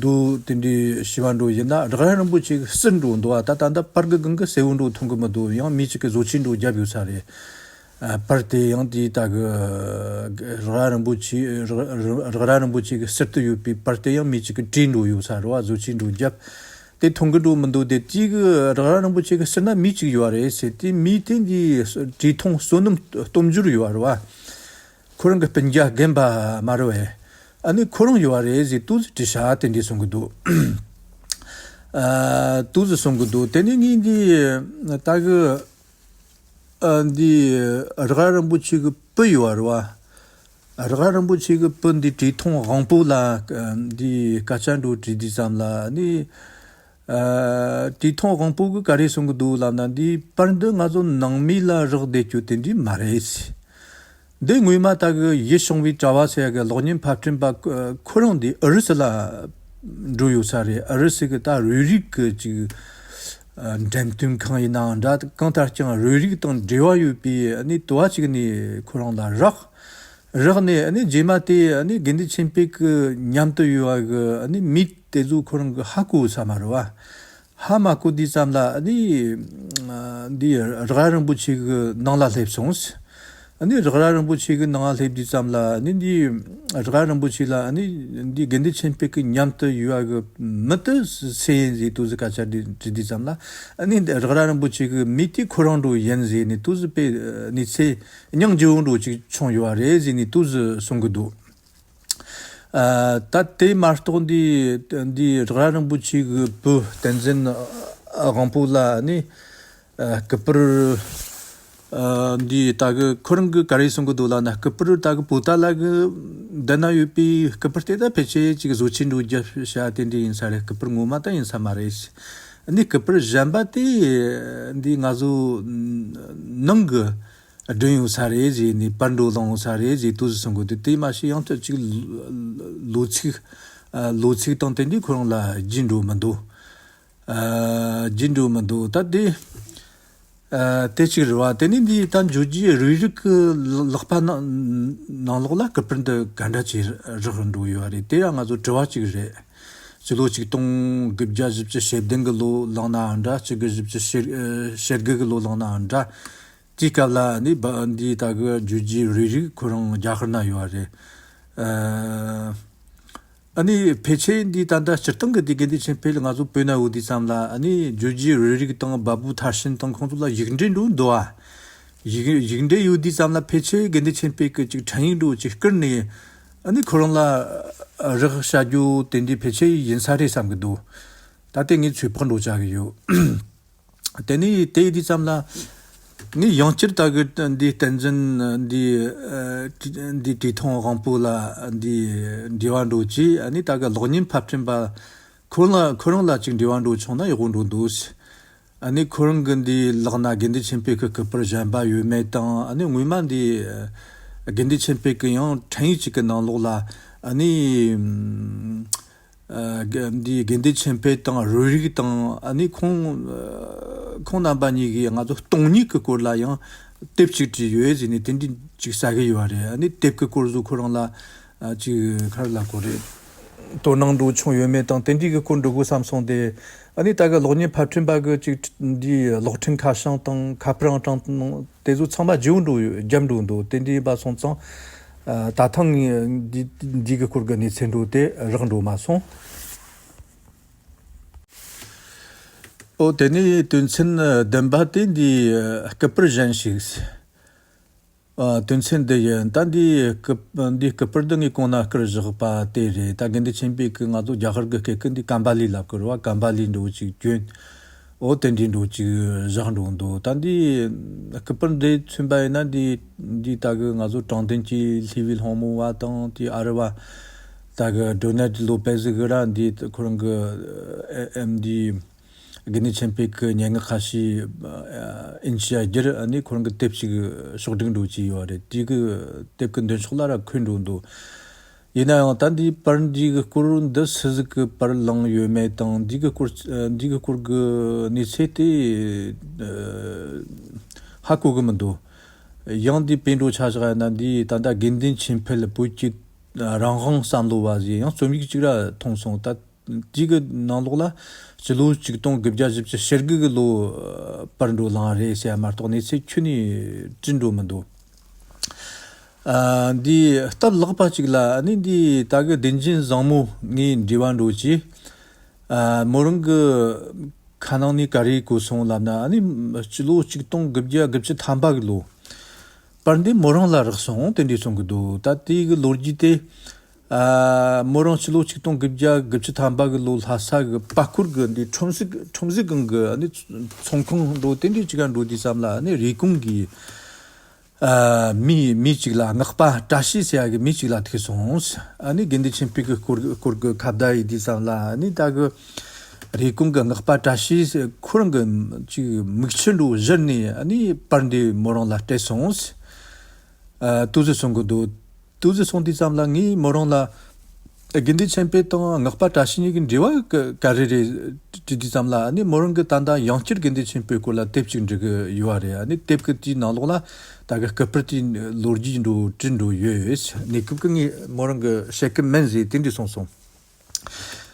འདུག་དེ་འདྲའི་ཞུ་བ་འདྲ་བོ་ཡིན་ན། རེག་ར་རིན་པོ་ཆེ་གི་ཟུར་འདྲ་བོ་འདུག་བ། ད་ད་ལྟ་པར་གི་སྒང་གི་གསལ་བོ་འདྲ་བོ་མཐོང་གི་མི་འདུག་ཡང་མི་གཅིག་གིས་བཟོ་བཅོས་འདྲ་བོ་བརྒྱབ་ཡོད་ས་རེད། ཨ། པར་དེ་ཡང་དེའི་ད་གི་རེག་ར་རིན་པོ་ཆེ་རེག་རེག་ར་རིན་པོ་ཆེ་གི་ཟུར་དུ་ཡོད་པའི་པར་དེ་ཡང་མི་གཅིག་གིས་བྲིས་འདྲ་བོ་ཡོད་ས་རེད་བ། བཟོ་བཅོས་འདྲ་བོ་བརྒྱབ། དེ་མཐོང་གི་འདྲ་བོ་མི་འདུག་དེ་དེའི་གི་རེག་ར་རིན་པོ་ཆེ་གི་ཟུར་ན་མི་གཅིག་ཡོད་རེད་ཟེར། དེ་མི་དེ་འདི་བྲིས་ཐུང་བསོད་ནམས་སྟོབས་འབྱོར་ཡོད་རེད་བ། ཁོ་རང་གི་སྤུན་ཀྱག་རྒན་པ་མ་རེད་བས། ཨ་ནི་ཁོ་རང་ཡོད་རེད་ཟེར་ཏོག་ཙམ་བྲིས་ཤག་དེ་འདྲ་གསུང་གི་འདུག་ཨ། ཏོག་ཙམ་གསུང་གི་འདུག་དེ་ནས་ངས་འདི་ད་གི་ཨ་འདི་རེག་ར་རིན་པོ་ཆེ་གི་བུ་ཡོད་རེད་བ། རེག་ར་རིན་པོ་ཆེ་གི་བུ་འདི་བྲིས་ཐུང་དབང་པོ་ལ་འདི་སྐད་ཆ་འདྲ་བོ་དྲིས་དུས་ཙམ་ལ་ནི། ཨ། བྲིས་ཐུང་དབང་པོ་གིས་ག་རེ་གསུང་གི་འདུག་ལབ་ན། འདི་པར་འདི་ང་ཚོ་ནང་མི་ལ་རག་བསྡད་རྒྱུ་དེ་འདྲ་མ་རེད། འདི་སྔོན་མ་ད་གི་ཡིད་བྱུང་བའི་གྲྭ་བ་ཟེར་ཡ་གི་གློག་བརྙན་ཕབ་སྐྲུན་པ་ཁོ་རང་འདི་ཨུ་རུ་སུ་ལ་འགྲོ་ཡོད་ས་རེད། ཨུ་རུ་སུ་གི་ད་རུ་རིགས་གི་ཅིག་ཨ། འགྲེམས་སྟོན་ཁང་ཡིན་ནའང་འདྲ། གང་ལྟར་ཀྱང་རུ་རིགས་དང་འབྲེལ་བ་ཡོད་པའི་ནི་དུ་བ་ཅིག་ནས་ཁོ་རང་ལ་རག་རག་ནས་ཨ་ནི་རྗེས་མ་དེ་ཨ་ནི་དགེ་འདུན་ཆོས་འཕེལ་གི་མཉམ་དུ་ཡོད་པ་གི་ཨ་ནི་མི་དེ་ཚོ་ཁོ་རང་གི་ཧ་གོ་ས་མ་རེད་བ། ཧ་མ་གོ་དུས་ཙམ་ལ་ཨ་ནི་འདི་རེག་ར་རིན་པོ་ཆེ་གི་ནང་ལ་སླེབས་སོང་། ཨ་ནི་རེག་ར་རིན་པོ་ཆེ་གི་ནང་ལ་སླེབས་དུས་ཙམ་ལ་ཨ་ནི་འདི་རེག་ར་རིན་པོ་ཆེ་ལ་ཨ་ནི་འདི་དགེ་འདུན་ཆོས་འཕེལ་གི་མཉམ་དུ་ཡོད་པ་གི་མི་དེ་སུ་ཡིན་ཟེར་དུས་སུ་སྐད་ཆ་འདི་དྲིས་དུས་ཙམ་ལ། ཨ་ནི་རེག་ར་རིན་པོ་ཆེ་གི་མི་དེ་ཁོ་རང་འགྲོ་ཡིན་ཟེར་ནས་དུས་སུ་དཔེ་ནི་ཚེ་སྙིང་རྗེ་བོ་འགྲོ་ཅིག་བྱུང་ཡོད་རེད་ཟེར་ནས་དུས་སུ་གསུང་གི་འདུག་ཨ། ད་དེ་མ་གཏོགས་འདི་འདི་རེག་ར་རིན་པོ་ཆེ་གི་བུ་བསྟན་འཛིན་དབང་པོ་ལ་ནི་ཨ། སྐུ་པར་ཨ། འདི་ད་གི་ཁོ་རང་གི་ག་རེ་གསུང་གི་འདུག་ལབ་ན། སྐུ་པར་ད་གི་པོ་ཏཱ་ལ་གི་འདི་ན་ཡོད་པའི་སྐུ་པར་དེ་ད་ཕལ་ཆེར་ཅིག་བཟོ་བཅོས་འགྲོ་རྒྱུ་བྱ་དེ་འདྲ་ཡིན་ས་རེད། སྐུ་པར་ངོ་མ་ད་ཡིན་ས་མ་རེད། ཨ་ནི་སྐུ་པར་གཞན་པ་དེ་འདི་ང་ཚོ་ནང་གི་བསྒྲིགས་ཡོད་ས་རེད་ཟེར་ནས། པར་འགྲོ་ལངས་ཡོད་ས་རེད་ཟེར་དུས་སུ་གསུང་གི་འདུག་དེ་མ་ཤེས་ཡང་ཐོག་ཅིག་ལོ་ཚིགས་ཨ། ལོ་ཚིགས་དང་དེ་འདྲའི་ཁོ་རང་ལ་རྒྱུས་འགྲོ་མི་འདུག་ཨ། རྒྱུས་འགྲོ་མི་འདུག་ད་དེ་ཨ། དེ་གཅིག་རེད་བ། དེ་ནས་འདི་ད་འགྲོ་རྒྱུའི་རུ་རིགས་ཀྱི་ལག་པ་ནང་ནང་ལོགས་ལ་སྐུ་པར་འདི་ག་འདྲ་ཅིག་རག་འགྲོ་ཡོད་རེད། དེ་ཡང་ང་ཚོ་དྲི་བ་གཅིག་རེད། སྤྱི་ལོ་ཆིག་སྟོང་དགུ་བརྒྱ་བཞི་བཅུ་ཞེ་བདུན་གི་ལོ་བླངས་ནའང་འདྲ། ཆིག་སྟོང་དགུ་བརྒྱ་བཞི་བཅུ་ཞེ་ཞེ་དགུ་གི་ལོ་བླངས་ནའང་འདྲ། དེའི་སྐབས་ལ་ནི་འདི་ད་གི་འགྲོ་རྒྱུའི་རུ་རིགས་ཁོ་རང་རྒྱ་གར་ན་ཡོད་རེད། ཨ། ཨ་ནི་ཕལ་ཆེར་འདི་ད་ལྟ་སྤྱིར་བཏང་གི་དེ་དགེ་འདུན་ཆོས་འཕེལ་ང་ཚོ་བོད་ན་ཡོད་དུས་ཙམ་ལ། ཨ་ནི་འགྲོ་རྒྱུའི་རུ་རིགས་དང་བ་སྤུ་མཐར་ཕྱིན་དང་ཁོང་ཚོ་ལ་ཡིག་འབྲེལ་འགྲོ་འདུག་ཨ། ཡིག་ཡིག་འབྲེལ་ཡོད་དུས་ཙམ་ལ་ཕལ་ཆེར་དགེ་འདུན་ཆོས་འཕེལ་གི་ཅིག་འཕྲིན་ཡིག་འགྲོ་ཅིག་བསྐུར་ནས། ཨ་ནི་ཁོ་རང་ལ་རག་བྱ་རྒྱུ་དེ་འདྲའི་ཕལ་ཆེར་ཡིན་ས་རེད་བསམ་གི་འདུག་ད་དེ་ངས་ཚོད་དཔག་འགྲོ་བྱ་གི་ཡོད། དེ་ནས་དེ་ཡི་དུས་ཙམ་ལ་ངས་ཡང་བསྐྱར་ད་གི་འདི་བསྟན་འཛིན་འདི་ཨ། འདི་བཀྲས་མཐོང་དབང་པོ་ལ་འདི་འབྲེལ་བ་འགྲོ་ཅི། ཨ་ནི་ད་གི་གློག་བརྙན་ཕབ་སྐྲུན་པ་ཁོ་ལ་ཁོ་རང་ལ་ཅིག་འབྲེལ་བ་འགྲོ་བྱུང་ན་ཡག་པོ་འགྲོ་འདུག་ཨ་ནི་ཁོ་རང་གི་འདི་ལག་ན་དགེ་འདུན་ཆོས་འཕེལ་གི་སྐུ་པར་གཞན་པ་ཡོད་མེད་དང་། ཨ་ནི་སྔོན་མ་འདི་ཨ། དགེ་འདུན་ཆོས་འཕེལ་གི་ཡང་འཕྲིན་ཡིག་ཅིག་གི་ནང་ལོགས་ལ་ཨ་ནི་ཨ། དགེ་འདུན་ཆོས་འཕེལ་དང་རུ་རིགས་དང་། ཨ་ནི་ཁོང་ཨ། ཁོང་རྣམ་པ་གཉིས་ཀྱིས་ང་ཚོ་སྟོང་ཉིད་ཀྱི་སྐོར་ལ་ཡང་དེབ་ཅིག་བྲིས་ཡོད་ཟེར་ནས་དེ་འདྲ་ཅིག་ཟེར་གི་ཡོད་རེད། ཨ་ནི་དེབ་ཀྱི་སྐོར་ཟོ་ཁོ་རང་ལ་ཨ། ཅིག་ག་རེ་ལབ་དགོས་རེད། དོ་སྣང་འགྲོ་བྱུང་ཡོད་མེད་དང་དེ་འདྲའི་གི་སྐོར་འགྲོ་དགོས་བསམ་སོང་སྟེ། ཨ་ནི་ད་གི་གློག་བརྙན་ཕབ་སྐྲུན་པ་གི་ཅིག་འདིའི་གློག་འཕྲིན་ཁ་བྱང་དང་ཁ་པར་ཨང་གྲངས་དང་དེ་ཚོ་ཚང་མ་བརྗེ་པོ་འགྲོ་ཡོད། བརྒྱབ་འགྲོ་འདུག་དེ་འདྲ་ཡིན་པ་སོང་ཙང་། ཨ། ད་ཐེངས་འདི་འདི་གི་སྐོར་གི་གནས་ཚུལ་འགྲོ་དེ་རག་འགྲོ་མ་སོང་། ཨོ། དེ་ནས་དོན་ཚན་བདུན་པ་དེ་འདི་སྐུ་པར་གཞན་ཞིག་ཨ། དོན་ཚན་འདི་ཡིན། ད་འདི་སྐུ་འདི་སྐུ་པར་འདི་ངས་གོང་ན་བསྐུར་བཞག་པ་དེ་རེད། ད་དགེ་འདུན་ཆོས་འཕེལ་གི་ང་ཚོ་རྒྱ་གར་གི་སྐད་ཀྱི་འདི་ཀམ་པ་ལི་ལབ་ཀྱི་རེད་བ། ཀམ་པ་ལི་འདྲ་བོ་ཅིག་གྱོན། འོ་དེ་འདྲའི་འདྲ་བོ་ཅིག་བཞག་འགྲོ་འདུག་ད་འདི་སྐུ་པར་འདི་མཚོན་པ་ཡིན་ན། འདི་འདི་ད་གི་ང་ཚོ་དྲང་བདེན་གྱི་ལྷེ་བའི་ལྷུང་མོ་བ་དང་། དེ་ཨ་རི་བ་ད་གི་ཌོ་ནལ་ལོ་པེ་ཟི་གི་ར་འདི་ཁོ་རང་གི་ཨེ་ཨེམ་འདི། དགེ་འདུན་ཆོས་འཕེལ་གྱི་སྙན་ངག་ཁ་ཤས་ཨིན་ཇི་ཡ་བསྒྱུར། ཨ་ནི་ཁོ་རང་གི་དེབ་ཅིག་ཕྱོགས་སྒྲིག་འགྲོ་བྱས་ཡོད་རེད། དེ་གི་དེབ་ཀྱི་མདུན་ཕྱོགས་ལ་ར་འཁོད་འགྲོ་འདུག་ཡིན་ན་ཡང་ད་འདིའི་པར་འདི་གི་སྐོར་འདི་སུ་ཟིག་གི་པར་བླངས་ཡོད་མེད་དང་། འདི་གི་སྐོར་འདི་གི་སྐོར་གི་གནས་ཚུལ་དེ་ཧ་གོ་གི་མི་འདུག་ཡང་འདི་པར་འགྲོ་ཆ་བཞག་ཡིན་ན། འདི་ད་ལྟ་དགེ་འདུན་ཆོས་འཕེལ་བོད་ཀྱི་རང་དབང་བསམ་བློ་བ་ཟེར་ཡང་རྩོམ་ཡིག་ཅིག་ར་མཐོང་སོང་། ད་དེ་གི་ནང་ལོགས་ལ་སྤྱི་ལོ་ཆིག་སྟོང་དགུ་བརྒྱ་བཞི་བཅུ་ཞེ་དགུ་གི་ལོ་པར་འགྲོ་ལངས་རེད་ཟེར་ཡ་མ་གཏོགས་གནས་ཚུལ་ཁྱོན་ནས་བྲིས་འགྲོ་མི་འདུག་ཨ། འདི་སྟབས་ལེགས་པ་ཅིག་ལ་ཨ་ནི་འདི་ད་གི་བདེན་ཅན་བཟང་མོ་ངའི་འབྲེལ་བ་འགྲོ་ཅི། ཨ། མོ་རང་གི་ཁ་ནང་ནས་ག་རེ་གོ་སོང་ལབ་ན། ཨ་ནི་སྤྱི་ལོ་ཆིག་སྟོང་དགུ་བརྒྱ་དགུ་བཅུ་ཐམ་པ་གི་ལོ་པར་འདི་མོ་རང་ལ་རག་སོང་དེ་འདྲ་གསུང་གི་འདུག་ད་དེ་གི་ལོ་རྒྱུས་དེ། ཨ། མོ་རང་ཕྱི་ལོ་ཆིག་སྟོང་དགུ་བརྒྱ་དགུ་བཅུ་ཐམ་པ་གི་ལོ་ལྷ་ས་གི་པ་སྐོར་གི་འདི་ཁྲོམ་གཟིགས་ཁྲོམ་གཟིགས་སྒང་གི་ཨ་ནི་ཚོང་ཁང་འགྲོ་དེ་འདྲའི་ཅིག་ག་འགྲོ་དུས་ཙམ་ལ། ཨ་ནི་རེབ་གོང་གི་ཨ། མི་མི་ཅིག་ལ་སྔགས་པ་བཀྲ་ཤིས་ཟེར་ཡ་གི་མི་ཅིག་ལ་ཐུག་སོང་། ཨ་ནི་དགེ་འདུན་ཆོས་འཕེལ་གི་སྐོར་སྐོར་གི་ཁ་བརྡ་ཡི་དུས་ཙམ་ལ། ཨ་ནི་ད་གི་རེབ་གོང་གི་སྔགས་པ་བཀྲ་ཤིས་ཁོ་རང་གི་ཅིག་མིག་ཆུ་འགྲོ་གཞིར་ནས། ཨ་ནི་པར་འདི་མོ་རང་ལ་སྤྲད་སོང་། ཨ། དུས་ཚོད་སོང་གི་འདུག་དུས་ཚོད་སོང་དུས་ཙམ་ལ་ངས་མོ་རང་ལ་ དགེ་འདུན་ཆོས་འཕེལ་དང་སྔགས་པ་བཀྲ་ཤིས་གཉིས་ཀྱི་འབྲེལ་བ་ག་ག་རེ་རེད་དྲིས་དུས་ཙམ་ལ། ཨ་ནི་མོ་རང་གིས་ད་ལྟ་ཡང་བསྐྱར་དགེ་འདུན་ཆོས་འཕེལ་སྐོར་ལ་དེབ་ཅིག་འབྲི་གི་ཡོད་རེད། ཨ་ནི་དེབ་ཀྱི་དེའི་ནང་ལོགས་ལ་ད་གི་སྐུ་པར་དེའི་ལོ་རྒྱུས་འགྲོ་བྲིས་འགྲོ་ཡོད། གནས་སྐབས་ཀྱི་ངས་མོ་རང་གིས་བཤད་གི་མིན་ཟེར་དེ་འདྲ་གསུངས་སོང་།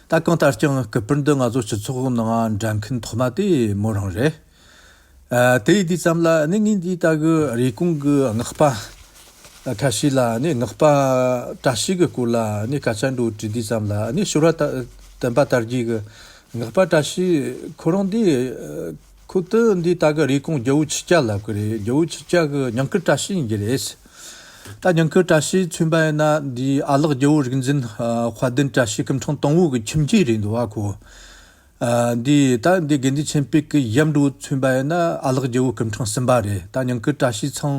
ད་གང་ལྟར་ཀྱང་སྐུ་པར་འདི་ང་ཚོ་སྤྱི་ཚོགས་ནང་འདྲེན་མཁན་ཐོག་མ་དེ་མོ་རང་རེད། ཨ། དེ་ཡིན་དུས་ཙམ་ལ་ནི་ངས་འདི་ལྟ་གི་རེབ་གོང་གི་སྔགས་པ་ཁ་ཤས་ལ་ནི་སྔགས་པ་བཀྲ་ཤིས་ཀྱི་སྐོར་ལ་ནི་སྐད་ཆ་འགྲོ་དྲིས་དུས་ཙམ་ལ་ནི་ཤོར་བ་ད་བསྟན་པ་དར་རྒྱས་ཀྱི་སྔགས་པ་བཀྲ་ཤིས་ཁོ་རང་འདི། ཨ། ཁོ་དེ་འདི་ལྟ་གི་རེབ་གོང་རྒྱལ་པོ་ཆུ་སྐྱ་ལབ་གི་རེད། རྒྱལ་པོ་ཆུ་སྐྱ་གི་ཉང་ཁུ་བཀྲ་ཤིས་ཡིན་གྱི་རེད། ད་ཉང་ཁུ་བཀྲ་ཤིས་མཚོན་པ་ཡིན་ན་འདི་ཨ་ལགས་རྒྱལ་པོ་རིག་འཛིན། ཨ། དཔལ་ལྡན་བཀྲ་ཤིས་སྐུ་ཕྲེང་དང་པོ་གི་ཁྱིམ་རྒྱུད་རེད་འདུག་བ་ཁོ། ཨ། འདི་ད་འདི་དགེ་འདུན་ཆོས་འཕེལ་གྱི་ཡབ་འགྲོ་མཚོན་པ་ཡིན་ན་ཨ་ལགས་རྒྱལ་པོ་སྐུ་ཕྲེང་གསུམ་པ་རེད། ད་ཉང་ཁུ་བཀྲ་ཤིས་ཚང་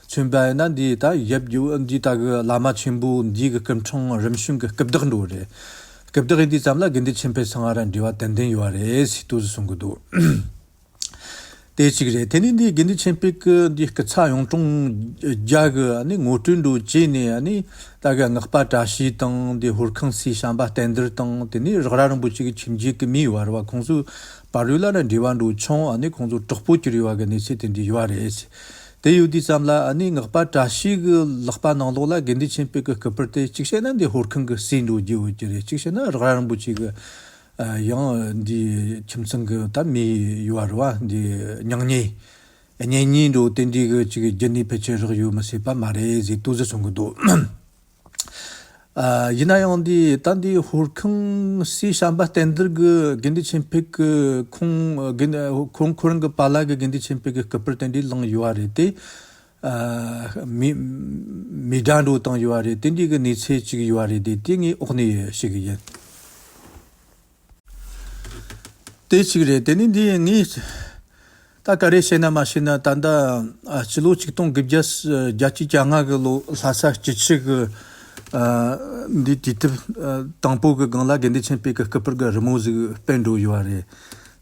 མཚོན་པ་ཡིན་ན་འདི་ད་ཡབ་རྒྱལ་པོ་འདི་ད་གི་བླ་མ་ཆེན་པོ་འདི་གི་སྐུ་ཕྲེང་རིམ་བྱོན་གྱི་སྐུ་བདག་འགྲོ་རེད། སྐུ་བདག་ཡིན་དུས་ཙམ་ལ་དགེ་འདུན་ཆོས་འཕེལ་ཚང་ང་ར་འབྲེལ་བ་ཏན་ཏན་ཡོད་རེད་ཟེར་ཏོག་ཙམ་གསུང་གི་འདུག་དེ་གཅིག་རེད། དེ་ནས་འདི་དགེ་འདུན་ཆོས་འཕེལ་གྱི་འདི་སྐུ་ཚ་གཡུང་དྲུང་རྒྱལ་གྱིས་ནི་ངོ་སྤྲོད་འགྲོ་བྱས་ནས་ནི་ད་གི་སྔགས་པ་བཀྲ་ཤིས་དང་འདི་ཧོར་ཁང་སའི་བྱམས་པ་བསྟན་དར་དང་དེ་ནས་རེག་ར་རིན་པོ་ཆེ་གི་ཁྱིམ་རྒྱུད་ཀྱི་མི་ཡོད་རེད་བ། ཁོང་ཚོའི་བར་ལ་ལ་འབྲེལ་བ་འགྲོ་བྱུང་། ནི་ཁོང་ཚོ་གྲོགས་པོ་གྱུར་ཡོད་པ་གི་གནས་ཚུལ་དེ་འདྲ་ཡོད་རེད། དེ་ཡོད་དུས་ཙམ་ལ་ནི་སྔགས་པ་བཀྲ་ཤིས་ཀྱི་ལག་པ་ནང་ལོགས་ལ་དགེ་འདུན་ཆོས་འཕེལ་གྱི་སྐུ་པར་དེ་གཅིག་བཤད་ན་འདི་ཧོར་ཁང་གི་སྲས་འགྲོ་རྒྱུ་ཡོད་ཀྱི་རེད། གཅིག་བཤད་ན་རེག་ར་རིན་པོ་ཆེ་གི། ཨ། ཡང་འདི་ཁྱིམ་ཚང་གི་ད་མི་ཡོད་རེད་བ། འདི་མྱང་ཉེ་གཉེན་ཉེ་འགྲོ་དེ་འདྲའི་གི་ཅིག་རྒྱུད་ནས་ཕལ་ཆེར་རག་ཡོད་མི་སྲིད་པ་མ་རེད་ཟེར་ཏོག་ཙམ་གསུང་གི་འདུག་ཨ། ཡིན་ན་ཡང་འདི་ད་འདི་ཧོར་ཁང་སའི་བྱམས་པ་བསྟན་དར་གི་དགེ་འདུན་ཆོས་འཕེལ་གི་ཁོང་དགེ་ཁོང་ཁོ་རང་གི་པཱ་ལགས་གི་དགེ་འདུན་ཆོས་འཕེལ་གི་སྐུ་པར་དེ་འདྲའི་བླངས་ཡོད་རེད་དེ། ཨ། མི་མི་དགྲ་འགྲོ་བཏང་ཡོད་རེད། དེ་འདྲའི་གི་གནས་ཚུལ་ཅིག་ཡོད་རེད་དེ། དེ་ངས་འོག་ནས་ཞུ་གི་ཡིན། དེ་གཅིག་རེད། དེ་ནས་འདི་ངས་ད་ག་རེ་བཤད་ན་མ་བཤད་ན་ད་ལྟ། ཨ། སྤྱི་ལོ་ཆིག་སྟོང་དགུ་བརྒྱ་བརྒྱད་ཅུ་གྱ་ལྔ་གི་ལོ་ལྷ་ས་སྤྱི་ཁྱབ་ཀྱི། ཨ། འདི་དུས་དེབ། ཨ། དང་པོ་གི་སྒང་ལ་དགེ་འདུན་ཆོས་འཕེལ་གྱི་སྐུ་པར་གྱི་རི་མོ་ཟིག་སྤེལ་འགྲོ་ཡོད་རེད།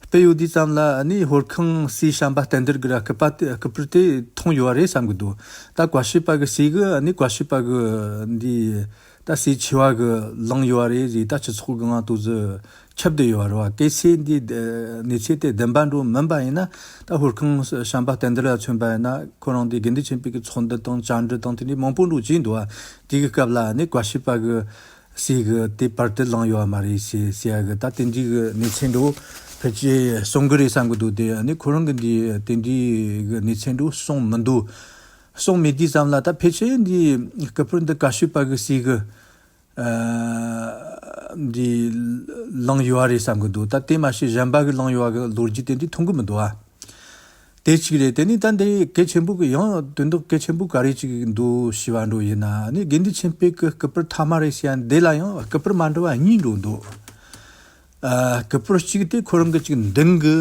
སྤེལ་ཡོད་དུས་ཙམ་ལ་ནི་ཧོར་ཁང་སའི་བྱམས་པ་བསྟན་དར་གྱི་ར་སྐུ་པར་དེ་སྐུ་པར་དེ་མཐོང་ཡོད་རེད་བསམ་གི་འདུག་ད་བཀྲ་ཤིས་པ་གི་སྲས་གི་ནི་བཀྲ་ཤིས་པ་གི་འདི། ད་སྲས་ཆེ་བ་གིས་བླངས་ཡོད་རེད་ཟེར། ད་སྤྱི་ཚོགས་ཀྱི་ངང་དུ་ཟིག་ཁྱབ་བསྡད་ཡོད་རེད་བ། གལ་སྲིད་འདི་གནས་ཚུལ་དེ་བདེན་པ་འགྲོ་མིན་པ་ཡིན་ན། ད་ཧོར་ཁང་བྱམས་པ་བསྟན་དར་ལ་མཚོན་པ་ཡིན་ན་ཁོ་རང་འདི་དགེ་འདུན་ཆོས་འཕེལ་གྱི་ཚོགས་འདུ་དང་བཅར་འདྲི་དང་དེ་འདྲའི་མང་པོ་འགྲོ་བྱས་འདུག་བ། དེ་གི་སྐབས་ལ་ནི་བཀྲ་ཤིས་པ་གི་སྲས་གིས་དེ་པར་དེ་བླངས་ཡོད་མ་རེད་ཟེར་ཟེར་ཡ་གི་ད་དེ་འདྲའི་གི་གནས་ཚུལ་འགྲོ་ཕལ་ཆེར་གསུང་གི་རེད་བསམ་གི་འདུག་དེ་ནི་ཁོ་རང་གི་འདི་དེ་འདྲའི་གི་གནས་ཚུལ་འགྲོ་གསུངས་མི་འདུག་གསུངས་མེད་དུས་ཙམ་ལ་ད་ཕལ་ཆེར་འདི་སྐུ་པར་འདི་བཀྲ་ཤིས་པ་གི་སྲས་གི། ཨ། འདི་བླངས་ཡོད་རེད་བསམ་གི་འདུག་ད་དེ་མ་ཤེས་གཞན་པ་གི་བླངས་ཡོད་གི་ལོ་རྒྱུས་དེ་འདྲ་མཐོང་གི་མི་འདུག་ཨ། དེ་གཅིག་རེད། དེ་ནས་ད་འདི་གལ་ཆེན་པོ་གི་ཡང་དོན་དག་གལ་ཆེན་པོ་ག་རེ་གཅིག་འདུག་ཞུ་བ་འགྲོ་ཡིན་ན། ནི་དགེ་འདུན་ཆོས་འཕེལ་གི་སྐུ་པར་ཐ་མ་རེད་ཟེར་ཡ་འདི་ལ་ཡང་སྐུ་པར་མ་འདྲ་བ་གཉིས་འགྲོ་འདུག་ཨ། སྐུ་པར་གཅིག་དེ་ཁོ་རང་གི་གཅིག་མདུན་གི་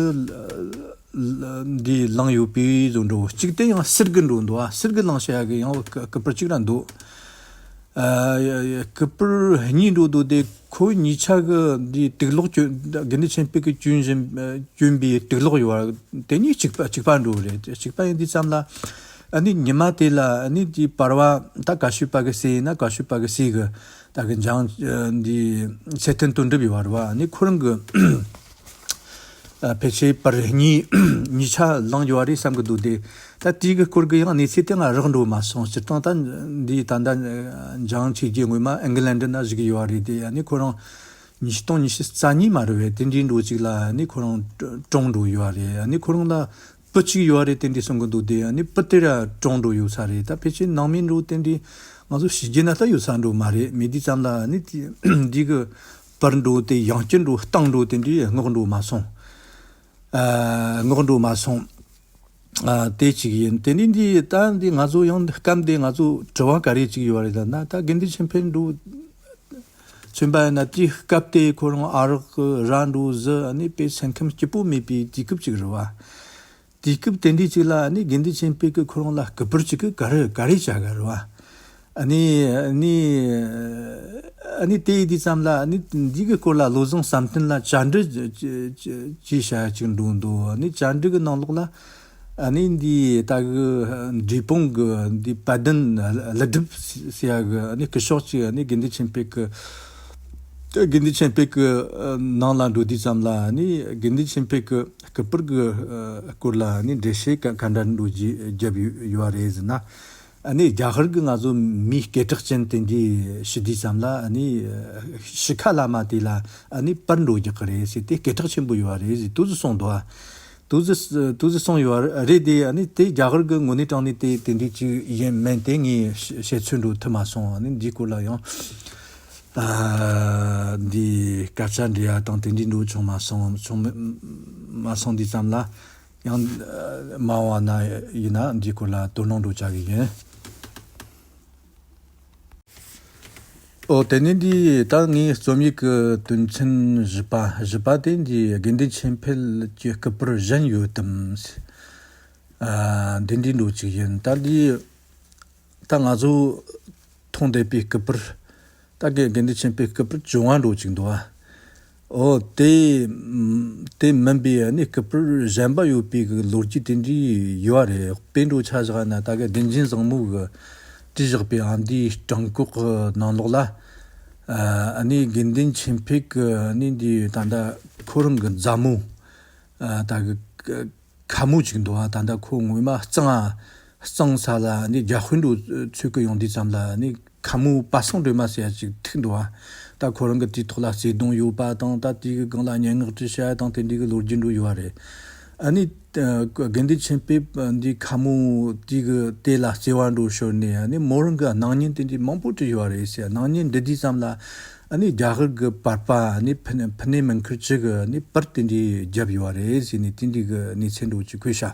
འདི་བླངས་ཡོད་པའི་བཟོ་འདྲ་བོ། གཅིག་དེ་ཡང་ཟུར་གི་འགྲོ་འདུག་ཨ། ཟུར་གི་བླངས་བྱ་ཡ་གི་ཡང་སྐུ་པར་གཅིག་ར་འདུག་ཨ། སྐུ་པར་གཉིས་འགྲོ་འདུག་དེ་ཁོ་གཉིས་ཆ་གི་འདི་དུག་ལོག་གྱོན། དགེ་འདུན་ཆོས་འཕེལ་གི་གྱོན་བཞིན་གྱོན་པའི་དུག་ལོག་ཡོད་པ་དེ་གཉིས་གཅིག་པ་གཅིག་པ་འགྲོ་རེད། གཅིག་པ་ཡིན་དུས་ཙམ་ལ། ཨ་ནི་ཉི་མ་དེ་ལ་ཨ་ནི་དེའི་པར་བ་ད་བཀྲ་ཤིས་པ་གི་སྲས་ཡིན་ན་བཀྲ་ཤིས་པ་གི་སྲས་གི་ད་གི་འཇང་འདི་ཚེ་བརྟན་དོན་གྲུབ་ཡོད་པ་རེད་བ། ཨ་ནི་ཁོ་རང་གི་ཨ་ཕལ་ཆེར་པར་གཉིས་གཉིས་ཆ་བླངས་ཡོད་པ་རེད་བསམ་གི་འདུག་དེ་ད་དེའི་གི་སྐོར་གི་ཡང་གནས་ཚུལ་དེ་ང་རག་འགྲོ་མ་སོང་། སྤྱིར་བཏང་ད་འདི་ད་ལྟ་འཇང་ཆོས་རྗེ་སྔོན་མ་ཨིང་གི་ལན་ཌི་ན་བཞུགས་ཡོད་པ་རེད་དེ། ཨ་ནི་ཁོ་རང་ཉི་ཤུ་སྟོང་ཉི་ཤུ་རྩ་གཉིས་མ་རེད་བས། དེ་འདྲའི་འགྲོ་ཅིག་ལ་ནི་ཁོ་རང་གྲོངས་འགྲོ་ཡོད་རེད། ནི་ཁོ་རང་ལ་བུ་གཅིག་ཡོད་རེད། དེ་འདྲའི་གསུང་གི་འདུག་དེ་ནི་བུ་དེ་ར་གྲོངས་འགྲོ་ཡོད་ས་རེད། ད་ཕལ་ཆེར་ནང་མི་འགྲོ་དེ་འདྲའི་ང་ཚོ་ཤེས་རྒྱུ་ན་ད་ཡོད་ས་འགྲོ་མ་རེད། མེད་དུས་ཙམ་ལ་ནི་དེ་འདི་གི་པར་འགྲོ་དེ་ཡང་བསྐྱར་འགྲོ་བཏང་འགྲོ་དེ་འདྲའི་བསྔོག་འགྲོ་མ་སོང་། ཨ། བསྔོག་འགྲོ་མ་སོང་། ཨ། དེ་གཅིག་ཡིན། དེ་ནི་འདི་ད་འདི་ང་ཚོ་ཡང་སྐབས་འདི་ང་ཚོ་དྲི་བ་ག་རེ་གཅིག་ཡོད་རེད་ལབ་ན། ད་དགེ་འདུན་ཆོས་འཕེལ་འགྲོ་མཚོན་པ་ཡིན་ན་དེའི་སྐབས་དེ་ཁོ་རང་ཨ་རག་གི་ར་འགྲོ་བཟི། ཨ་ནི་དཔེ་སེམས་ཁམས་སྐྱིད་པོ་མེད་པའི་དུས་སྐབས་ཅིག་རེད་བ། དུས་སྐབས་དེ་འདྲའི་ཅིག་ལ་ཨ་ནི་དགེ་འདུན་ཆོས་འཕེལ་གྱིས་ཁོ་རང་ལ་སྐུ་པར་ཅིག་གི་ག་རེ་ག་རེ་བྱ་ག་རེད་བ། ཨ་ནི་ཨ་ནི་ཨ་ནི་དེ་ཡི་དུས་ཙམ་ལ་ཨ་ནི་འདི་གི་སྐོར་ལ་བློ་བཟང་བསམ་གཏན་ལ་བཅར་འདྲི་ཅི་བྱ་ཅིག་འགྲོ་འདུག་ཨ་ནི་བཅར་འདྲི་གི་ནང་ལོགས་ལ་ཨ་ནི་འདི་ད་གི་འབྲས་སྤུངས་གི་འདི་དཔལ་ལྡན་ཀླུ་སྒྲུབ་ཟེར་ཡ་གི་ཨ་ནི་སྐུ་ཞབས་ཅིག་ཨ་ནི་དགེ་འདུན་ཆོས་འཕེལ་གི་ དེ་དགེ་འདུན་ཆོས་འཕེལ་གྱི་ནང་ལ་འགྲོ་དུས་ཙམ་ལ་ནི་དགེ་འདུན་ཆོས་འཕེལ་གྱི་སྐུ་པར་གྱི་སྐོར་ལ་ནི་འགྲེལ་བཤད་ག་ག་འདྲ་འགྲོ་རྒྱུ་བརྒྱབ་ཡོད་རེད་ཟེར་ན། ཨ་ནི་རྒྱ་གར་གྱི་ང་ཚོ་མིའི་སྐད་གྲགས་ཅན་དེ་འདྲའི་ཞུ་དུས་ཙམ་ལ་ཨ་ནི་ཤི་ཁ་བླ་མ་དེ་ལ་ཨ་ནི་པར་འགྲོ་རྒྱག་གི་རེད་ཟེར། དེ་སྐད་གྲགས་ཆེན་པོ་ཡོད་རེད་ཟེར་དུས་ཚོད་སོང་འདུག་ཨ། དུས་ཚོད་དུས་ཚོད་སོང་ཡོད་རེད་དེ། ཨ་ནི་དེ་རྒྱ་གར་གྱི་དངོས་གནས་དྲང་གནས་དེ་དེ་འདྲའི་ཅིག་ཡིན་མིན་དེ་ངས་བཤད་ཚོད་འགྲོ་ཐུབ་མ་སོང་། ཨ་ནི་འདིའི་སྐོར་ལ་ཡང་ཨ་འདི་སྐད་ཆ་འདྲི་ཡ་དང་དེ་འདྲའི་འགྲོ་བྱུང་མ་སོང་བྱུང་མ་མ་སོང་དུས་ཙམ་ལ། ཡང་མ་བ་ན་ཡིན་ན་འདིའི་སྐོར་ལ་དོ་སྣང་འགྲོ་བྱ་གི་ཡིན། ཨོ་དེ་ནས་འདི་ད་ངའི་རྩོམ་ཡིག་གི་དོན་ཚན་བཞི་པ་བཞི་པ་དེ་འདི་དགེ་འདུན་ཆོས་འཕེལ་གྱི་སྐུ་པར་གཞན་ཡོད་དམ། ཨ་འདི་འདྲའི་འགྲོ་ཅིག་ཡིན། ད་འདི་ད་ང་ཚོ་མཐོང་བསྡད་པའི་སྐུ་པར། ད་དགེ་དགེ་འདུན་ཆོས་འཕེལ་སྐུ་པར་བཅོ་ལྔ་འགྲོ་ཅིག་འདུག་ཨ། ཨོ་དེ་དེ་མིན་པའི་ནི་སྐུ་པར་གཞན་པ་ཡོད་པའི་གི་ལོ་རྒྱུས་དེ་འདྲའི་ཡོད་རེད། དཔེ་འགྲོ་ཆ་བཞག་ན་ད་གི་བདུད་འཇོམས་བཟང་མོ་གི་བྲིས་བཞག་པའི་ཨ་འདིའི་བྲང་ཁོག་གི་ནང་ལོགས་ལ་ཨ་ནི་དགེ་འདུན་ཆོས་འཕེལ་གི་ནི་འདི་ད་ལྟ་ཁོ་རང་གི་མཛའ་མོ་ཨ་ད་གི་ཁ་མོ་ཅིག་འདུག་ཨ། ད་ལྟ་ཁོ་ངོ་མ་གཙང་ཨ་གཙང་ས་ལ་ནི་རྒྱ་དཔོན་འགྲོ་ཚུལ་གི་ཡོང་དུས་ཙམ་ལ་ནི་ཁ་མོ་པ་སངས་སྒྲོལ་མ་ཟེར་ཡ་ཅིག་ཐུག་འདུག་ཨ། ད་ཁོ་རང་གི་དེའི་ཐོག་ལ་བརྩེ་དུང་ཡོད་པ་དང་ད་དེའི་གི་སྒང་ལ་སྙན་ངག་བྲིས་བྱ་ཡ་དང་དེ་འདྲའི་གི་ལོ་རྒྱུས་འགྲོ་ཡོད་རེད། ཨ་ནི་དགེ་འདུན་ཆོས་འཕེལ་འདི་ཁ་མོ་དེའི་གི་དེ་ལ་བརྩེ་བ་འགྲོ་ཞོར་ནས་ཨ་ནི་མོ་རང་གི་སྣང་བརྙན་དེ་འདྲའི་མང་པོ་བྲིས་ཡོད་རེད་ཟེར། སྣང་བརྙན་འདི་དུས་ཙམ་ལ་ཨ་ནི་རྒྱ་གར་གི་པར་པ་ཨ་ནི་ཕུ་ནེ་ཕུ་ནེ་མན་ཁུར་ཅི་གི་ཨ་ནི་པར་དེ་འདྲའི་བརྒྱབ་ཡོད་རེད་ཟེར་ནས་དེ་འདྲའི་གི་གནས་ཚུལ་འགྲོ་ཅིག་བཀོད་ཤག་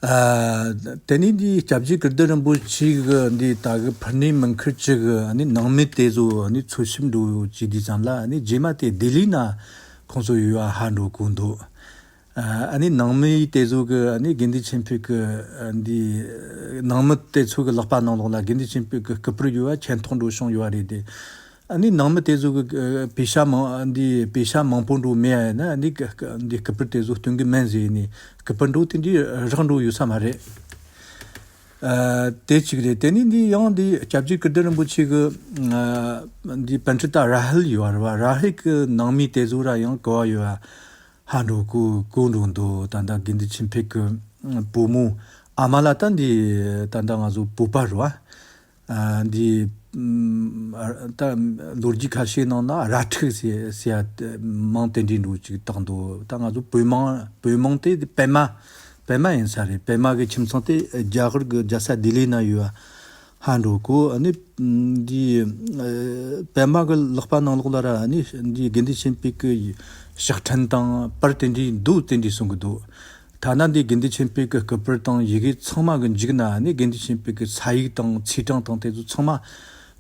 ཨ་དེ་ནས་འདི་སྐྱབས་རྗེ་ཀིརྟི་རིན་པོ་ཆེ་གི་འདི་ད་གི་ཕུ་ནེ་མན་ཁུར་ཅི་གི་ཨ་ནི་ནང་མི་དེ་ཚོ་ཨ་ནི་འཚོལ་ཞིབ་འགྲོ་བྱེད་དུས་ཙམ་ལ་ཨ་ནི་རྗེས་མ་དེ་ལྡི་ལི་ན་ཁོང་ཚོ་ཡོད་ཡ་ཧ་འགྲོ་གོ་འདུག་ཨ་ནི་ནང་མི་དེ་ཚོ་གི་ཨ་ནི་དགེ་འདུན་ཆོས་འཕེལ་གི་ཨ་འདི་ནང་མི་དེ་ཚོ་གི་ལག་པ་ནང་ལོགས་ལ་དགེ་འདུན་ཆོས་འཕེལ་གི་སྐུ་པར་ཡོད་ཡ་མཁྱེན་རྟོགས་འགྲོ་བྱུང་ཡོད་རེད་དེ། ཨ་ནི་ནང་མི་དེ་ཚོ་གི་ཨ་པེ་ཤ་མང་འདི་པེ་ཤ་མང་པོ་འགྲོ་མེད་ཡ་ཡིན་ན་ཨ་ནི་གི་གི་འདི་སྐུ་པར་དེ་ཚོ་སྟོན་གི་མིན་ཟེར་ནས་སྐུ་པར་འགྲོ་དེ་འདྲའི་རག་འགྲོ་ཡོད་ས་མ་རེད། ཨ་དེ་གཅིག་རེད། དེ་ནས་འདི་ཡང་འདི་སྐྱབས་རྗེ་ཀིརྟི་རིན་པོ་ཆེ་གི་ཨ་འདི་པཎྜི་ཏ་ར་ཧུལ་ཡོད་ར་བ་ར་ཧུལ་གི་ནང་མི་དེ་ཚོ་ར་ཡང་གོ་བ་ཡོད་ཡ་ཧ་འགྲོ་གོ་གོ་འགྲོ་འདུག་ད་ལྟ་དགེ་འདུན་ཆོས་འཕེལ་གི་བུ་མོ་ཨ་མ་ལ་ད་འདི་ད་ལྟ་ང་ཚོ་བོད་པ་རེད་བ། ཨ་འདི་ཨམ་ཨ་ད་ལོ་རྒྱུས་ཁ་ཤས་ནང་ན་ར་ཕྲུག་ཟེར་ཟེར་ཡ་མིང་དེ་འདྲའི་འགྲོ་ཅིག་བཏགས་འདུག་ད་ང་ཚོ་བོད་མིང་བོད་མིང་དེ་པད་མ་པད་མ་ཡིན་ས་རེད། པད་མ་གི་ཁྱིམ་ཚང་དེ་རྒྱ་གར་གི་རྒྱལ་ས་ལྡི་ལི་ན་ཡོད་ཧ་འགྲོ་གོ་ཨ་ནི་འདི་ཨ་པད་མ་གི་ལག་པ་ནང་ལོགས་ལ་ར་ཨ་ནི་འདི་དགེ་འདུན་ཆོས་འཕེལ་གི་ཕྱག་ཕྲེང་དང་པར་དེ་འདྲའི་འདུག་དེ་འདྲའི་གསུང་གི་འདུག་ཐ་ན་འདི་དགེ་འདུན་ཆོས་འཕེལ་གྱི་སྐུ་པར་དང་ཡི་གེ་ཚང་མ་གི་མཇུག་ན་ནི་དགེ་འདུན་ཆོས་འཕེལ་གྱི་ས་ཡིག་དང་ཚེས་གྲངས་དང་དེ་ཚོ་ཚང་མ་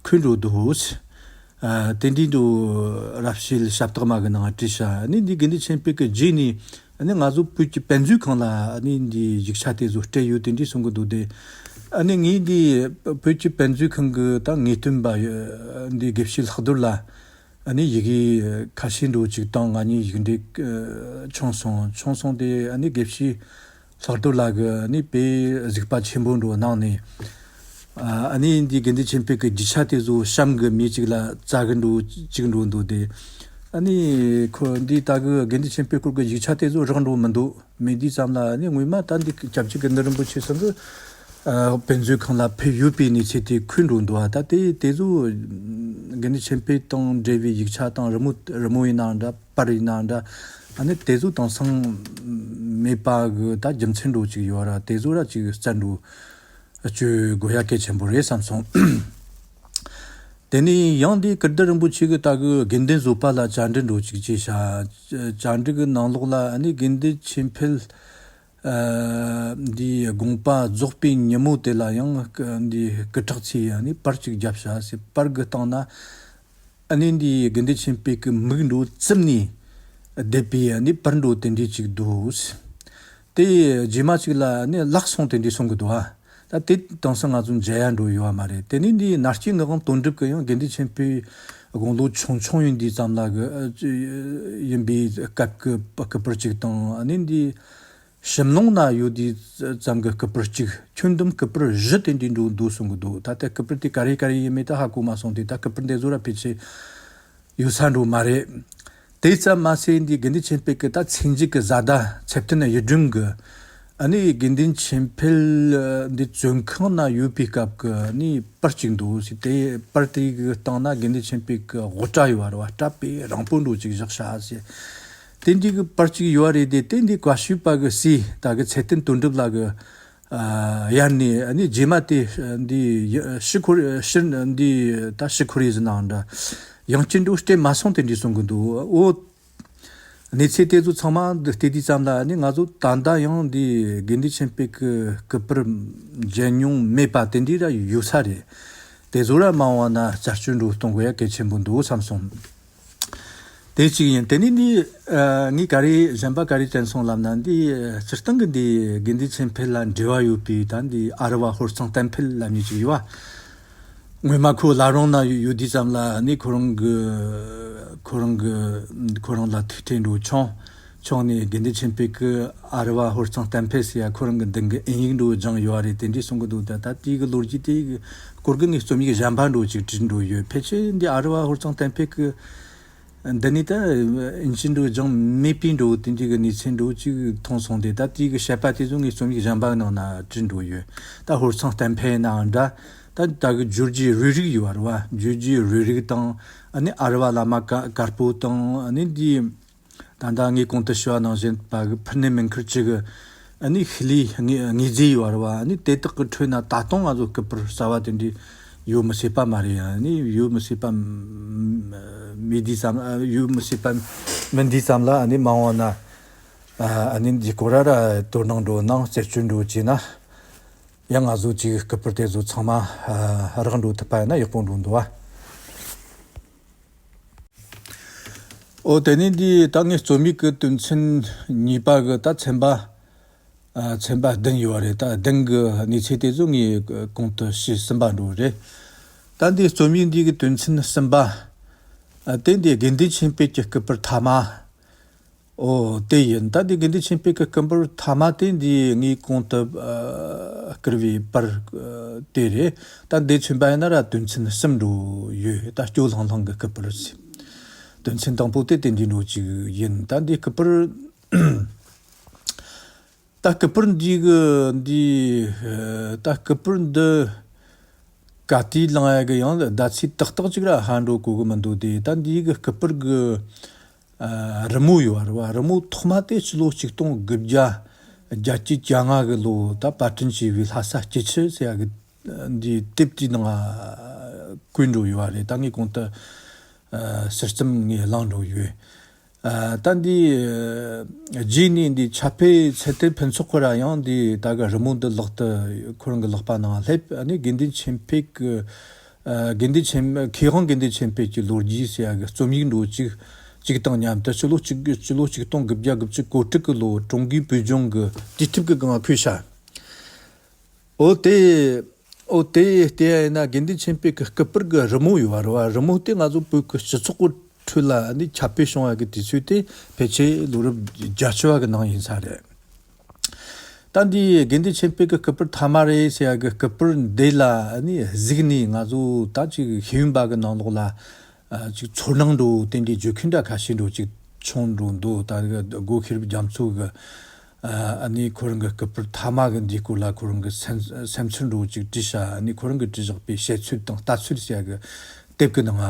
འཁོད་འགྲོ་འདུག་ཨ་དེ་འདྲའི་འདུག་རབ་བྱེད་ཞབས་སྟེགས་མ་གི་ནང་བྲིས་ཤག་ནི་འདི་དགེ་འདུན་ཆོས་འཕེལ་གྱི་རྗེས་ནས་ནི་ང་ཚོ་བོད་ཀྱི་དཔེ་མཛོད་ཁང་ལ་ནི་འདི་ཡིག་ཆ་དེ་ཚོ་སྤྲད་ཡོད་དེ་འདྲའི་གསུང་གི་འདུག་དེ་ཨ་ནི་ངས་འདི་བོད་ཀྱི་དཔེ་མཛོད་ཁང་གི་ད་ངེས་སྟོན་པ་འདི་དགེ་བཤེས་ལྷག་རྡོར་ལ། ཨ་ནི་ཡི་གེ་ཁ་ཤས་འགྲོ་གཅིག་དང་ང་གཉིས་ཡིག་འབྲེལ་བྱུང་སོང་། བྱུང་སོང་སྟེ་ཨ་ནི་དགེ་བཤེས་ལྷག་རྡོར་ལགས་ཀྱིས་ཨ་ནི་དཔེ་གཟིགས་པ་ཆེན་པོ་འགྲོ་གནང་ནས། ཨ་ནི་འདི་དགེ་འདུན་ཆོས་འཕེལ་གྱི་རྒྱུ་ཆ་དེ་ཚོ་གཤམ་གྱི་མི་གཅིག་ལ་བཙལ་གི་འགྲོ་གཅིག་འགྲོ་འདུག་སྟེ། ཨ་ནི་ཁོ་འདི་ལྟ་གི་དགེ་འདུན་ཆོས་འཕེལ་སྐོར་གྱི་ཡིག་ཆ་དེ་ཚོ་རག་འགྲོ་མི་འདུག་མི་འདི་ཙམ་ལ་ནི་སྔོན་མ་ད་འདི་སྐྱབས་རྗེ་ཀིརྟི་རིན་པོ་ཆེ་ཚང་གི་དཔེ་མཛོད་ཁང་ལ་ཕེབས་ཡོད་པའི་གནས་ཚུལ་དེ་འཁོད་འགྲོ་འདུག་ད་དེ་དེ་ཚོ་དགེ་འདུན་ཆོས་འཕེལ་དང་འབྲེལ་བའི་ཡིག་ཆ་དང་རི་མོ་རི་མོ་ཡིན་ན་འདྲ་པར་ཡིན་ན་འདྲ་ཨ་ནི་དེ་ཚོ་དེང་སང་མེད་པ་གི་ད་རྒྱུ་མཚན་འགྲོ་ཅིག་ཡོད་ར། དེ་ཚོ་ར་ཅིག་བཙལ་འགྲོ་བཅོས་དགོས་ཡ་གལ་ཆེན་པོ་རེད་བསམ་སོང་། དེ་ནས་ཡང་འདི་ཀིརྟི་རིན་པོ་ཆེ་གི་ད་གི་དགེ་འདུན་བཟོད་པ་ལ་བཅར་འདྲི་འགྲོ་ཅིག་བྱས་ཤག་བཅར་འདྲི་གི་ནང་ལོགས་ལ་ཨ་ནི་དགེ་འདུན་ཆོས་འཕེལ་ཨ་འདི་དགོངས་པ་རྫོགས་པའི་ཉིན་མོ་དེ་ལ་ཡང་འདི་སྐུ་ཁྲག་ཚོས་ཨ་ནི་པར་ཅིག་བརྒྱབ་ཤག་ཟེར། པར་གི་སྟེང་ན་ཨ་ནི་འདི་དགེ་འདུན་ཆོས་འཕེལ་གི་མིག་འགྲོ་བཙུམས་ནས་བསྡད་པའི་ཨ་ནི་པར་འགྲོ་དེ་འདྲས་ཅིག་འདུག་དེ་རྗེས་མ་ཅིག་ལ་ཨ་ནི་བརླག་སོང་དེ་འདྲས་གསུང་གི་འདུག་ཨ། ད་དེ་དེང་སང་ང་ཚོ་མཇལ་ཡ་འགྲོ་ཡོད་བ་མ་རེད། དེ་ནས་འདི་ན་སྐྱེས་ངག་དབང་དོན་གྲུབ་ཀྱིས་ཡང་དགེ་འདུན་ཆོས་འཕེལ་དགུང་ལོ་ཆུང་ཆུང་ཡིན་དུས་ཙམ་ལ་གི་ཨ་ཡིན་པའི་སྐབས་ཀྱི་སྐུ་པར་ཅིག་དང་ཨ་ནི་འདི་ཞིམ་ལོང་ན་ཡོད་དུས་ཙམ་གྱི་སྐུ་པར་གཅིག་ཁྱོན་བསྡོམས་སྐུ་པར་བཞི་དེ་འདྲའི་འགྲོ་འདུག་གསུང་གི་འདུག་ད་ལྟ་སྐུ་པར་དེ་ག་རེ་ག་རེ་ཡིན་མིན་ད་ཧ་གོ་མ་སོང་སྟེ། ད་སྐུ་པར་འདི་ཚོ་ར་ཕལ་ཆེར་ ཡོད་ས་འགྲོ་མ་རེད། དེ་ཙམ་མ་ཟད་འདི་དགེ་འདུན་ཆོས་འཕེལ་གི་ད་མཚན་རྒྱུད་ཀྱི་བཟའ་ཟླ་ཚེ་བརྟན་གཡུ་སྒྲོན་གི་ཨ་ནི་དགེ་འདུན་ཆོས་འཕེལ་འདི་བཙོན་ཁང་ན་ཡོད་པའི་སྐབས་ཀྱི་ཨ་ནི་པར་གཅིག་འདུག་ཟེར། དེ་པར་དེ་གི་སྟེང་ན་དགེ་འདུན་ཆོས་འཕེལ་གི་དབུ་སྐྲ་ཡོད་པ་རེད་བ། སྐྲ་དཔེ་རིང་པོ་འདྲ་ཅིག་བཞག་ཤག་ཟེར། དེ་འདྲའི་གི་པར་གཅིག་ཡོད་པ་རེད། དེ་དེ་འདི་བཀའ་བཤོས་པ་གི་སྲས་ད་གི་ཚེ་བརྟན་དོན་གྲུབ་ལགས་གི་ཨ་ཡར་ནས་ཨ་ནི་རྗེས་མ་དེ་འདི་ཡ་ཕྱིར་འཁོར་ཕྱིར་འདི་ད་ཕྱིར་འཁོར་ཡས་ཟེར་ནའང་འདྲ། ཡང་བསྐྱར་འགྲོ་སྤྲད་མ་སོང་དེ་འདྲ་གསུང་གི་འདུག་འོ། གནས་ཚུལ་དེ་ཚོ་ཚང་མ་འདི་བལྟས་དུས་ཙམ་ལ་ཨ་ནི་ང་ཚོ་ད་ལྟ་ཡང་འདི་དགེ་འདུན་ཆོས་འཕེལ་གི་སྐུ་པར་མཇལ་མྱོང་མེད་པ་དེ་འདྲ་ར་ཡོད་ས་རེད། དེ་ཚོ་ར་མ་འོངས་པ་ན་རྩད་གཅོད་འདྲ་གཏོང་དགོས་ཡ་གལ་ཆེན་པོ་འདུག་བསམ་སོང་། དེ་གཅིག་ཡིན། དེ་ནས་འདི་ཨ་ངས་ག་རེ་གཞན་པ་ག་རེ་དྲན་སོང་ལབ་ན། འདི་སྤྱིར་བཏང་གི་འདི་དགེ་འདུན་ཆོས་འཕེལ་ལ་འབྲེལ་བ་ཡོད་པའི་ད་འདི་ཨ་རི་བ་ཧོར་གཙང་བསྟན་འཕེལ་ལབ་མཁན་ཅིག་ཡོད་བ། སྔོན་མ་ཁོ་བླ་བྲང་ན་ཡོད་དུས་ཙམ་ལ་ནི་ཁོ་རང་གི་ཁོ་རང་གི་ཁོ་རང་ལ་ཐུག་འཕྲད་འགྲོ་བྱུང་བྱུང་ནས་དགེ་འདུན་ཆོས་འཕེལ་གི་ཨ་རི་བ་ཧོར་གཙང་བསྟན་འཕེལ་ཟེར་ཡ་ཁོ་རང་གི་མདུན་གི་དབྱིན་ཡིག་འགྲོ་སྦྱངས་ཡོད་རེད། དེ་འདྲས་གསུང་གི་འདུག་ད་ད་དེའི་གི་ལོ་རྒྱུས་དེ་གི་སྐོར་གི་ངས་རྩོམ་ཡིག་གཞན་པ་འགྲོ་ཅིག་བྲིས་འགྲོ་ཡོད། ཕལ་ཆེར་འདི་ཨ་རི་བ་ཧོར་གཙང་བསྟན་འཕེལ་གི་འདི་ནས་ད་ཨིན་ཇི་འགྲོ་སྦྱངས་མེད་པའི་འགྲོ་དེ་འདྲས་གི་གནས་ཚུལ་འགྲོ་ཅིག་མཐོང་སོང་སྟེ། ད་དེའི་གི་བཤད་པ་དེ་ཚོ་ངས་རྩོམ་ཡིག་གཞན་པ་ནང་ན་བྲིས་འགྲོ་ཡོད། ད་ཧོར་གཙང་བསྟན་འཕེལ་ནའང་འདྲ། ད་ད་གི་ཇོར་ཇི་རུས་རིག་ཡོད་རེད་བ། ཇོར་ཇི་རུས་རིག་དང་ཨ་ནི་ཨ་རི་བ་བླ་མ་དཀར་དཀར་པོ་དང་ཨ་ནི་འདི་ད་ལྟ་ངས་གོང་དུ་ཞུ་བ་ནང་བཞིན་པ་གི་ཕུར་ནེ་མིན་ཁུར་ཅི་གི་ཨ་ནི་ཤི་ལིའི་དངོས་དངོས་རྫས་ཡོད་རེད་བ། ཨ་ནི་དེ་དག་གི་ཁྲོད་ན་ད་དུང་ང་ཚོ་སྐུ་པར་གསར་བ་དེ་འདྲ་ཡོད་མི་སྲིད་པ་མ་རེད། ཨ་ནི་ཡོད་མི་སྲིད་པ་མ་མི་འདི་ཙམ་ཡོད་མི་སྲིད་པ་མིན་འདི་ཙམ་ལ་ཨ་ནི་མ་འོངས་ན་ཨ་ནི་འདི་སྐོར་ར་ར་དོ་སྣང་འགྲོ་གནང་རྩད་གཅོད་འགྲོ་བྱས་ན། ཡང་ང་ཚོ་ཅིག་སྐུ་པར་དེ་ཚོ་ཚང་མ་ཨ་རག་འགྲོ་ཐུབ་པ་ཡིན་ན་ཡག་པོ་འགྲོ་འདུག་བ། ཨོ་དེ་ནས་འདི་ད་ངའི་རྩོམ་ཡིག་གི་དོན་ཚན་གཉིས་པ་གི་ད་ཚན་པ་ཨ་ཚན་པ་བདུན་ཡོད་རེད། ད་བདུན་གི་གནས་ཚུལ་དེ་ཚོ་ངས་གོང་དུ་ཞུས་ཟིན་པ་འགྲོ་རེད། ད་འདི་རྩོམ་ཡིག་འདི་གི་དོན་ཚན་གསུམ་པ་ཨ་དེ་འདི་དགེ་འདུན་ཆོས་འཕེལ་གྱི་སྐུ་པར་ཐ་མ། ཨོ་དེ་ཡིན། ད་འདི་དགེ་འདུན་ཆོས་འཕེལ་གྱི་སྐུ་པར་ཐ་མ་དེ་འདི་ངས་གོང་དུ་ཨ་བསྐུར་བའི་པར་ཨ་དེ་རེད། ད་འདི་མཚོན་པ་ཡིན་ན་ར་དོན་ཚན་གསུམ་འགྲོ་ཡོད། ད་སྐྱོ་ལྷང་ལྷང་གི་སྐུ་པར་ཟེར། དོན་ཚན་དང་པོ་དེ་དེ་འདི་འགྲོ་གཅིག་ཡིན། ད་འདི་སྐུ་པར་ད་སྐུ་པར་འདི་གི་འདི་ཨ་ད་སྐུ་པར་འདི་ག་དུས་བླངས་ཡ་གི་ཡང་ཟླ་ཚེས་ཏག་ཏག་ཅིག་ར་ཧ་འགྲོ་གོ་གི་མི་འདུག་དེ་ད་འདི་གི་སྐུ་པར་གི་ཨ་རི་མོ་ཡོད་རེད་བ། རི་མོ་ཐོག་མ་དེ་ཕྱི་ལོ་ཆིག་སྟོང་དགུ་བརྒྱ་བརྒྱད་ཅུ་གྱ་ལྔ་གི་ལོ་ད་པར་སྐྲུན་བྱས་པའི་ལྷ་ས་སྐྱིད་ཆུ་ཟེར་ཡ་གི་འདིའི་དེབ་དེའི་ནང་བཀོད་འགྲོ་ཡོད་རེད། ད་ངས་གོང་དུ་ཨ་ཟུར་ཙམ་ངས་བླངས་འགྲོ་ཡོད། ཨ་ད་འདི་ཨ་རྗེས་ནས་འདི་ཆབ་སྤེལ་ཚེ་བརྟན་ཕུན་ཚོགས་ཀྱིས་ར་ཡང་འདི་ད་གི་རི་མོ་འདི་ལག་ཏུ་ཁོ་རང་གི་ལག་པ་ནང་སླེབས། ཨ་ནི་དགེ་འདུན་ཆོས་འཕེལ་གི་ཨ་དགེ་འདུན་ཆོས་མཁས་དབང་དགེ་འདུན་ཆོས་འཕེལ་གྱི་ལོ་རྒྱུས་ཟེར་ཡ་གི་རྩོམ་ཡིག་འགྲོ་གཅིག་གཅིག་དང་མཉམ་དུ་ཕྱི་ལོ་གཅིག་ཕྱི་ལོ་ཆིག་སྟོང་དགུ་བརྒྱ་དགུ་བཅུ་གོ་དྲུག་གི་ལོ་ཀྲུང་གོའི་བོད་ལྗོངས་ཀྱི་དུས་དེབ་ཀྱི་སྒང་ལ་ཕུལ་ཤག་ཨོ་དེ་ཨོ་དེ་བལྟས་ཡ་ཡིན་ན་དགེ་འདུན་ཆོས་འཕེལ་གྱི་སྐུ་པར་གྱི་རི་མོ་ཡོད་པ་རེད་བ། རི་མོ་དེ་ང་ཚོ་བོད་ཀྱི་སྤྱི་ཚོགས་ཀྱི་ཁྲོད་ལ་ནི་ཁྱབ་སྤེལ་བྱུང་བ་གི་དུས་ཚོད་དེ་ཕལ་ཆེར་ལོ་རབས་བརྒྱད་ཅུ་བ་གི་ནང་ཡིན་ས་རེད། ད་འདི་དགེ་འདུན་ཆོས་འཕེལ་གྱི་སྐུ་པར་ཐ་མ་རེད་ཟེར་ཡ་གི་སྐུ་པར་འདི་ལ་ནི་གཟིགས་ནས་ང་ཚོ་ད་ཅིག་ཤེས་ཡོན་པ་གི་ནང་ལོགས་ལ་ཨ་ཅིག་ཚོར་སྣང་འགྲོ་དེ་འདྲའི་བརྗོད་མཁན་འདྲ་ཁ་ཤས་འགྲོ་ཅིག་བྱུང་འགྲོ་འདུག་ད་སྒོ་ཤེས་རབ་རྒྱ་མཚོ་གི་ཨ་ནི་ཁོ་རང་གི་སྐུ་པར་ཐ་མ་གི་འདིའི་སྐོར་ལ་ཁོ་རང་གི་སེམས་སེམས་ཚོར་འདྲ་ཅིག་བྲིས་ཤག་ཨ་ནི་ཁོ་རང་གི་བྲིས་བཞག་པའི་བཤད་ཚུལ་དང་ལྟ་ཚུལ་ཟེར་ཡ་གི་དེབ་ཀྱི་ནང་ང་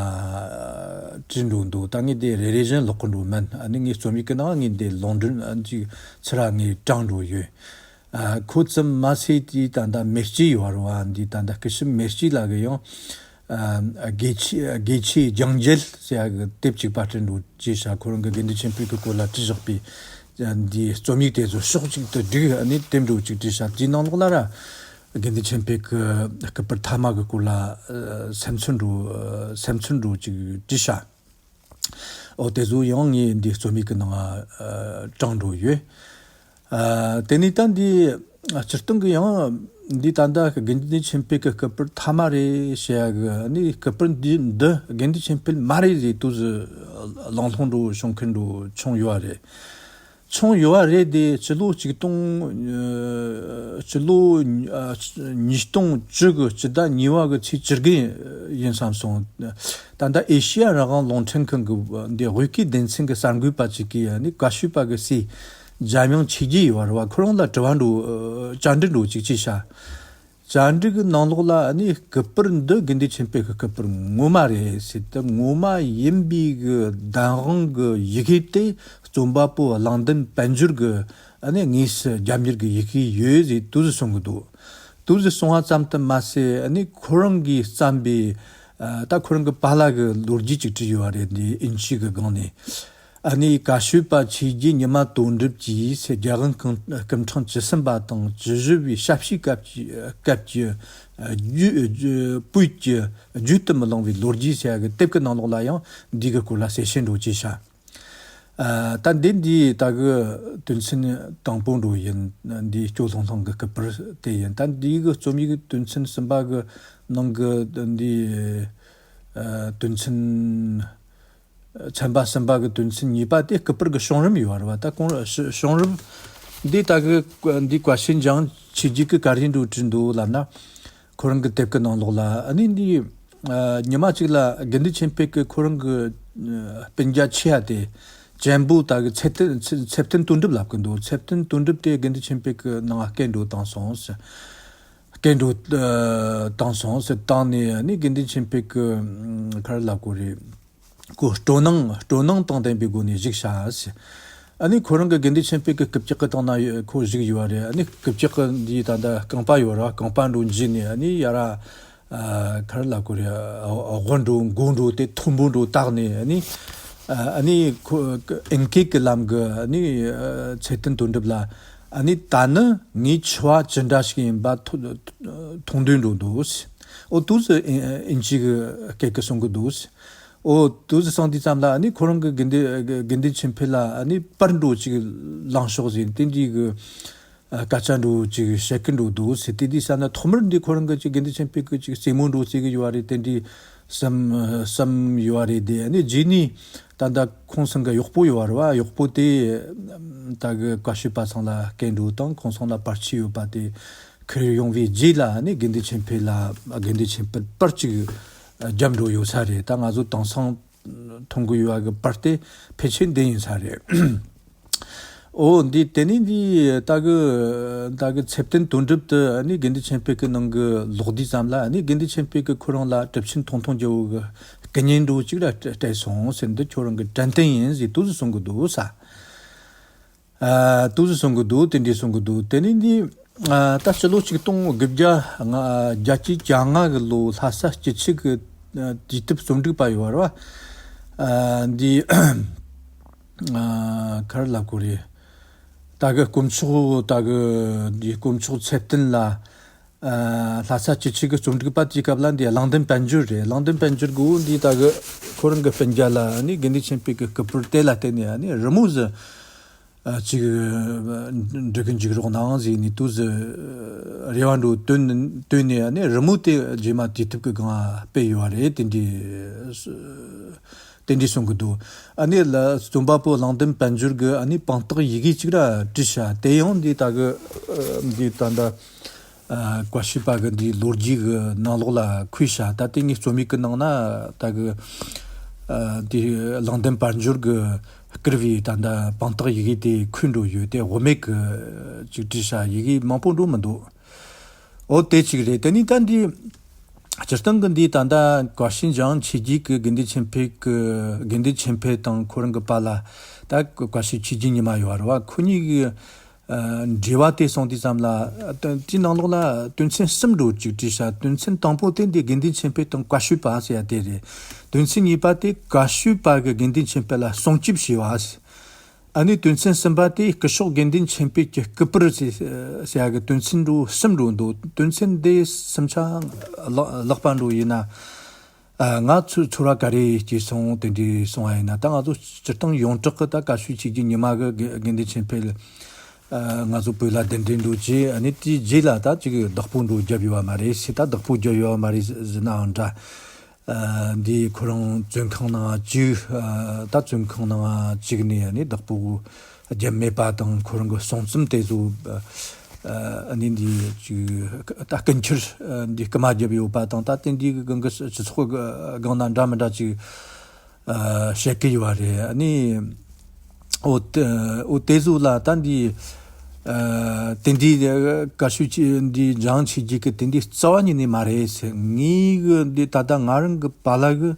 བྲིས་འགྲོ་འདུག་ད་ངས་དེ་རེ་རེ་བཞིན་ཀློག་གི་འགྲོ་མིན། ཨ་ནི་ངའི་རྩོམ་ཡིག་གི་ནང་ངས་དེ་ལུང་འདྲེན་ཨ་ཅིག་ཚུར་ར་ངས་དྲངས་འགྲོ་ཡོད། ཨ་ཁོ་ཙམ་མ་ཟད་དེ་ད་ལྟ་མེ་ལྕེ་ཡོད་རེད་བ། འདི་ད་ལྟ་སྐུ་ཞབས་མེ་ལྕེ་ལགས་ཀྱིས་ཡང་ཨ་དགེ་ཆོས་དགེ་ཆོས་རྒྱང་འགྱེད་ཟེར་ཡ་གི་དེབ་ཅིག་པར་སྐྲུན་འགྲོ་བྱས་ཤག་ཁོ་རང་གི་དགེ་འདུན་ཆོས་འཕེལ་གྱི་སྐོར་ལ་བྲིས་བཞག་པའི་འདི་རྩོམ་ཡིག་དེ་ཚོ་ཕྱོགས་གཅིག་ཏུ་བསྒྲིགས། ཨ་ནི་དེབ་འདྲ་ཅིག་བྲིས་ཤག་དེའི་ནང་ལོགས་ལ་ར་དགེ་འདུན་ཆོས་འཕེལ་གྱི་སྐུ་པར་ཐ་མ་གི་སྐོར་ལ་ཨ་སེམས་ཚོར་འདྲ་སེམས་ཚོར་འདྲ་ཅིག་བྲིས་ཤག་ཨོ་དེ་ཚོ་ཡང་ངས་འདི་རྩོམ་ཡིག་གི་ནང་ཨ་དྲངས་འགྲོ་ཡོད། ཨ་དེ་ནས་ད་འདི་སྤྱིར་བཏང་གི་ཡང་འདི་ད་ལྟ་དགེ་འདུན་ཆོས་འཕེལ་གྱི་སྐུ་པར་ཐ་མ་རེད་ཟེར་ཡ་གི་ནི་སྐུ་པར་འདི་འདི་དགེ་འདུན་ཆོས་འཕེལ་མ་རེད་ཟེར་དུས་སུ་གླེང་སློང་འགྲོ་བྱུང་མཁན་འགྲོ་བྱུང་ཡོད་པ་རེད། བྱུང་ཡོད་པ་རེད་དེ་ཕྱི་ལོ་ཆིག་སྟོང་ཨ་ སྤྱི་ལོ་ཨ་ཉིས་སྟོང་བཅུ་གི་སྤྱི་ཟླ་གཉིས་པ་གི་ཚེས་བཅུ་དགུ་ཡིན་བསམ་སོང་། ད་ལྟ་ཨེ་ཤེ་ཡ་རང་དབང་རླུང་འཕྲིན་ཁང་གི་འདི་དབུས་སྐད་སྡེ་ཚན་གི་གསར་འགོད་པ་ཅིག་གིས་ནི་བཀའ་ཤོད་པ་གི་སྲས་འཇམ་དབྱངས་ཆོས་རྒྱལ་ཡོད་པ་རེད་བ། ཁོ་རང་ལ་དྲི་བ་འདྲ་བཅར་འདྲི་འདྲ་ཅིག་བྱས་ཤག་བཅར་འདྲི་གི་ནང་ལོགས་ལ་ནི་སྐུ་པར་འདི་དགེ་འདུན་ཆོས་འཕེལ་གི་སྐུ་པར་ངོ་མ་རེད་ཟེར་ཏེ། ངོ་མ་ཡིན་པའི་གི་བདེན་དཔང་གི་ཡི་གེ་དེ་རྩོམ་པ་པོ་གླང་མདུན་དཔལ་འབྱོར་གི་ཨ་ནི་དངོས་སུ་རྒྱབ་གཉེར་གྱི་ཡི་གེ་ཡོད་ཟེར་དེ་འདྲ་གསུང་གི་འདུག་དེ་འདྲ་གསུང་བ་ཙམ་དུ་མ་ཟད། ཨ་ནི་ཁོ་རང་གིས་བརྩམས་པའི་ཨ་ད་ཁོ་རང་གི་པཱ་ལགས་ཀྱི་ལོ་རྒྱུས་ཅིག་བྲིས་ཡོད་པ་རེད། འདི་དབྱིན་ཇི་གི་སྒང་ནས། ཨ་ནི་བཀའ་ཤོད་པ་ཆོས་རྒྱལ་ཉི་མ་དོན་གྲུབ་ཀྱིས་རྒྱལ་དབང་སྐུ་སྐུ་ཕྲེང་བཅུ་གསུམ་པ་དང་བཅུ་བཞི་པའི་ཞབས་ཕྱི་སྐབས་ཀྱི་སྐབས་ཀྱི་རྒྱུད་རྒྱུད་བོད་ཀྱི་རྒྱུད་དུ་མི་ལང་བའི་ལོ་རྒྱུས་ཟེར་ཡ་གི་དེབ་ཀྱི་ནང་ལོགས་ལ་ཡང་འདི་གི་སྐོར་ལ་གསལ་བཤད་འདྲ་བོ་བྱས་ཤག་ཨ་ད་འདི་འདི་ད་གི་དོན་ཚན་དང་པོ་འདྲ་བོ་ཡིན། འདི་སྐྱོ་ལྷང་ལྷང་གི་སྐུ་པར་དེ་ཡིན། ད་འདི་གི་རྩོམ་ཡིག་དོན་ཚན་གསུམ་པ་གི་ནང་གི་འདི་ཨ་དོན་ཚན་ཚན་པ་གསུམ་པ་གི་དོན་ཚན་གཉིས་པ་དེ་སྐུ་པར་གི་བྱུང་རིམ་ཡོད་རེད་བ། ད་གོང་བྱུང་རིམ་འདི་ད་གི་འདི་བཀའ་ཤོད་འཇམ་དབྱངས་ཆོས་རྒྱལ་གིས་ག་རེ་འདྲ་བྲིས་འདུག་ལབ་ན། ཁོ་རང་གི་དེབ་ཀྱི་ནང་ལོགས་ལ་ཨ་ནི་འདི་ཉི་མ་གཅིག་ལ་དགེ་འདུན་ཆོས་འཕེལ་གྱིས་ཁོ་རང་གི་སྤུན་ཀྱག་ཆེ་བ་དེ་གཅེན་པོ་ད་གི་ཚེ་བརྟན་ཚེ་བརྟན་དོན་གྲུབ་ལབ་ཀྱི་འདུག་ཚེ་བརྟན་དོན་གྲུབ་དེ་དགེ་འདུན་ཆོས་འཕེལ་གྱི་ནང་སྐད་འགྲོ་བཏང་སོང་ཟེར། སྐད་འགྲོ་ཨ་བཏང་སོང་ཟེར། བཏང་ནས་ནི་དགེ་འདུན་ཆོས་འཕེལ་གྱི་ཨ་ག་རེ་ལབ་དགོས་རེད། ཁོ་སྤྲོ་སྣང་སྤྲོ་སྣང་དང་ལྡན་པའི་སྒོ་ནས་བཞུགས་ཤག་ཟེར། ཨ་ནི་ཁོ་རང་གི་དགེ་འདུན་ཆོས་འཕེལ་གྱི་སྐུ་ལྕགས་ཀྱི་སྟེང་ན་ཡོད་ཁོ་བཞུགས་ཡོད་པ་རེད། ཨ་ནི་སྐུ་ལྕགས་ཀྱི་འདི་ད་ལྟ་རྐང་པ་ཡོད་ར། རྐང་པ་འགྲོ་འཇུས་ནས་ཨ་ནི་ཡ་ར་ཨ་ག་རེ་ལབ་དགོས་རེད། ཨ་དབུ་འགྲོ་མགོ་འགྲོ་དེ་མཐོན་པོ་འགྲོ་བཏགས་ནས། ཨ་ནི་ཨ་ནི་ཁོ་ཨིན་སྐད་ཀྱི་ལམ་གྱི་ཨ་ནི་ཨ་ཚེ་བརྟན་དོན་གྲུབ་ལ། ཨ་ནི་ད་ནི་ངའི་འཆི་བ་ཇི་འདྲ་ཞིག་ཡིན་པ་མཐོ་མཐོང་འདོད་འགྲོ་འདུག་ཟེར། ཨོ་དེ་ཚོ་ཨིན་ཨིན་ཇི་གི་སྐད་ཀྱིས་གསུང་གི་འདུག་ཟེར། ཨོ་དེ་ཚོ་གསུང་དུས་ཙམ་ལ་ཨ་ནི་ཁོ་རང་གི་དགེ་འདུན་དགེ་འདུན་ཆོས་འཕེལ་ལ་ཨ་ནི་པར་འདྲ་བོ་ཅིག་བླངས་ཤོག་ཟེར། དེ་འདྲའི་གི་ཨ་སྐད་ཆ་འདྲ་བོ་ཅིག་བཤད་ཀྱི་འདུག་འདུག་ཟེར། དེ་དུས་ཙམ་ལ་ཐོག་མར་འདི་ཁོ་རང་གི་ཅིག་དགེ་འདུན་ཆོས་འཕེལ་གྱི་ཅིག་རྩེད་མོ་འདྲ་བོ་རྩེ་གི་ཡོད་པ་རེད། དེ་འདྲའི་བསམ་བསམ་ཡོད་པ་རེད། དེ་ཨ་ནི་རྗེས་ནས་ད་ལྟ་ཁོང་ཚང་གི་གཡོག་པོ་ཡོད་པ་རེད་བ། གཡོག་པོ་དེ་ད་གི་བཀའ་ཤོད་པ་ཚང་ལ་སྐད་འདྲ་བོ་དང་། ཁོང་ཚང་ལ་པར་ཆས་ཡོད་པ་དེ་ཁྱེར་ཡོང་བའི་རྗེས་ལ་ནི་དགེ་འདུན་ཆོས་འཕེལ་ལ་དགེ་འདུན་ཆོས་འཕེལ་པར་ཅིག་བརྒྱབ་འགྲོ་ཡོད་ས་རེད། ད་ང་ཚོ་དེང་སང་མཐོང་གི་ཡོད་པ་གི་པར་དེ་ཕལ་ཆེར་འདི་ཡིན་ས་རེད། ཨོ་འདི་དེ་ནས་འདི་ད་གི་ད་གི་ཚེ་བརྟན་དོན་གྲུབ་དེ་ནི་དགེ་འདུན་ཆོས་འཕེལ་གི་ནང་གི་ལོག་དུས་ཙམ་ལ་ནི་དགེ་འདུན་ཆོས་འཕེལ་གི་ཁོ་རང་ལ་གྲུབ་ཆེན་ཐུང་ཐུང་རྒྱལ་པོ་གི་སྐུ་བརྙན་འདྲ་བོ་ཅིག་ར་སྤྲད་སོང་ཟེར། འདི་ཁྱོད་རང་གི་དྲན་རྟེན་ཡིན་ཟེར་དེ་ཚོ་གསུང་གི་འདུག་ས། ཨ་དེ་ཚོ་གསུང་གི་འདུག་དེ་འདྲའི་གསུང་གི་འདུག་དེ་ནས་འདི་ཨ་ད་ཕྱི་ལོ་ཆིག་སྟོང་དགུ་བརྒྱ་ལྔ་བརྒྱད་ཅུ་གྱ་ལྔ་གི་ལོ་ལྷ་ས་སྤྱི་ཁྱབ་ཀྱི་ཨ་དུས་དེབ་རྩོམ་སྒྲིག་པ་ཡོད་རེད་བ། ཨ་འདི་ཨ་ག་རེ་ལབ་དགོས་རེད། ད་གི་དཀོན་མཆོག་ད་གི་འདི་དཀོན་མཆོག་ཚེ་བརྟན་ལ། ཨ་ལྷ་ས་སྤྱི་ཁྱབ་ཀྱི་རྩོམ་སྒྲིག་པ་དེའི་སྐབས་ལ་འདི་གླང་མདུན་དཔལ་འབྱོར་རེད། གླང་མདུན་དཔལ་འབྱོར་གྱིས་འདི་ད་གི་ཁོ་རང་གི་སྤུན་ཀྱག་ལ་ནི་དགེ་འདུན་ཆོས་འཕེལ་གྱི་སྐུ་པར་དེ་ལ་བརྟེན་ནས་ནི་རི་མོ་ཟིག་ཨ་ཅིག་འབྲི་གི་འཇུག་རོགས་གནང་ཟེར་ནས་དེ་ཚོ་རེ་བ་འདྲ་བོ་བཏོན་བཏོན་ནས་ནི་རི་མོ་དེ་རྗེས་མ་དུས་དེབ་ཀྱི་སྒང་སྤེལ་ཡོད་པ་རེད། དེ་འདྲའི་དེ་འདྲའི་གསུང་གི་འདུག་ཨ་ནི་ལ་རྩོམ་པ་པོ་གླང་མདུན་དཔལ་འབྱོར་གྱིས་ཨ་ནི་དཔང་རྟགས་ཡི་གེ་གཅིག་ར་བྲིས་ཤག་དེ་ཡང་འདི་ད་གི་ཨ་འདི་ད་ལྟ་ཨ་བཀའ་ཤོད་པ་གི་འདི་ལོ་རྒྱུས་ཀྱི་ནང་ལོགས་ལ་འཁོད་ཤག་ད་དེ་ངའི་རྩོམ་ཡིག་གི་ནང་ན་ད་གི་ཨ་འདི་གླང་མདུན་དཔལ་འབྱོར་གྱིས་བསྐུར་བའི་ད་ལྟ་དཔང་རྟགས་ཡི་གེ་དེ་འཁོད་འགྲོ་ཡོད་དེ། དབུ་མེད་ཀྱི་ཅིག་བྲིས་ཤག་ཡི་གེ་མང་པོ་འགྲོ་མི་འདུག་ཨོ་དེ་གཅིག་རེད། དེ་ནས་ད་འདི་སྤྱིར་བཏང་གི་འདི་ད་ལྟ་བཀའ་ཤོད་འཇམ་དབྱངས་ཆོས་རྒྱལ་གྱི་དགེ་འདུན་ཆོས་འཕེལ་གྱི་དགེ་འདུན་ཆོས་འཕེལ་དང་ཁོ་རང་གི་པཱ་ལགས་ད་བཀའ་ཤོད་ཆོས་རྒྱལ་ཉི་མ་ཡོད་རེད་བ། ཁོ་གཉིས་ཀྱི་ཨ་འབྲེལ་བ་དེ་སོང་དུས་ཙམ་ལ་དེའི་ནང་ལོགས་ལ་དོན་ཚན་གསུམ་འདྲ་བོ་ཅིག་བྲིས་ཤག་དོན་ཚན་དང་པོ་དེ་འདི་དགེ་འདུན་ཆོས་འཕེལ་དང་བཀའ་ཤོད་པ་ཟེར་ཡ་དེ་རེད། དོན་ཚན་གཉིས་པ་དེ་བཀའ་ཤོད་པ་གིས་དགེ་འདུན་ཆོས་འཕེལ་ལ་སྲུང་སྐྱོབ་བྱས་པ། ཨ་ནི་དོན་ཚན་གསུམ་པ་དེ་སྐུ་ཞབས་དགེ་འདུན་ཆོས་འཕེལ་གྱི་སྐུ་པར་ཟེར་ཟེར་ཡ་གི་དོན་ཚན་འདྲ་བོ་གསུམ་འདྲ་བོ་འདུག་དོན་ཚན་དེ་གསུམ་ཆ་ལག་ལག་པ་འདྲ་བོ་ཡིན་ན། ཨ་ང་ཚོ་ཚོར་བ་ག་རེ་སྐྱེས་སོང་། དེ་འདྲའི་སོང་བ་ཡིན་ན་ད་ང་ཚོ་སྤྱིར་བཏང་ཡོངས་གྲགས་ཀྱི་ད་བཀའ་ཤོད་ཆོས་རྒྱལ་ཉི་མ་གི་དགེ་དགེ་འདུན་ཆོས་འཕེལ་ཨ་ང་ཚོ་བོད་ལ་གདན་འདྲེན་འདྲ་བོ་བྱས། ཨ་ནི་དེའི་རྗེས་ལ་ད་ཅིག་བདག་པོ་འདྲ་བོ་བརྒྱབ་ཡོད་པ་མ་རེད་ཟེར། ད་བདག་པོ་བརྒྱབ་ཡོད་པ་མ་རེད་ཟེར་ནའང་འདྲ། ཨ་འདི་ཁོ་རང་བཙོན་ཁང་ནང་བཅུག་ཨ་ད་བཙོན་ཁང་ནང་བཅུག་ནས་ནི་བདག་པོ་རྒྱབ་མེད་པ་དང་། ཁོ་རང་གི་གསུང་རྩོམ་དེ་ཚོ་ ཨ་ནི་འདི་ཅིག་ད་ཀུན་སྤྱོད་འདི་སྐུལ་མ་བརྒྱབ་ཡོད་པ་དང་། ད་དེ་འདི་གི་སྒང་གི་སྤྱི་ཚོགས་སྒང་ན་འདྲ་མི་འདྲ་ཅིག་བཤད་ཀྱི་ཡོད་རེད། ཨ་ནི་འོ་དེ་འོ་དེ་ཚོ་ལ་ད་འདི་དེ་འདི་ག་ཤུ་ཅི་འདི་འཇང་ཆི་ཇི་གི་དེ་འདི་རྩ་བ་ཉིད་ནས་མ་རེད་ཟེར། ངའི་གི་འདི་ད་ལྟ་ང་རང་གི་པཱ་ལགས་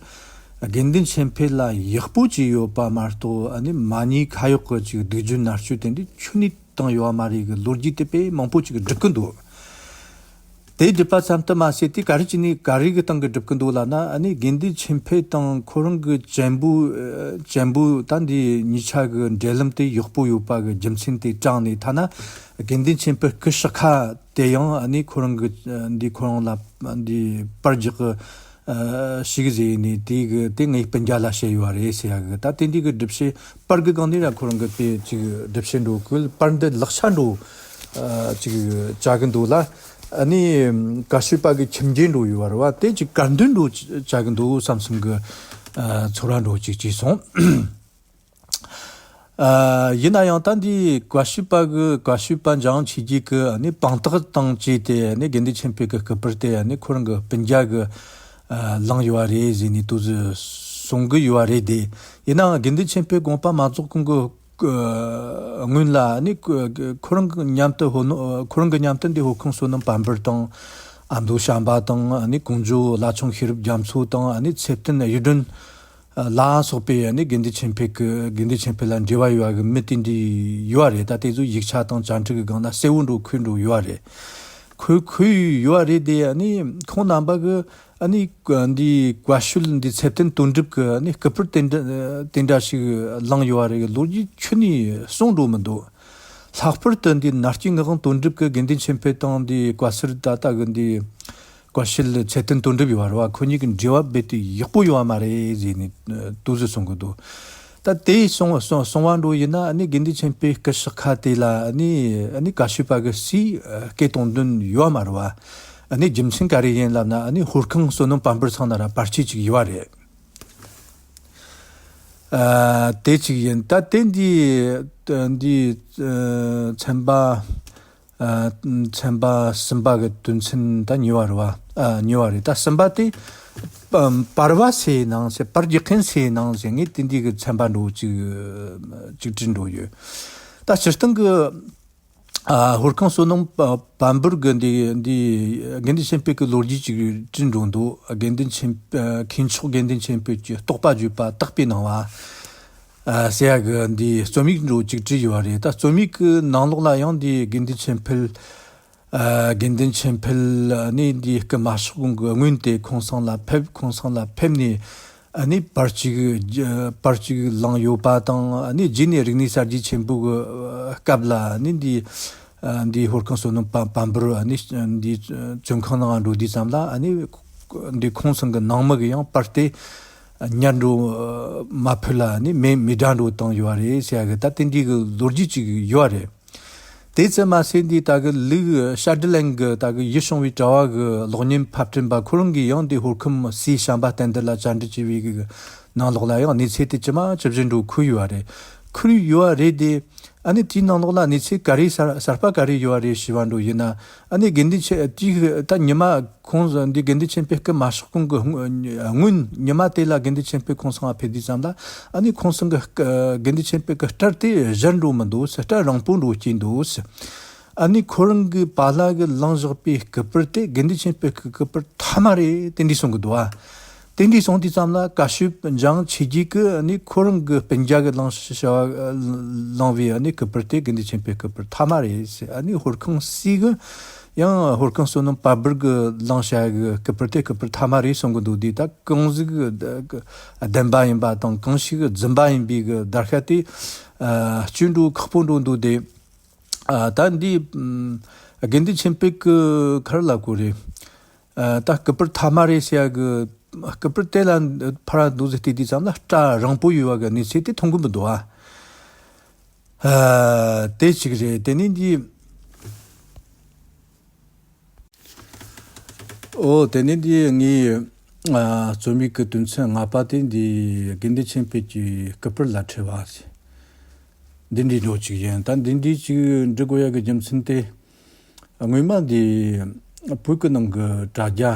གི་དགེ་འདུན་ཆོས་འཕེལ་ལ་ཡག་པོ་བྱས་ཡོད་པ་མ་གཏོགས། ཨ་ནི་མ་ཉེས་ཁ་གཡོག་གི་ཅིག་སྡིག་སྦྱོར་མནར་གཅོད་དེ་འདི་ཁྱོན་ནས་བཏང་ཡོད་མ་རེད་གི་ལོ་རྒྱུས་དེ་དཔེ་མང་པོ་ཅིག་སྒྲུབ་གི་འདུག་དེ་སྒྲུབ་པ་ཙམ་དུ་མ་ཟད་དེ་ག་རེ་བྱས་ནས་ག་རེ་གི་སྟེང་གི་སྒྲུབ་གི་འདུག་ལབ་ན། ཨ་ནི་དགེ་འདུན་ཆོས་འཕེལ་དང་ཁོ་རང་གི་གཅེན་པོ་ཨ་གཅེན་པོ་ད་འདི་གཉིས་ཆ་གི་འབྲེལ་ལམ་དེ་ཡག་པོ་ཡོད་པ་གི་རྒྱུ་མཚན་དེ་དྲངས་ནས། ཐ་ན་དགེ་འདུན་ཆོས་འཕེལ་སྐུ་གཤེགས་ཁ་དེ་ཡང་ཨ་ནི་ཁོ་རང་གི་འདི་ཁོ་རང་ལ་འདི་པར་རྒྱག་གི་ཨ་ཞིག་ཟེར་ནས། དེ་གི་དེ་ངའི་སྤུན་ཀྱག་ལ་བཤད་ཡོད་རེད་ཟེར་ཡ་གི། ད་དེ་འདི་གི་སྒྲུབ་བྱེད་པར་གི་སྒང་ནས་ར་ཁོ་རང་གི་དཔེ་ཅིག་སྒྲུབ་བྱེད་འགྲོ་གི། པར་འདི་ལག་ཆ་འགྲོ་ཨ་ཅིག་བྱ་གི་འདུག་ལ། ཨ་ནི་ཀ་ཤུ་པ་གི་ཁྱིམ་རྒྱུད་འགྲོ་ཡོད་རེད་བ། དེ་ཅིག་དཀར་འདོན་འགྲོ་བྱ་གི་འདུག་བསམ་བསམ་གི་ཨ་ཚོར་བ་འགྲོ་ཅིག་ཅིག་སོང་། ཨ་ཡིན་ན་ཡང་ད་འདི་ཀ་ཤུ་པ་གི་ཀ་ཤུ་པ་འཇང་ཆི་ཇི་གི་ཨ་ནི་དཔང་རྟགས་དང་བཅས་ཏེ། ཨ་ནི་དགེ་འདུན་ཆོས་འཕེལ་གི་སྐུ་པར་དེ་ཨ་ནི་ཁོ་རང་གི་སྤུན་ཀྱག་གི་ཨ་བླངས་ཡོད་རེད་ཟེར་ནས་དུ་ཟི་གསུང་གི་ཡོད་རེད་དེ། ཡིན་ནའང་དགེ་འདུན་ཆོས་འཕེལ་དགོངས་པ་མ་རྫོགས་གོང་གི་སྔོན་ལ་ཨ་ནི་ཁོ་རང་གི་མཉམ་དུ་ཧོ་ནོ་ཁོ་རང་གི་མཉམ་དུ་འདི་ཧོར་ཁང་བསོད་ནམས་དཔལ་འབར་དང་། ཨ་མདོ་བྱམས་པ་དང་། ཨ་ནི་ཀོང་ཇོ་བླ་བྱང་ཤེས་རབ་རྒྱ་མཚོ་དང་། ཨ་ནི་ཚེ་བརྟན་གཡུ་སྒྲོན་ལ་སོགས་པའི་ཨ་ནི་དགེ་འདུན་ཆོས་འཕེལ་གི་དགེ་འདུན་ཆོས་འཕེལ་ལ་འབྲེལ་བ་ཡོད་པ་གི་མི་དེ་འདྲ་ཡོད་རེད། ད་དེ་ཚོ་ཡིག་ཆ་དང་བཅར་འདྲི་གི་སྒང་ལ་གསལ་བོ་འགྲོ་འཁོད་འགྲོ་ཡོད་རེད། འཁོད་འཁོད་ཡོད་རེད་དེ། ཨ་ནི་ཁོང་རྣམ་པ་གི་ཨ་ནི་འདི་བཀའ་ཤོད་འདི་ཚེ་བརྟན་དོན་གྲུབ་གི་ཨ་ནི་སྐུ་པར་དེ་འདྲ་དེ་འདྲ་ཞིག་བླངས་ཡོད་རེད་གི་ལོ་རྒྱུས་ཁྱོན་ནས་གསུངས་འགྲོ་མི་འདུག་ལྷག་པར་དུ་འདི་ནར་སྐྱེས་ངག་དབང་དོན་གྲུབ་ཀྱི་དགེ་འདུན་ཆོས་འཕེལ་དང་འདི་བཀའ་ཟུར་ད་ལྟ་གི་འདི་བཀའ་ཤོད་ཚེ་བརྟན་དོན་གྲུབ་ཡོད་རེད་བ། ཁོ་གཉིས་ཀྱི་འབྲེལ་བ་རྦད་དེ་ཡག་པོ་ཡོད་བ་མ་རེད་ཟེར་ནས་ཏོག་ཙམ་གསུང་གི་འདུག་ད་དེ་གསུང་གསུང་གསུང་བ་འགྲོ་ཡིན་ན། ཨ་ནི་དགེ་འདུན་ཆོས་འཕེལ་སྐུ་གཤེགས་ཁ་དེ་ལ་ཨ་ནི་ཨ་ནི་བཀའ་ཤོད་པ་གི་སུས་སྐད་གཏོང་དོན་ཡོད་བ་མ་རེད་བ། ཨ་ནི་རྒྱུ་མཚན་ག་རེ་ཡིན་ལབ་ན། ཨ་ནི་ཧོར་ཁང་བསོད་ནམས་དཔལ་འབར་ཚང་ན་ར་པར་ཆས་ཅིག་ཡོད་བ་རེད། ཨ་དེ་གཅིག་ཡིན། ད་དེ་འདི་འདི་ཨ་ཚན་པ་ཨ་ཚན་པ་གསུམ་པ་གི་དོན་ཚན་ད་གཉིས་པ་རེད་བ། ཨ་གཉིས་པ་རེད། ད་གསུམ་པ་དེ་པ་པར་བ་སེ་ནང་ཟེར། པར་རྒྱག་མཁན་སེ་ནང་ཟེར། ངས་དེ་འདི་གི་ཚན་པ་འགྲོ་གཅིག་གཅིག་བྲིས་འགྲོ་ཡོད། ད་སྤྱིར་བཏང་གི་ཨ་ཧོར་ཁང་བསོད་ནམས་དཔལ་འབར་གི་འདི་འདི་དགེ་འདུན་ཆོས་འཕེལ་གི་ལོ་རྒྱུས་ཅིག་བྲིས་འགྲོ་འདུག་དགེ་འདུན་ཆོས་ཨ་མཁས་མཆོག་དགེ་འདུན་ཆོས་འཕེལ་གྱི་རྟོགས་པ་བརྗོད་པ་དག་པའི་སྣང་བ་ཨ་ཟེར་ཡ་གི་འདི་རྩོམ་ཡིག་འགྲོ་ཅིག་བྲིས་ཡོད་རེད། ད་རྩོམ་ཡིག་གི་ནང་ལོགས་ལ་ཡང་འདི་དགེ་འདུན་ཆོས་འཕེལ་ཨ་དགེ་འདུན་ཆོས་འཕེལ་ཨ་ནི་འདི་སྐུ་མ་གཤེགས་གོང་གི་སྔོན་དེ་ཁོང་ཚང་ལ་ཕེབས། ཁོང་ཚང་ལ་ཕེབས་ནས་ཨ་ནི་པར་གཅིག་པར་གཅིག་བླངས་ཡོད་པ་དང་། ཨ་ནི་རྗེས་ནས་རིག་གནས་གསར་བརྗེ་ཆེན་པོ་གི་སྐབས་ལ་ཨ་ནི་འདི་ཨ་འདི་ཧོར་ཁང་བསོད་ནམས་དཔལ་དཔལ་འབར་ཨ་ནི་འདི་བཙོན་ཁང་ནང་འགྲོ་དུས་ཙམ་ལ། ཨ་ནི་འདི་ཁོང་ཚང་གི་ནང་མི་གི་ཡང་པར་དེ་ཉར་འགྲོ་མ་ཕོད་ལ་ཨ་ནི་མེ་མེ་དགྲ་འགྲོ་བཏང་ཡོད་རེད་ཟེར་ཡ་གི་ད་དེ་འདྲའི་གི་ལོ་རྒྱུས་ཅིག་ཡོད་རེད། དེ་ཙམ་མ་ཟད་འདི་ད་གི་ལིག་ཤར་ཏི་ལན་གི་ད་གི་ཡིད་བྱུང་བའི་གྲྭ་བ་གི་གློག་བརྙན་ཕབ་སྐྲུན་པ་ཁོ་རང་གིས་ཡང་འདི་ཧོར་ཁམས་སའི་བྱམས་པ་བསྟན་འདི་ལ་བཅར་འདྲི་བྱས་པའི་གི་ནང་ལོགས་ལ་ཡང་གནས་ཚུལ་དེ་ཇི་མ་ཇི་བཞིན་འགྲོ་འཁོད་ཡོད་རེད། འཁོད་ཡོད་རེད་དེ། ཨ་ནི་དེའི་ནང་ལོགས་ལ་གནས་ཚུལ་ག་རེ་གསར་གསར་པ་ག་རེ་ཡོད་རེད་ཞུས་པ་འགྲོ་ཡིན་ན། ཨ་ནི་དགེ་འདུན་ཆོས་དེའི་ད་ཉི་མ་ཁོང་འདི་དགེ་འདུན་ཆོས་འཕེལ་སྐུ་མ་གཤེགས་གོང་གི་སྔོན་ཉི་མ་དེ་ལ་དགེ་འདུན་ཆོས་འཕེལ་ཁོང་ཚང་ང་ཕེབས་དུས་ཙམ་ལ། ཨ་ནི་ཁོང་ཚང་གི་སྐུ་དགེ་འདུན་ཆོས་འཕེལ་གི་སྐྲ་དེ་བཞར་འགྲོ་མི་འདུག་ཟེར། སྐྲ་རིང་པོ་འགྲོ་སྐྱེས་འདུག་ཟེར། ཨ་ནི་ཁོ་རང་གི་པཱ་ལགས་གི་བླངས་བཞག་པའི་སྐུ་པར་དེ་དགེ་འདུན་ཆོས་འཕེལ་གི་སྐུ་པར་ཐ་མ་རེད། དེ་འདྲ་གསུང་གི་འདུག་ཨ། དེ་འདྲ་གསུང་དུས་ཙམ་ལ་ཀ་ཤུ་འཇང་ཆོས་རྒྱལ་གི་ཨ་ནི་ཁོ་རང་གི་སྤུན་ཀྱག་གི་བླངས་བྱ་བ་བླངས་པའི་ཨ་ནི་སྐུ་པར་དེ་དགེ་འདུན་ཆོས་འཕེལ་སྐུ་པར་ཐ་མ་རེད་ཟེར། ཨ་ནི་ཧོར་ཁང་སའི་གི་ཡང་ཧོར་ཁང་བསོད་ནམས་དཔལ་འབར་གི་བླངས་བྱ་གི་སྐུ་པར་དེ་སྐུ་པར་ཐ་མ་རེད་གསུང་གི་འདུག་དེ་ད་གང་ཟིག་གི་བདེན་པ་ཡིན་པ་དང་གང་ཞིག་གི་རྫུན་པ་ཡིན་པའི་གི་བརྡར་ཤ་དེ་ཨ་གཅོད་འགྲོ་ཁག་པོ་འགྲོ་འདུག་དེ། ཨ་ད་འདི་ཨམ་དགེ་འདུན་ཆོས་འཕེལ་གི་ཁར་ལ་གོ་རེད། ཨ་ད་སྐུ་པར་ཐ་མ་རེད་ཟེར་ཡ་གི་སྐུ་པར་དེ་ལ་ཕར་འདུག་ཟེར་བལྟས་དུས་ཙམ་ལ་སྐྲ་རིང་པོ་ཡོད་པ་གི་གནས་ཚུལ་དེ་མཐོང་གི་མི་འདུག་ཨ། ཨ་དེ་གཅིག་རེད། དེ་ནས་འདི། ཨོ་དེ་ནས་འདི་ངའི་ཨ་རྩོམ་ཡིག་གི་དོན་ཚན་ལྔ་པ་དེ་འདི་དགེ་འདུན་ཆོས་འཕེལ་གྱི་སྐུ་པར་ལ་འཁྲིལ་བ་ཟེར། འདི་འདྲའི་འགྲོ་གཅིག་ཡིན། ད་འདི་འདྲའི་གཅིག་འབྲི་དགོས་ཡ་གི་རྒྱུ་མཚན་དེ། སྔོན་མ་འདི་བོད་ཀྱི་ནང་གི་དྲ་རྒྱ་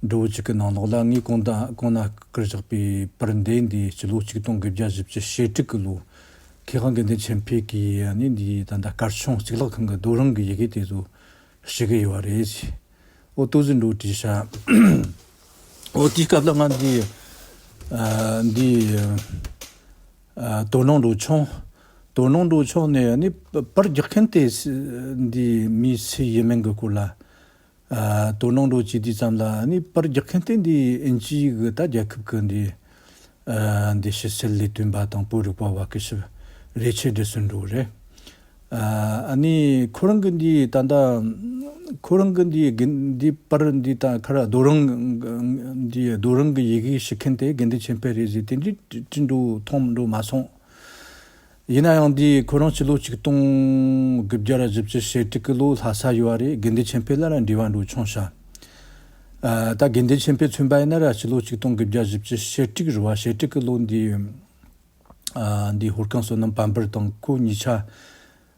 འགྲོ་བོ་ཅིག་གི་ནང་ལོགས་ལ་ངས་གོང་ད་གོང་ན་བསྐུར་བཞག་པའི་པར་འདི་འདི་སྤྱི་ལོ་ཆིག་སྟོང་དགུ་བརྒྱ་བཞི་བཅུ་ཞེ་དྲུག་གི་ལོ། མཁས་དབང་དགེ་འདུན་ཆོས་འཕེལ་གྱིས་ནི་འདི་ད་ལྟ་སྐར་ཆུང་གཙུག་ལག་ཁང་གི་རྡོ་རིང་གི་ཡི་གེ་དེ་ཚོ་ཞུ་གི་ཡོད་རེད། ཨོ་ཏོ་ཟིན་འགྲོ་བྲིས་ཤག་ཨོ་དེའི་སྐབས་ལ་ང་འདི་ཨ་འདི་ཨ་དོ་སྣང་འགྲོ་བྱུང་། དོ་སྣང་འགྲོ་བྱུང་ནས་ནི་པར་རྒྱག་མཁན་དེ་འདི་མི་སུ་ཡིན་མིན་གྱི་སྐོར་ལ་ཨ་དོ་སྣང་འགྲོ་བྱེད་དུས་ཙམ་ལ་ནི་པར་རྒྱག་མཁན་དེ་འདི་ཨིན་ཇི་གི་ད་རྒྱལ་ཁབ་ཀྱི་འདི་ཨ་འདི་ཕྱི་སྲིད་ལས་དོན་པ་དང་བོད་རིག་པ་བ་སྐུ་ཞབས་རེ་ཆེ་འདྲི་སུན་འགྲོ་རེད། ཨ་ནི་ཁོ་རང་གི་འདི་ད་ལྟ་ཁོ་རང་གི་འདི་དགེ་འདི་པར་འདི་ད་ཁ་ར་རྡོ་རིང་འདི་རྡོ་རིང་གི་ཡི་གེ་ཞུ་མཁན་དེ་དགེ་འདུན་ཆོས་འཕེལ་རེད་ཟེར་དེ་འདྲི་དྲི་འགྲོ་མཐོང་འགྲོ་མ་སོང་། ཡིན་ན་ཡང་འདི་ཁོ་རང་ཕྱི་ལོ་ཆིག་སྟོང་དགུ་བརྒྱ་བཞི་བཅུ་ཞེ་དྲུག་གི་ལོ་ལྷ་ས་ཡོད་རེད། དགེ་འདུན་ཆོས་འཕེལ་ལ་ར་འབྲེལ་བ་འགྲོ་བྱུང་ཤག་ཨ་ད་དགེ་འདུན་ཆོས་འཕེལ་མཚོན་པ་ཡིན་ན་ར་ཕྱི་ལོ་ཆིག་སྟོང་དགུ་བརྒྱ་བཞི་བཅུ་ཞེ་དྲུག་རེད་བ། ཞེ་དྲུག་གི་ལོ་འདི་ཨ་འདི་ཧོར་ཁང་བསོད་ནམས་པད་འབར་དང་ཁོ་གཉིས་ཆ་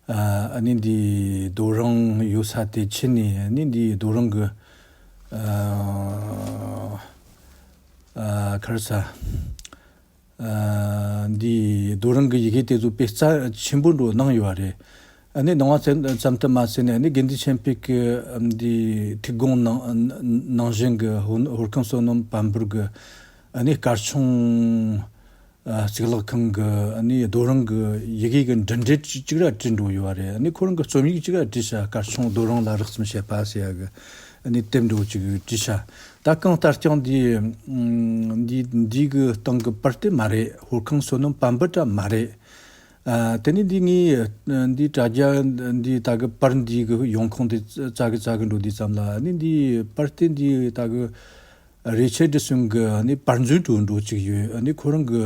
ཨ་ནི་འདི་རྡོ་རིང་ཡོད་ས་དེ་ཕྱིན་ནས་ཨ་ནི་འདི་རྡོ་རིང་གི་ཨ་ཨ་ག་རེ་ཟ་ཨ་འདི་རྡོ་རིང་གི་ཡི་གེ་དེ་ཚོ་དཔེ་རྩ་ཆེན་པོ་འགྲོ་གནང་ཡོད་རེད། ཨ་ནི་ནང་བ་ཙམ་ཙམ་དུ་མ་ཟད་ནས་ཨ་ནི་དགེ་འདུན་ཆོས་འཕེལ་གྱི་འདི་ཐུགས་དགོངས་ནང་ནང་བཞིན་གྱི་ཧོར་ཧོར་ཁང་བསོད་ནམས་པད་འབར་གྱི་ཨ་ནི་སྐར་ཆུང་ཨ་གཙུག་ལག་ཁང་གི་ཨ་ནི་རྡོ་རིང་གི་ཡི་གེ་གི་འབྲི་འགྲེལ་ཅིག་ཅིག་ར་བྲིས་འགྲོ་ཡོད་རེད། ཨ་ནི་ཁོ་རང་གི་རྩོམ་ཡིག་ཅིག་ར་བྲིས་ཤག་སྐར་ཆུང་རྡོ་རིང་ལ་རགས་ཙམ་བཤད་པ་ཟེར་ཡ་གི་ཨ་ནི་དེབ་འགྲོ་ཅིག་བྲིས་ཤག་ད་གང་ལྟར་ཀྱང་འདི་འདི་འདི་གི་སྟེང་གི་པར་དེ་མ་རེད། ཧོར་ཁང་བསོད་ནམས་པད་འབར་འདྲ་མ་རེད། ཨ་དེ་ནི་འདི་ངས་འདི་དྲ་རྒྱ་འདི་ད་གི་པར་འདི་གི་ཡོང་ཁུངས་དེ་ཙ་གི་ཙ་གི་འགྲོ་དུས་ཙམ་ལ་ནི་འདི་པར་དེ་འདི་ད་གི་རེ་ཆེ་འདྲི་སུན་གི་ནི་པར་མཛོད་དུ་འགྲོ་ཅིག་ཡོད། ནི་ཁོ་རང་གི་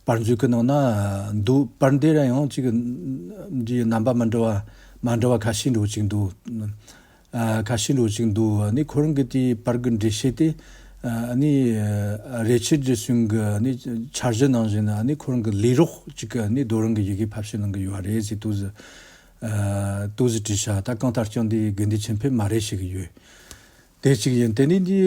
པར་མཛོད་ཀྱི་ནང་ན་འདུག་པར་འདི་ར་ཡང་ཅིག་འདི་རྣམ་པ་མི་འདྲ་བ་མ་འདྲ་བ་ཁ་ཤས་འགྲོ་ཅིག་འདུག་ཨ་ཁ་ཤས་འགྲོ་ཅིག་འདུག་ནི་ཁོ་རང་གི་དེའི་པར་གི་འགྲེལ་བཤད་དེ་ཨ་ནི་རེ་ཆེ་འདྲི་སུན་གི་ནི་འཆར་གཞི་ནང་བཞིན་ཨ་ནི་ཁོ་རང་གི་ལས་རོགས་ཅིག་གི་ནི་རྡོ་རིང་གི་ཡི་གེ་ཕབ་བཤད་གནང་གི་ཡོད་རེད་ཟེར་ཏོག་ཙི་ཨ་ཏོག་ཙི་བྲིས་ཤག་ད་གང་ལྟར་ཀྱང་འདི་དགེ་འདུན་ཆོས་འཕེལ་མ་རེད་ཞིག་ཡོད། དེ་གཅིག་ཡིན། དེ་ནི་འདི་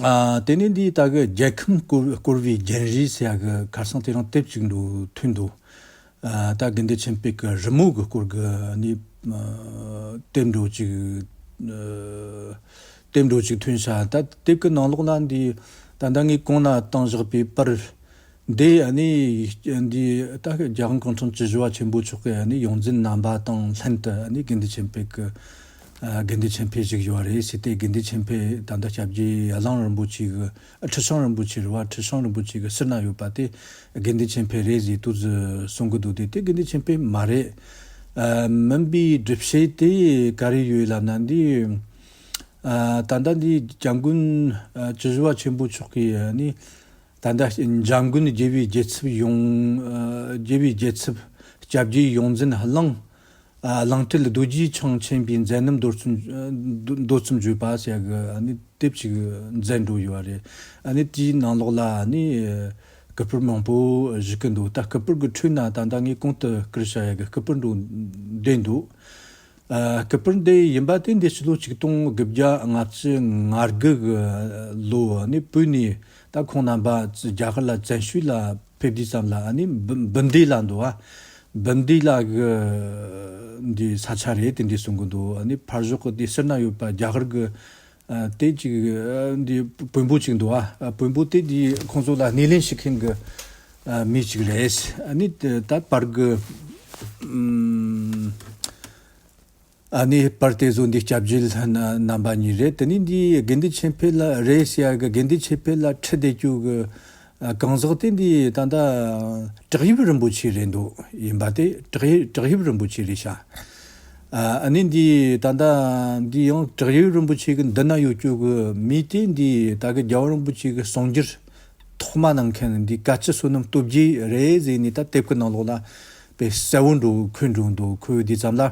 ཨ་དེ་ནི་འདི་ད་གི་རྒྱལ་ཁམས་བསྐོར་བསྐོར་བའི་རྒྱན་རིས་ཟེར་ཡ་གི་ཁར་སང་དེ་རིང་དེབ་ཅིག་འགྲོ་ཐོན་འདུག་ཨ་ད་དགེ་འདུན་ཆོས་འཕེལ་གི་རི་མོ་གི་སྐོར་གི་ནི་ཨ་དེབ་འགྲོ་ཅིག་ཨ་དེབ་འགྲོ་ཅིག་ཐོན་ཤག་ད་དེབ་གི་ནང་ལོགས་ལ་འདི་ད་ལྟ་ངས་གོང་ན་བཏང་བཞག་པའི་པར་འདི་ཨ་ནི་འདི་ད་རྒྱལ་དབང་སྐུ་ཕྲེང་བཅུ་བཞི་པ་ཆེན་པོ་མཆོག་གི་ཨ་ནི་ཡོངས་འཛིན་རྣམ་པ་དང་ལྷན་དུ་ཨ་ནི་དགེ་འདུན་ཆོས་འཕེལ་གི་ཨ་དགེ་འདུན་ཆོས་འཕེལ་ཞིག་ཡོད་རེད་ཟེར་ཏེ། དགེ་འདུན་ཆོས་འཕེལ་ད་ལྟ་སྐྱབས་རྗེ་གླང་རིན་པོ་ཆེ་གི་ཨ་ཁྲི་བྱང་རིན་པོ་ཆེ་རེད་བ། ཁྲི་བྱང་རིན་པོ་ཆེ་གི་ཟུར་ན་ཡོད་པ་དེ་དགེ་འདུན་ཆོས་འཕེལ་རེད་ཟེར་ཏོག་ཙི་གསུང་གི་འདུག་དེ་དེ་དགེ་འདུན་ཆོས་འཕེལ་མ་རེད། ཨ་མིན་པའི་སྒྲུབ་བྱེད་དེ་ག་རེ་ཡོད་ལབ་ན་འདི་ཨ་ད་ལྟ་འདི་སྐྱབས་མགོན་ཨ་བཅུ་བཞི་པ་ཆེན་པོ་མཆོག་གིས་ཨ་ནི། ད་ལྟ་འཇམ་མགོན་རྒྱལ་བའི་རྒྱལ་ཚབ་ཡོངས་ཨ་རྒྱལ་བའི་རྒྱལ་ཚབ་སྐྱབས་རྗེ་ཡོངས་འཛིན་གླང་ཨ་གླང་སྤྲུལ་རྡོ་རྗེ་འཆང་ཆེན་པོའི་མཛད་རྣམ་མདོ་རྩོམ་མདོ་མདོ་རྩོམ་བརྗོད་པ་ཟེར་གི་ཨ་ནི་དེབ་ཅིག་མཛད་འགྲོ་ཡོད་རེད། ཨ་ནི་དེའི་ནང་ལོགས་ལ་ཨ་ནི་སྐུ་པར་མང་པོ་བཞུགས་ཀྱི་འདུག་ད་སྐུ་པར་གི་ཁྲོད་ན་ད་ལྟ་ངས་གོང་དུ་བསྐུར་བྱ་ཡ་གི་སྐུ་པར་འགྲོ་བསྡད་འདུག་ཨ་སྐུ་པར་འདི་ཡིན་པ་དེ་འདི་ཕྱི་ལོ་ཆིག་སྟོང་དགུ་བརྒྱ་ལྔ་བཅུ་ང་དགུ་གི་ལོ་ནི་བོད་ནས་ད་ཁོང་རྣམ་པ་རྒྱ་གར་ལ་བཙན་བྱོལ་ལ་ཕེབས་དུས་ཙམ་ལ་ཨ་ནི་བུ་བུམ་སྡེ་ལ་འདུག་ཨ། བུམ་སྡེ་ལ་གི་འདི་ས་ཆ་རེད་དེ་འདྲ་གསུང་གི་འདུག་ཨ་ནི་ཕར་ཕྱོགས་གི་དེ་ཟུར་ན་ཡོད་པ་རྒྱ་གར་གི་ཨ་དེ་ཅིག་ཨ་འདི་བོན་པོ་ཅིག་འདུག་ཨ། བོན་པོ་དེ་འདི་ཁོང་ཚོ་ལ་སྣེ་ལེན་བྱེད་མཁན་གི་ཨ་མི་ཅིག་རེད། ཨ་ནི་ད་པར་གི་ཨམ། ཨ་ནི་པར་དེ་ཚོ་འདི་སྐྱབས་རྗེ་རྣམ་པ་གཉིས་རེད། དེ་ནི་འདི་དགེ་འདུན་ཆོས་འཕེལ་ལ་རེད་ཟེར་ཡ་གི་དགེ་འདུན་ཆོས་འཕེལ་ལ་ཁྲིད་བསྡད་རྒྱུ་གི་ཨ་གང་ཟག་དེ་འདི་ད་ལྟ་བྲག་ཡིབ་རིན་པོ་ཆེ་རེད་འདུག་ཡིན་པ་དེ་བྲག་ཡིབ་བྲག་ཡིབ་རིན་པོ་ཆེ་རེད་ཤག་ཨ་ནི་འདི་ད་ལྟ་འདི་ཡང་བྲག་ཡིབ་རིན་པོ་ཆེ་གི་མདུན་ན་ཡོད་རྒྱུ་གི་མི་དེ་འདི་ད་གི་རྒྱལ་བ་རིན་པོ་ཆེ་གི་གསུང་སྒྱུར་ཐོག་མ་གནང་མཁན་འདི་བཀའ་སྤྱི་བསོད་ནམས་སྟོབས་རྒྱས་རེད་ཟེར་ནས་ད་དེབ་ཀྱི་ནང་ལོགས་ལ་དཔེ་གསལ་བོ་འགྲོ་འཁོད་འགྲོ་འདུག་འཁོད་ཡོད་དུས་ཙམ་ལ།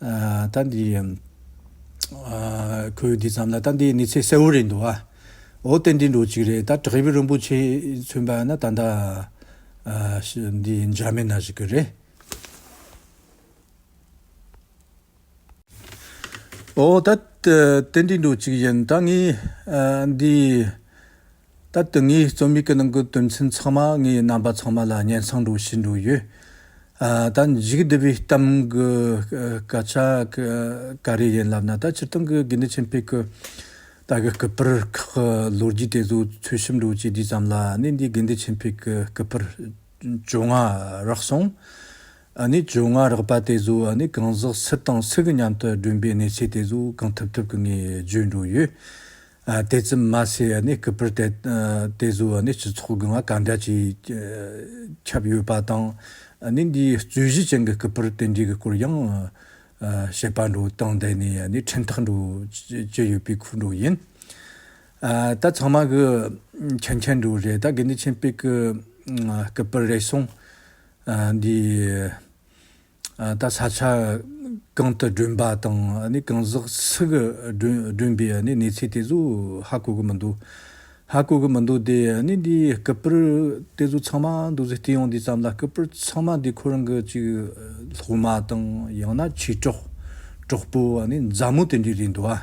ཨ་ད་འདི་ཨ་འཁོད་ཡོད་དུས་ཙམ་ལ་ད་འདི་གནས་ཚུལ་གསལ་བོ་རེད་འདུག་ཨ། འོ་དེ་འདྲ་འགྲོ་གཅིག་རེད། ད་བྲག་ཡིབ་རིན་པོ་ཆེ་མཚོན་པ་ན་ད་ད་ཨ་འདི་འཇར་མན་ན་ཞིག་གི་རེད། ཨོ་ད་དེ་འདྲའི་འགྲོ་གཅིག་ཡིན། ད་ངས་ཨ་འདི་ད་དེ་ངའི་རྩོམ་ཡིག་གི་ནང་གི་དོན་ཚན་ཚང་མ་ངས་རྣམ་པ་ཚང་མ་ལ་སྙན་སེང་འགྲོ་ཞུ་འགྲོ་ཡོད། ཨ་ད་མཇུག་བསྡུ་བའི་གཏམ་གི་ཨ་སྐད་ཆ་ག་ག་རེ་ཡིན་ལབ་ན། ད་སྤྱིར་བཏང་གི་དགེ་འདུན་ཆོས་འཕེལ་གི་ད་གི་སྐུ་པར་ཁག་གི་ལོ་རྒྱུས་དེ་ཚོ་འཚོལ་ཞིབ་འགྲོ་བྱེད་དུས་ཙམ་ལ། ཨ་ནི་འདི་དགེ་འདུན་ཆོས་འཕེལ་གི་སྐུ་པར་བཅོ་ལྔ་རག་སོང་། ཨ་ནི་བཅོ་ལྔ་རག་པ་དེ་ཚོ་ཨ་ནི་གང་ཟག་སུ་དང་སུ་གི་མཉམ་དུ་བསྒྲོན་པའི་གནས་ཚུལ་དེ་ཚོ་གང་ཐུབ་ཐུབ་ཀྱིས་ངས་བརྗོད་འགྲོ་ཡོད། ཨ་དེ་ཙམ་མ་ཟད་ཨ་ནི་སྐུ་པར་དེ་ཨ་དེ་ཚོ་ཨ་ནི་སྤྱི་ཚོགས་སྒང་ང་ག་འདྲ་ཅིག་ཨ་ཁྱབ་ཡོད་པ་དང་། ཨ་ནི་འདིའི་རྩོད་གཞི་ཅན་གྱི་སྐུ་པར་དེ་འདྲའི་གི་སྐོར་ཡང་ཨ་བཤད་པ་འགྲོ་བཏང་བསྡད་ནས། ཨ་ནི་ཕྲན་ཐག་འགྲོ་བྱས་ཡོད་པའི་ཁུལ་འགྲོ་ཡིན། ཨ་ད་ཚང་མ་གི་མཁྱེན་མཁྱེན་འགྲོ་རེད། ད་དགེ་འདུན་ཆོས་འཕེལ་གི་ཨ་སྐུ་པར་རེ་ཟུང་ཨ་འདི་ཨ་ད་ས་ཆ་གང་དུ་བསྒྲོན་པ་དང་། ཨ་ནི་གང་ཟག་སུ་གིས་བསྒྲོན་བསྒྲོན་པའི་ཨ་ནི་གནས་ཚུལ་དེ་ཚོ་ཧ་གོ་གི་མི་འདུག་ཧ་གོ་གི་མི་འདུག་དེ་ཨ་ནི་འདི་སྐུ་པར་དེ་ཚོ་ཚང་མ་འདུག་ཟེར་བལྟས་ཡོང་དུས་ཙམ་ལ། སྐུ་པར་ཚང་མ་འདི་ཁོ་རང་གི་ཅིག་སློབ་མ་དང་ཡང་ན་མཆེད་གྲོགས་གྲོགས་པོ་ཨ་ནི་མཛའ་མོ་དེ་འདྲ་རེད་འདུག་ཨ།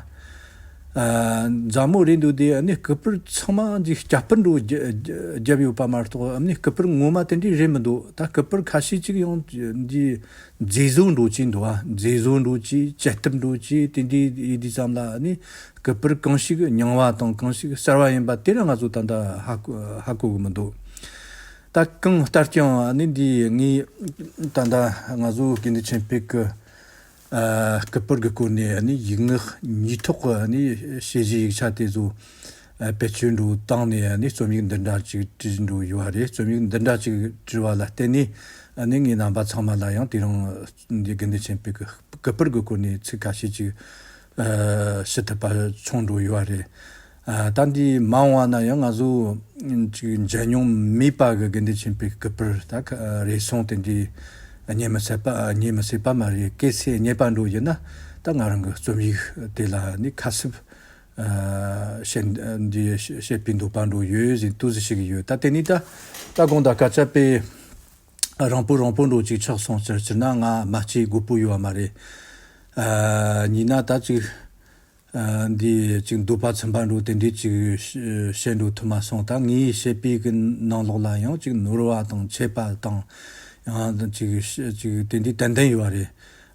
ཨ་མཛའ་མོ་རེད་འདུག་དེ་ཨ་ནི་སྐུ་པར་ཚང་མ་འདི་སྐྱ་པར་འགྲོ་རྒྱ་རྒྱབ་ཡོད་པ་མ་གཏོགས། ཨ་ནི་སྐུ་པར་ངོ་མ་དེ་འདྲ་རེད་མི་འདུག་ད་སྐུ་པར་ཁ་ཤས་ཅིག་ཡང་འདི་མཛེས་བཟོ་འགྲོ་གི་འདུག་ཨ། མཛེས་བཟོ་འགྲོ་གི། བཅད་གཏུབ་འགྲོ་གི། དེ་འདྲ་ཡིན་དུས་ཙམ་ལ་ཨ་ནི་སྐུ་པར་གང་ཞིག་རྙིང་བ་དང་གང་ཞིག་གསར་བ་ཡིན་པ་དེ་ར་ང་ཚོ་ད་ལྟ་ཧ་གོ་ཧ་གོ་གི་མི་འདུག་ད་གང་ལྟར་ཀྱང་ཨ་ནི་འདི་ངས་ད་ལྟ་ང་ཚོ་དགེ་འདུན་ཆོས་འཕེལ་གི་ཨ་སྐུ་པར་གྱི་སྐོར་ནས་ཨ་ནི་ཡིག་ངག་གཉིས་ཐོག་གི་ཨ་ནི་དཔྱད་གཞིའི་ཡིག་ཆ་དེ་ཚོ་ཨ་བེད་སྤྱོད་འགྲོ་བཏང་ནས། ཨ་ནི་རྩོམ་ཡིག་འདི་འདྲ་ཅིག་བྲིས་འགྲོ་ཡོད་པ་རེད། རྩོམ་ཡིག་འདི་འདྲ་ཅིག་བྲིས་པ་ལ་བརྟེན་ནས་ཨ་ནི་ངས་རྣམ་པ་ཚང་མ་ལ་ཡང་དེ་རིང་འདི་དགེ་འདུན་ཆོས་འཕེལ་གྱི་སྐུ་པར་གྱི་སྐོར་ནས་ཚིག་ཁ་ཤས་ཅིག་ཨ་ཞུ་ཐུབ་པ་བྱུང་འགྲོ་ཡོད་པ་རེད། ཨ་ད་འདི་མ་འོངས་པ་ན་ཡང་ང་ཚོ་ཅིག་མཇལ་མྱོང་མེད་པ་གི་དགེ་འདུན་ཆོས་འཕེལ་གྱི་སྐུ་པར་ད་ཁ་རེ་ཟུང་དེ་འདྲའི་རྙེད་མི་སྲིད་པ་རྙེད་མི་སྲིད་པ་མ་རེད། གལ་སྲིད་རྙེད་པ་འགྲོ་ཡིན་ན་ད་ང་རང་གི་རྩོམ་ཡིག་དེ་ལ་ནི་ཁ་གསབ་ཨ་བྱེད་འདི་བྱེད་པའི་འདོད་པ་འགྲོ་ཡོད་ཟེར་ཏོག་ཙམ་ཞུ་གི་ཡོད། ད་དེ་ནས་ད་ད་དགོངས་དག་སྐད་ཆ་དཔེ་རིང་པོ་རིང་པོ་འགྲོ་ཅིག་ཆགས་སོང་ཟེར། སྤྱིར་ན་ང་མ་སྐྱེས་དགོས་པོ་ཡོད་པ་མ་རེད། ཨ་ཡིན་ན་ད་ཅིག་ཨ་འདི་ཅིག་འདོད་པ་ཚིམ་པ་འགྲོ་དེ་འདྲའི་ཅིག་བཤད་འགྲོ་ཐུབ་མ་སོང་། ད་ངས་བཤད་པའི་གི་ནང་ལོགས་ལ་ཡང་ཅིག་ནོར་བ་དང་ཆད་པ་དང་ཡང་ཅིག་ཅིག་དེ་འདྲའི་ཏན་ཏན་ཡོད་པ་རེད།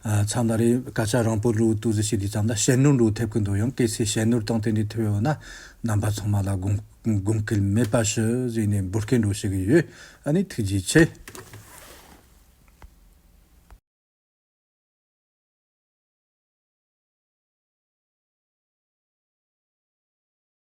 ཨ་མཚམས་ལ་རེ་སྐད་ཆ་རིང་པོ་འགྲོ་ཏོག་ཙམ་བཤད་དུས་ཙམ་ལ་བཤད་ནོར་འགྲོ་ཐེབས་ཀྱི་འདུག་ཡང་གལ་སྲིད་བཤད་ནོར་དང་དེ་འདྲའི་ཐེབས་ཡོད་ན་རྣམ་པ་ཚང་མ་ལ་དགོངས་དགོངས་འགལ་མེད་པ་ཞུ་ཟེར་ནས་འབོད་སྐུལ་འགྲོ་ཞུ་གི་ཡོད། ཨ་ནི་ཐུགས་རྗེ་ཆེ།